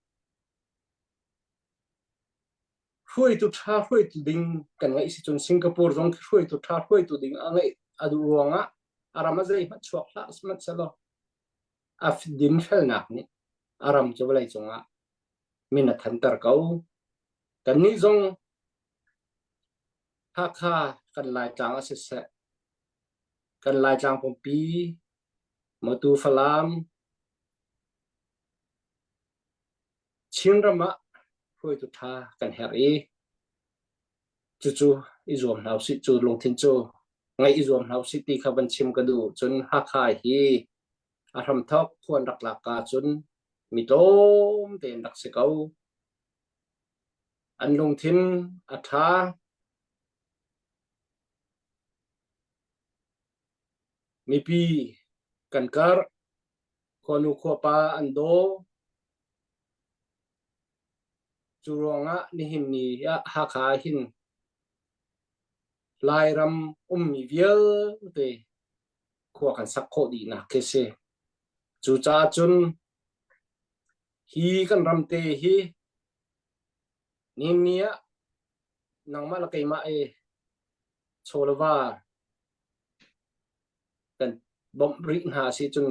Hruaitu ṭha hruaitu ding kan ngeih si cun Singapore zong khi hruaitu ṭha hruaitu ding a ngeih a duh ruangah a ram a zeihmanh chuak hlah sihmanhsehlaw a dinfelnak nih a ram cu vawlei cungah min a thanter ko. Kannih zong Hakha kan Laitlang ah siseh, kan Laitlang pumpi, Matu Falam, Chinram ah hruaitu ṭha kan herh i cucu i zuam hna usih cu lungthin cu ngaih i zuam hna usih ti kha van chim ka duh. Cun Hakha hi a hramthawk khuan rak lak ka cun mi tlawm tein rak si ko. An lungthin a ṭha. Mipi kan karh. Khuanu khuapa an daw. Cu ruangah nihin ni ah Hakha ah hin Lairam ummi vialte khua kan sak khawh dihnak khi si. Cucaah cun hi kan ram te hi nihin ni ah nangmah le keimah i chaw le va kan bawmh rih hna si cun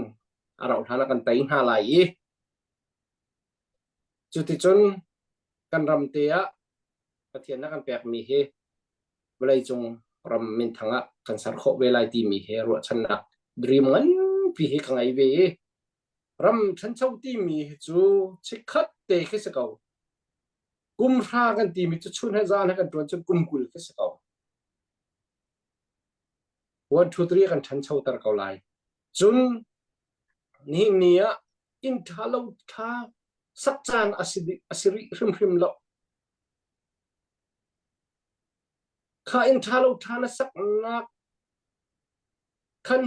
a rauh hlan ah kan tei hna lai i cuticun kan ram te ah Pathian a kan pekmi hi vawleicung ram minthang ah kan ser khawh ve lai timi hi ruahchannak dream nganpi hi ka ngei ve i ram ṭhancho timi hi cu chikkhat te khi si ko. Kum hra kan timi cu chun he zan he kan ṭuan cun kum 20 khi si ko. 1 2 3 kan ṭhanchoter ko lai. Cun nihin ni ah inn ṭha lo ṭha sak caan a si a si rih hrimhrim lo. Kha inn ṭha lo ṭha na saknak khan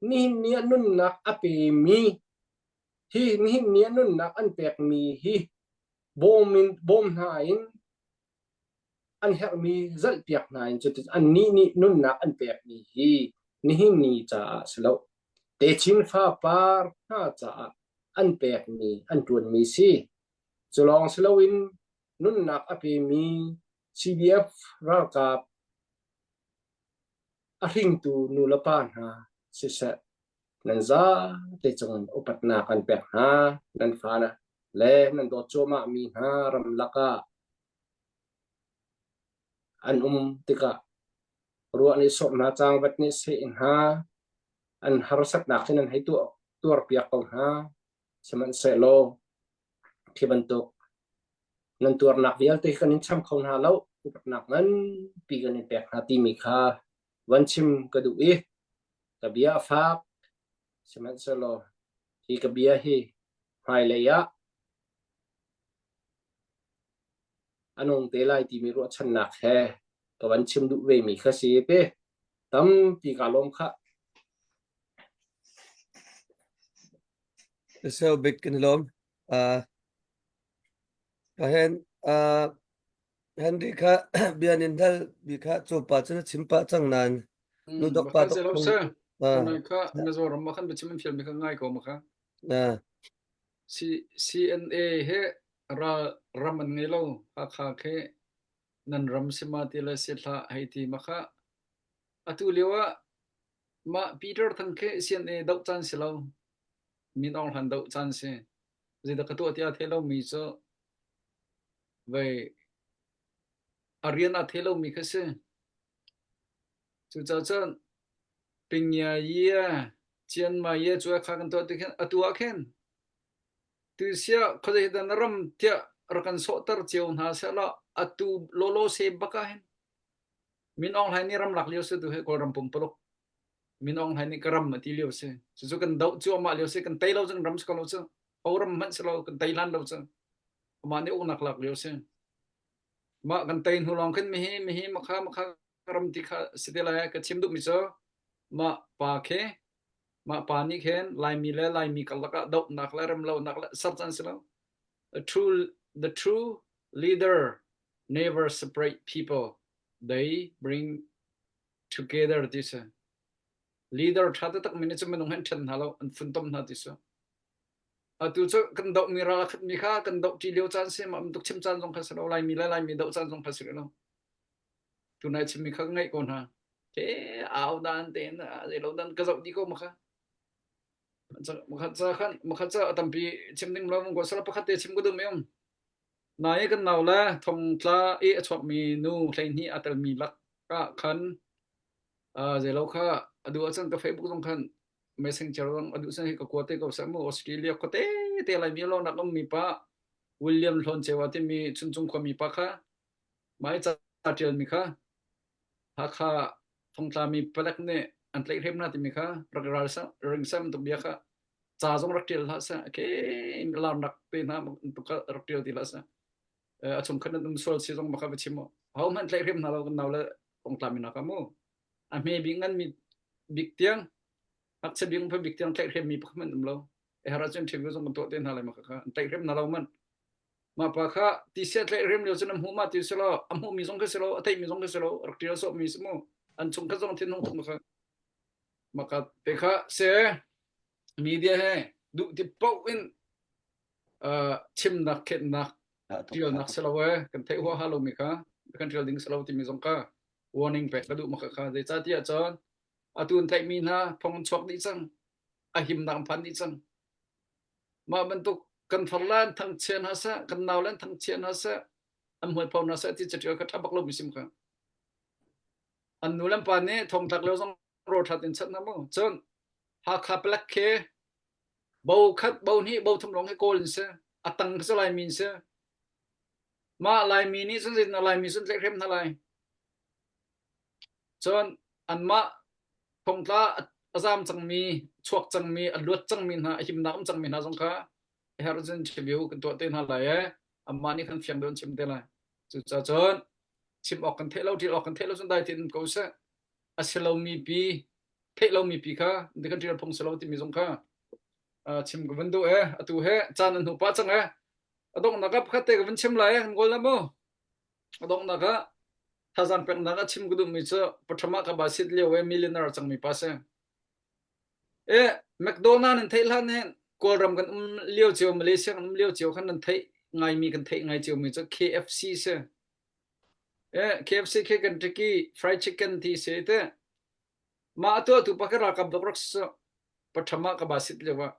nihin ni ah nunnak a pemi hi nihin ni ah nunnak an pekmi hi bawm in bawm hna in an herhmi zalhpiak hna in cutin annih nih nunnak an pekmi hi nihin ni caah si lo techin fapar hna caah an pekmi an ṭuanmi si. Cu lawng si loin nunnak a pemi CDF ralkap a hringtu nulepa hna siseh nan zate cungin upatnak an pek hna nan fa le nan dawt cuahmahmi hna ramlak ah an um tikah ruah nih sawh hna cangvat nih seh hna an harsatnak hin an hei tuah tuarpiak ko hna sihmanhsehlaw khi bantuk nan tuarnak vialte kan in cham kho hna lo upatnak nganpi kan in pek hna timi kha van chim ka duh i ka bia a fak sihmanhsehlaw hi ka bia hi hmailei ah a nung te lai timi ruahchannak he ka van chim duh ve mi kha si te tampi ka lawm khah. So big kan lawm. Uh, ka hen uh, Henry kha bian in dal bi kha chu pa chu chim pa chang nan nu dok pa tok thung. Uh, kha Mizoram ma khan bichim fial mi kha ngai ko ma kha. Na. C CNA he ra ram an ngei lo Hakha khi nan ram si ma ti le si hlah hei ti ma kha atu lio ah mah Peter Thang khi CNA doh caan si lo Min Aung Hlaing doh caan si zeidah ka tuah tiah thei lomi cu vei a rian a thei lomi kha si cucaah cun Pingya ye Chiang Mai ye cu kha kan tuah ti khin atu ah khin tusia khuazei dah na ram tiah rak kan sawhter cio hna sehlaw atu lawlaw se bak ah hin Min Aung Hlaing nih ramlak lio si tu hi Kawlram pumpuluk. Min Aung Hlaing nih ka ram a ti lio si. Cucu kan doh cuahmah lio si, kan tei lo cun ram si ko lo cu. Ho ram hmanh si lo, kan tei hlan lo cu. Amah nih uknak lak lio si. Mah kan tei hnu lawng khin mihi mihi makha makha ram ti kha si te lai ka chim duhmi cu mah pa khi mah pa nih khin Laimi le Laimi karlak ah dohnak le remlonak le ser can si lo. The true, the true leader never separate people. They bring together ti si. Leader ṭha taktak mi nih cun minung hi an ṭhen hna lo, an funtom hna ti si. Atu cu kan dohmi ral a khatmi kha kan doh ṭi lio caan si, mah bantuk chim caan zong kha si lo, Laimi le Laimi doh caan zong kha si rih lo. Tunai chimmi kha ka ngaih ko hna. Ke au dan tein zei lo dan ka zoh dih ko ma kha. Makhat ca khan makhat ca a tampi chim ding lo ko sala pakhat te chim ko duh mi um. Nai kan nau le thongtla i a chuakmi nu 12 a telmi lak ah khan zei lo kha a duh ahcun ka Facebook zong khan messenger zong a duh cun hi ka kua te ko seh mu Australia khuate te Laimi lo nak ummi pa William Hlawncewa timi Chuncung khuami pa kha mai ca ṭialmi kha Hakha thongtlami palek nih an tlaihhrem hna timi kha rak ral sa ring sam tuk bia kha ca zong rak ṭial hlah seh ke larnak te hna tuk kha rak ṭial ti hlah seh a chungkhat nan um sual si zong baka va chim mu ho hmanh tlaihhrem hna lo kan nau le thongtlami na ka mu a hme bik ngan mi bik tiang ngakchia bik pha bik tiang tlaihhrem mi pakhat hmanh um lo e har ahcun interview zong kan tuah te hna lai ma kha an tlaihhrem hna lo man Mah pa kha tisia tlaih rem lio cun a hmuh ma ti si lo a hmuh mi zong kha si lo a theih mi zong kha si lo rak ṭial sawh mi si mu an chung kha zong thin hung tuk kha maka te kha se media he duh ti paoh in chimnak khennak ṭialnak si lo e kan theih huaha lo mi kha kan ṭial ding si lo timi zong kha warning pek ka duh maka kha zeicahtiah cun atu an tlaihmi hna thong an chuak dih cang a himnak an phan dih cang Mah bantuk kan farle an thangchia hna seh, kan naule an thangchia hna seh, an hmualpho hna seh ti catial kha ṭha bak lomi sim kha. An nu le an pa nih thongtlak lio zong rawl ṭhat in chanh hna mu. Cun Hakha palek khi bo khat, bo hnih, bo thum lawng hi Kawl in si. A tang khi cu Laimi in si. Mah Laimi nih cun zeitin Laimi cun tlaihhrem hna lai. Cun anmah thongtla a zaam cangmi, chuak cangmi, a luat cangmi hna, a himnak um cangmi hna zong kha a herh cun interview kan tuah te hna lai i anmah nih khan fiang deuh an chim te lai. Cucaah cun chim awk kan theih lo, ṭial awk kan theih lo cun dai tein um ko seh. A si lomi pi, theih lomi pi kha kan ṭial phung si lo timi zong kha chim ka vun duh e. Atu he caan an hnu pah cang e. A donghnak ah pakhat te ka vun chim lai e. Kan kawl na mu. A donghnak ah thazaang peknak a chim ka duhmi cu pathum ah ka ba sit lio i millionaire cangmi pa si. E McDonald nan theih hlan hin Kawlram kan um lio cio Malaysia kan um lio cio khan nan theih ngaimi kan theih ngai ciomi cu KFC si. E KFC khi Kentucky Fried Chicken ti si te. Mah a tuahtu pa kha ralkap dok rak si. Pathum ah ka ba sit lio ah.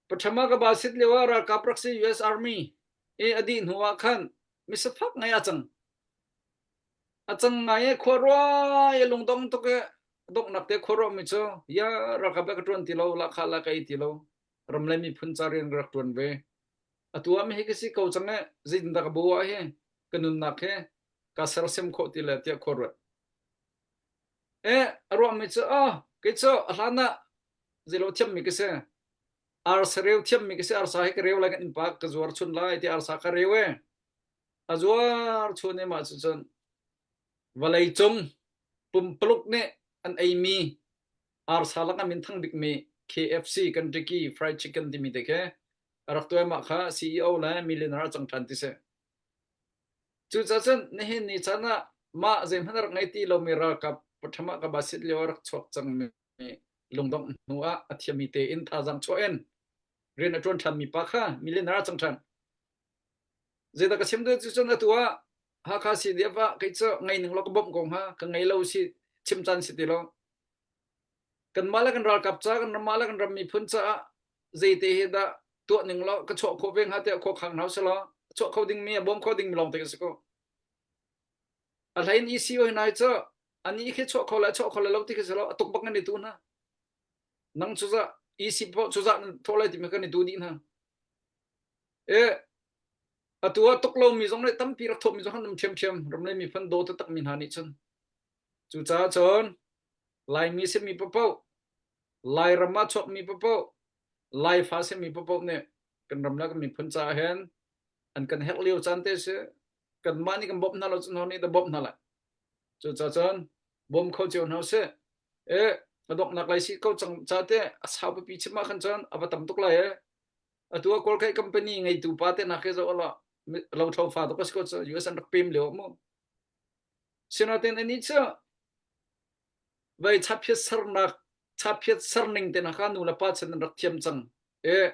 Pathum ah ka ba sit lio ah ralkap rak si US Army. E a dih hnu ah khan misafak ngai a cang. A cang ngai i khua ruai i lungdong tuk i donghnak te khua ruahmi cu ya ralkap le ka ṭuan ti lo lahkhah la ka ei ti lo ram le miphun ca rian ka rak ṭuan ve atu ah mi hi ka si ko cang e zeitindah ka bu ah hi ka nunnak hi ka sersiam khawh ti le tiah khua ruat e a ruahmi cu oh kei cu a hlan ah zeilo thiammi ka si arsa reu thiammi ka si arsa hi ka reu lai kan innpa ka zuar chun lai ti arsa ka reu e a zuar chun i mah cucun vawlei cung pumpaluk nih an eimi arsa lakah minthang bikmi KFC Kentucky Fried Chicken timi te khi a rak tuah mah kha CEO le millionaire a cang ṭhan ti si. Cucaah cun nihin ni caan ah mah zeihmanh a rak ngei ti lomi ralkap pathum ah ka basit lio a rak chuak cangmi lungdongh hnu ah a thiammi tein thazaang chuah in rian a ṭuan ṭhanmi pa kha millionaire a cang ṭhan. Zeidah ka chim duh cu cun atu ah Hakha CDF ah kei cu ngei ning law ka bawmh ko hnga ka ngei lo si chim caan si ti lo. Kanmah le kan ralkap ca kan ramah le kan ram miphun caah zeite hi dah tuah ning law ka chuah khawh ve hnga tiah khua khang hna usih law chuah kho dingmi a bawm kho dingmi lawng te ka si ko. A hlei in ECO hi nai cu ani khi chuah kho le chuah kho le lo ti khi si lo a tuk bak nan i tu hna. Nang cu za EC poh cu za nan thawh lai timi kan i tu dih hna. E atu ah tuk lomi zong nih tampi rak thawhmi zong an um ṭhiamṭhiam ram le miphun daw taktakmi hna nih cun. Cucaah cun. Laimi simi paohpaoh, Lairam ah chuakmi paohpaoh, Laifa simi paohpaoh nih kan ram le kan miphun caah hin an kan herh lio caan te si. Kanmah nih kan bawmh hna lo cun ho nih dah bawmh hna lai. Cucaah cun bawm kho cio hna usih. E a donghnak lai si ko cang ca te a sau pipi chim ah khan cun a va tam tuk lai e. Atu ah Kawlkaih company ngeitu pa te nak hi zoh ala lo thlo fa tuk a si ko cu US an rak pem lio mu. Sinain anih cu vei chaphiat sernak chaphiat serning te na kha nu le pa chan an rak thiam cang. E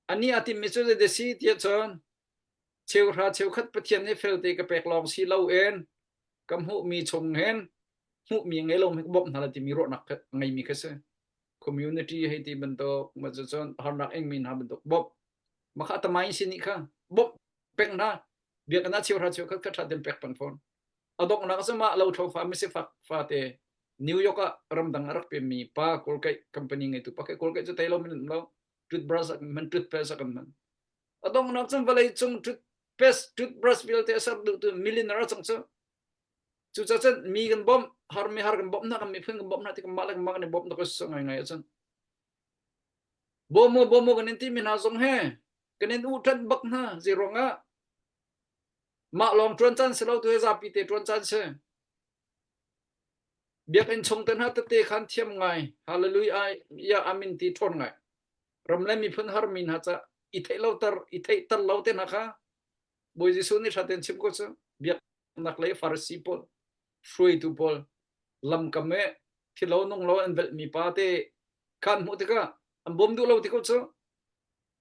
ani a timmi cu zei si tiah cun cheuhra cheukhat Pathian nih felte ka pek lawng si loin ka hmuhmi chung hin hmuhmi ngei lo mi ka bawmh hna lai timi ruahnak ngeimi kha si. Community hei ti bantuk ma cu cun harnak ingmi hna bantuk bawmh makha tamai sin nih kha bawmh pek hna biakinn ah cheuhra cheukhat kha ṭha tein pek peng fawn. A donghnak cu mah lothlo fa misifak fate New York ah ramdang a rak pemmi pa kawlkaih company ngeitu pa kawlkaih cu tei lo min um lo toothbrush a kan hman toothpaste a kan hman a donghnak cun vawlei cung toothpaste toothbrush vialte a ser duhtu millionaire a cang cu cucaah cun mi kan bawmh har mi har kan bawmh hna kan miphun kan bawmh hna ti kan mah le kan mah kan i bawmh tuk a ngai ngai ahcun bawm bawm kan in ti mi hna zong he kan in uh ṭanh bak hna zei ruangah mah lawng ṭuan caan si lo tu he zapi te ṭuan caan si biakinn chung te hna tete khan thiam ngai hallelujah ya amin ti ṭhawn ngai ram le miphun har mi hna ca i theih lo ter i theih ter lo te hna kha Bawi Jesuh nih ṭha tein chim ko cu biaknak lei Farasi pawl hruaitu pawl lamkam e thilo nung lo an velh mi pa te khan hmuh tikah an bawm duh lo ti ko cu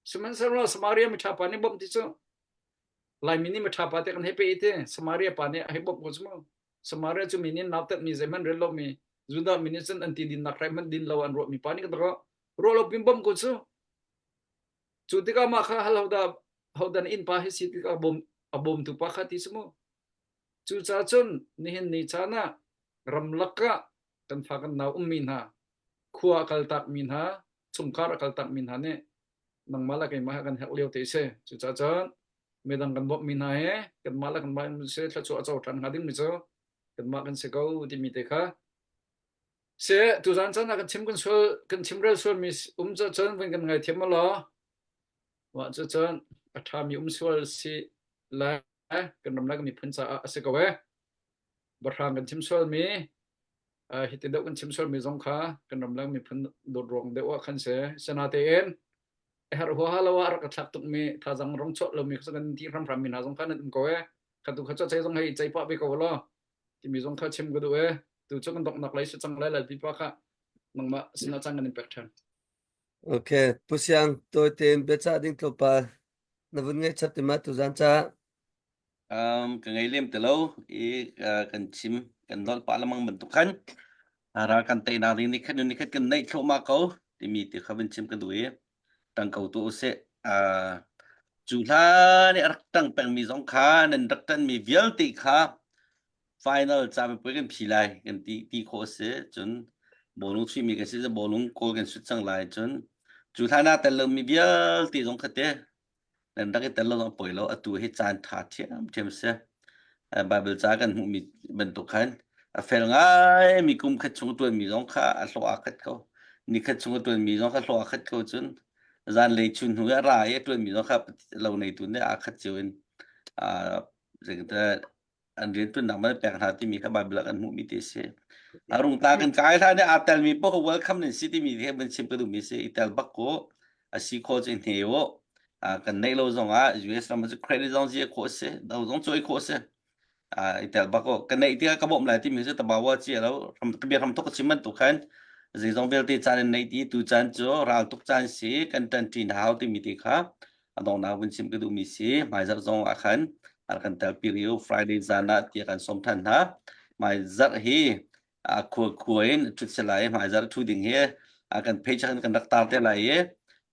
sihmanhsehlaw Samaria miṭha pa nih bawmh ti cu Laimi nih miṭha pa te kan hei pe i ti Samaria pa nih a hei bawmh ko cu mu Samaria cu mi nih nautat mi zeihmanh rel lomi Judah mi nih cun an ti dinnak hrai hmanh din lo an ruah mi pa nih ka ruah lo pin bawmh ko cu cu tikah mah kha hal hodah hodan inn pa hi si tikah bawm a bawmtu pa kha ti si mu cucaah cun nihin ni caan ah ramlak ah kan fa kan nau ummi hna khua a kaltak mi hna chungkhar a kaltak mi hna nih nangmah le keimah he kan herh lio te si cucaah cun midang kan bawmh mi hna he kanmah le kanmah in si thluachuah a co ṭhan hnga ding mi cu kanmah kan si ko timi te kha si tuzan caan ah kan chim kan sual kan chimrel sual mi um cu cun vun kan ngaithiam law mah cu cun a ṭhami um sual si le kan ram le kan miphun caah a si ko e bahrang kan chim sual mi hiti deuh kan chim sual mi zong kha kan ram le miphun dawt ruang deuh ah khan si sinatein herh huaha lo ah rak ka thlak tuk mi thazang rong chuah lo mi kan ti hramhram mi hna zong kha nan um ko e kha tu kha cho chei zong hei chei pah ve ko law timi zong kha chim ka duh e tu cu kan donghnak lei si cang lai lai pipa kha nangmah sinah cang kan in pek ṭhan Okay, Pu Siang tawi tein biacah ding tlawmpal na vun ngaih chap ti ma tuzan ca Um, ka ngei lem ti lo i uh, kan chim kan nolh pah lemang bantuk khan ral kan teinak ding nikhat nu nikhat kan neih thluahmah ko timi ti kha vun chim ka duh i tang ko tu usih. Uh, cu hla nih a rak tang pengmi zong kha nan rak tanmi vialte kha final camipuai kan phi lai kan ti ti khawh a si cun bawlung chuihmi kan si bawlung kawl kan sut cang lai cun cu hlan ah tel lomi vialte zong kha te nan rak i tel lo zong poi lo atu hi caan ṭha ṭhiamṭhiam si Bible ca kan hmuhmi bantuk khan a fel ngai mi kum khat chung ṭuanmi zong kha a hlawh aa khat ko ni khat chung a ṭuanmi zong kha hlawh aa khat ko cun zanlei chun hnu i a ra i a ṭuanmi zong kha lo neitu nih aa khat cio in an rianṭuannak man pek hna timi kha Bible ah kan hmuhmi ti a si. A rungta kan kai hlan i aa telmi paoh welcome nan si timi he van chim ka duhmi si i tel bak ko a si khawh cu i hne u kan neih lo zong ah US ram cu credit zong zia khawh a si do zong cawi khawh a si i tel bak ko ka neih tikah ka bawmh lai timi cu tabawa ci lo ram bia ram tuk ka chim bantuk khan zeizong vialte caan in neih ti tu caan cu ral tuk caan si kan ṭanṭi hau timi ti kha a donghnak vun chim ka duhmi si hmaizarh zong ah khan a kan telpi rih Friday zan ah tiah kan sawm than hna hmaizarh hi a khua khua in ṭhut se lai hmaizarh ṭhu ding hi a kan page kan kan rak tar te lai i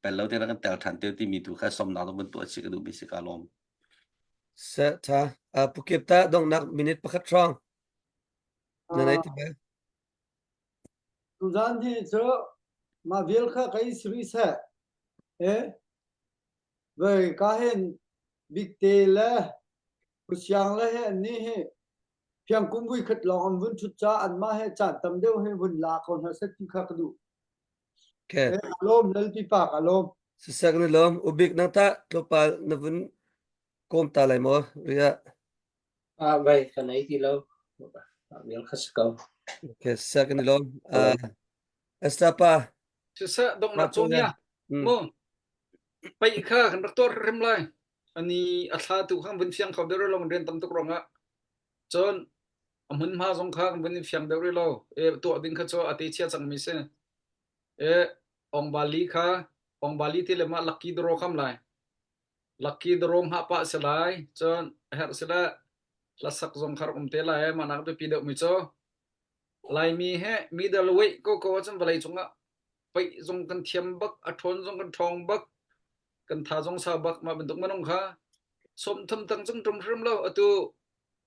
pel lo te kan tel than te timi tu kha sawmnak zong vun tuah chih ka duhmi si ka lawm Se tha pukip ta donghnak minute pakhat hrawng na nei ti bel Tuzan hi cu mah vial kha kai siri seh. Eh, voi ka hin Bikte le Pusiang le he an ni hi. Fiangkum vui khat lawng an vun ṭhut caah anmah he caan tam deuh he vun la ko hna seh ti kha ka duh. Okay. Eh, a lawm Lalpi pa ka lawm. Sisak na lawm. Ubik nang ta tlawmpal na vun kawm ta lai maw? Ria. Ah, vai ka nei ti lo. Vial kha si ko. Okay, sisak na lawm. Ah, Esther pa. Siseh donghnak cawnia. Mu. Paih kha kan rak tuar hrim lai. Ani a thla tu kha vun fiang kho deuh lo rian tam tuk ruangah. Cun a hmunhma zong kha kan vun in fiang deuh rih lo. E tuah ding kha cu a te chia cangmi si. E Ongbali kha Ongbali ti le mah lucky draw kham lai. Lucky draw hngah pah si lai. Cun a herh si le hlasak zong kha rak um te lai. Mah nak biapi deuh mi cu Laimi he middleweight ko ko ahcun vawlei cungah paih zong kan thiam bak, a ṭhawn zong kan ṭhawng bak, kan tha zong sau bak. Mah bantuk minung kha sawmthum tang cung ṭum hrim lo. Atu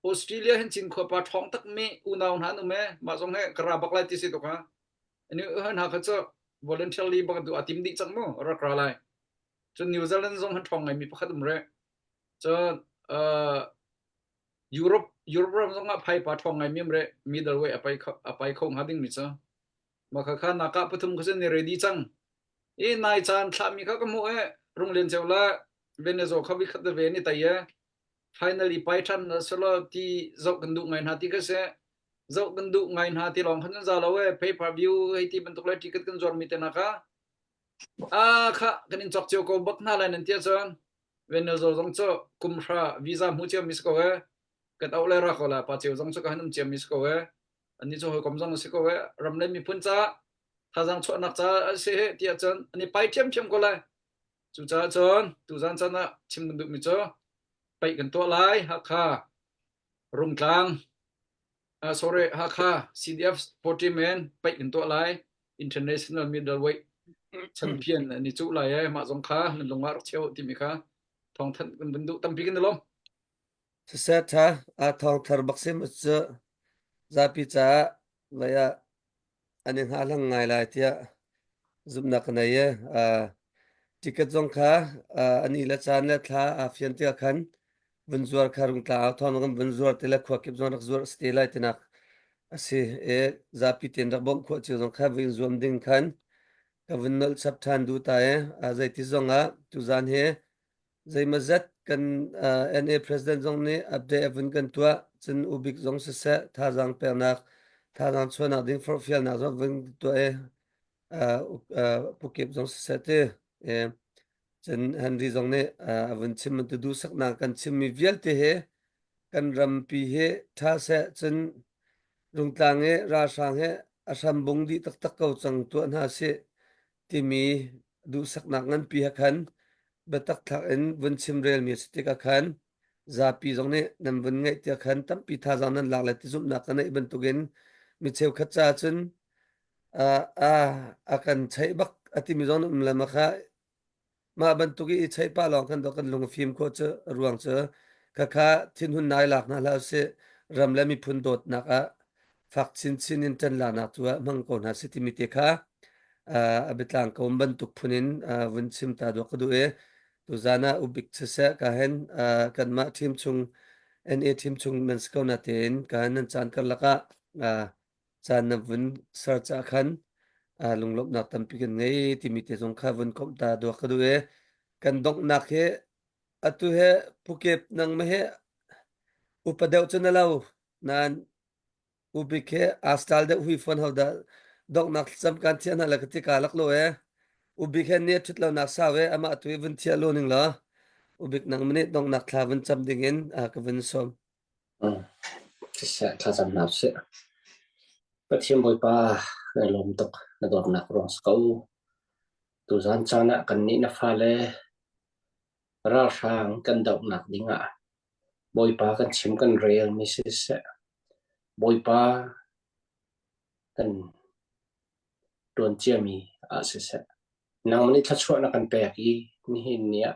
Australia hin Cinkhua pa ṭhawng takmi unau hna an um ee. Mah zong he ka ra bak lai ti si tuk ha. Ani hna kha cu voluntarily bak tu a tim dih cang mu rak ra lai. Cun New Zealand zong han ṭhawng ngaimi pakhat um rih. Cun uh, Europe Europe ram zong ah phaipa ṭhawng ngaimi um rih. Middleweight a pai kho a pai kho hnga dingmi cu. Mah kha kha naka pathum kha cun ni ready cang. I nai caan thlahmi kha ka hmuh i Runglian ceu le Venezuela kha vikhat ve ni tai e. Finally pai ṭhan selo ti zoh kan duh ngai hna ti kha si. Zoh kan duh ngai hna ti lawng khan kan za lo e. Pay per view hei ti bantuk le ticket kan zuarmi te hna kha. Ah kha kan in cawk cio ko bak hna lai nan ti ahcun Venezuela zong cu kum hra visa hmu cio mi si ko e. Kan auh le ra ko la pa ceu zong cu ka han um cia mi si ko e. Annih cu hawikom zong a si ko e. Ram le miphun caah thazaang chuahnak caah a si tiah cun an i pai ṭhiamṭhiam ko lai. Cucaah cun tuzan caan ah chim kan duhmi cu paih kan tuah lai Hakha Rungtlang uh, sorry Hakha CDF 40 men paih kan tuah lai International Middleweight champion an i cuh lai e mah zong kha nan lung ah rak cheu timi kha thawngthanh kan vun duh tampi kan i lawm. Siseh ṭha aa thawng thar bak sim cu zapi caah lei ah an i hngahhlang ngai lai tiah zumhnak ka nei i uh, ticket zong kha uh, ani le caan le thla aa fian tiah khan vun zuar kha rungtla au thawng kan vun zuar te le khua kip zong rak zuar a si te lai tinak a si i zapi tein rak bawmh khawh cio zong kha vun zuam ding khan ka vun nolh chap ṭhan duh ta i uh, zeiti zong ah tuzan hi Zeimawzat kan NA President zong nih update a vun kan tuah. Cun Ubik zong siseh thazaang peknak, thazaang chuahnak ding forhfialnak zong vun tuah i Pukip zong siseh ti. Cun Henry zong nih a vun chim bantuk duhsaknak kan chimmi vialte hi kan rampi hi ṭha seh cun Rungtlang i ralhrang hi a hrambung dih taktak ko cang tuah hna sih timi duhsaknak nganpi he khan biatak thlak in vun chimrelmi a si tikah khan zapi zong nih nan vun ngaih tiah khan tampi thazaang nan lak le ti zumhnak ka neih bantukin mi cheukhat caah cun a kan cheih bak a timi zong nan um le ma kha Mah bantuk i i cheih pah lawng khan dawh kan lung a fim khawh cu a ruang cu khakha thinhun nai lak hna hlah usih ram le miphun dawtnak ah fak chinchin in ṭan laknak tu ah hmang ko hna sih timi te kha a biatlang ko bantuk phun in vun chim ta dawh ka duh i tuzan ah ubik siseh ka hen kanmah team chung NA team chung nan si ko na tein ka hen nan caan karlak ah caan na vun ser cah khan lunglawmhnak tampi kan ngei timi te zong kha vun komh ta duak ka duh i kan donghnak hi atu he Phuket nangmah he upa deuh cu na lo nain ubik he aa style deuh hui fawn ho dah donghnak thlacam kan thiah hna le ka ti ka lak lo e ubik he ni a ṭhut lo nak sau e amah tu i vun thiah lo ning law ubik nangmah nih donghnak thla vun cam ding in ka vun sawm. Siseh thlacam hna usih. Pathian Bawipa, na lawm tuk, na dawtnak ruang si ko. Tuzan caan ah kannih na fale ralhrang kan dohnak dingah Bawipa kan chim kan relmi siseh, Bawipa kan ṭuan ciami ah siseh, nangmah nih thluachuah na kan pek i nihin ni ah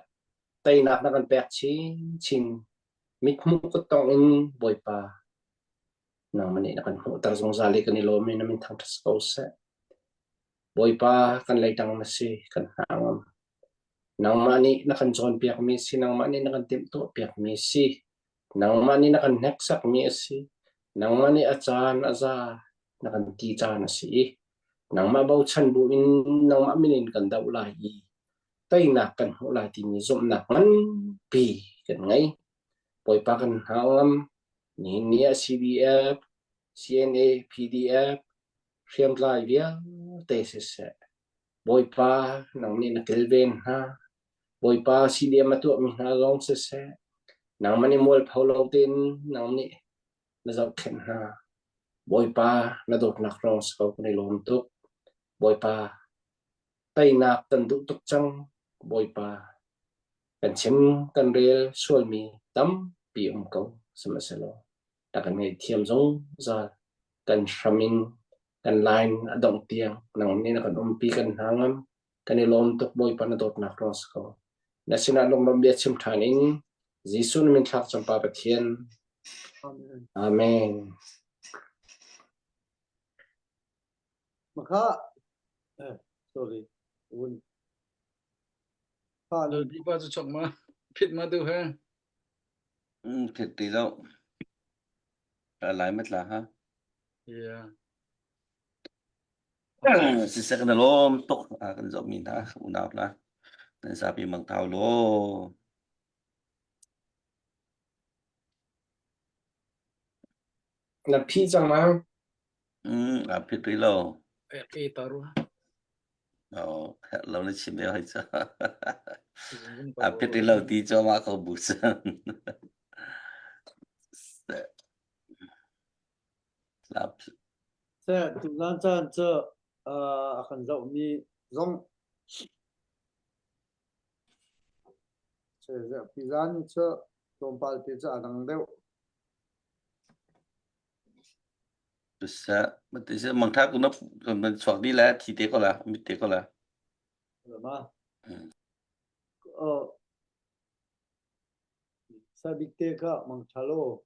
teinak na kan pek chinchin Mithmuh kuttongh in Bawipa, nangmah nih na kan hmuhter zungzal i kan i lawm i na min thangṭhat si ko seh. Bawipa, kan leitang na si, kan hna ngam. Nangmah nih na kan cawnpiakmi a si, nangmah nih na kan timhtuahpiakmi a si, nangmah nih na kan hneksakmi a si. Nangmah nih a caan a za na kan ti caan a si i nangmah bochan bu in nangmah min in kan doh lai i teinak kan hmuh lai timi zumhnak nganpi kan ngei. Bawipa kan hna ngam. Nihin ni ah CDF, CNA, PDF, hriamtlai vialte siseh, Bawipa nang nih na kilven hna. Bawipa CDM a tuahmi hna zong siseh, nangmah nih mualpho lo tein nang nih na zohkhenh hna. Bawipa na dawtnak ruang si ko kan i lawm tuk. Bawipa teinak kan duh tuk cang. Bawipa kan chim kan rel sualmi tampi um ko sihmanhsehlaw na kan ngaihthiam zungzal kan hram in kan line a dongh tiang nang nih na kan umpi kan hna ngam kan i lawm tuk Bawipa na dawtnak ruang si ko na sinah lunglawmh bia chim ṭhan in Jesuh na min thlak cang Pa Pathian Amen. Amen Maka eh, sorry. Un. Pa Lal pa cu chok ma phit ma tu he. Mm, thit ti lo. Lai mat la ha. Yeah. Siseh kan lawm tuk a kan zoh mi hna unau hna nan zapi mang thau law. Na phi cang ma? Mm, a phit rih lo. E taru. Oh, lo na chim bel hai cha. A phit rih lo ti cho ma ko bu cang. Seh, tuzan caan cu a kan zohmi zong Pizan cu tlawmpal te cu a dang deuh. Seh, mangtha ku na chuak dih le thi te ko la, mit te ko la. Ma. Oh. Sabik te kha mangtha lo.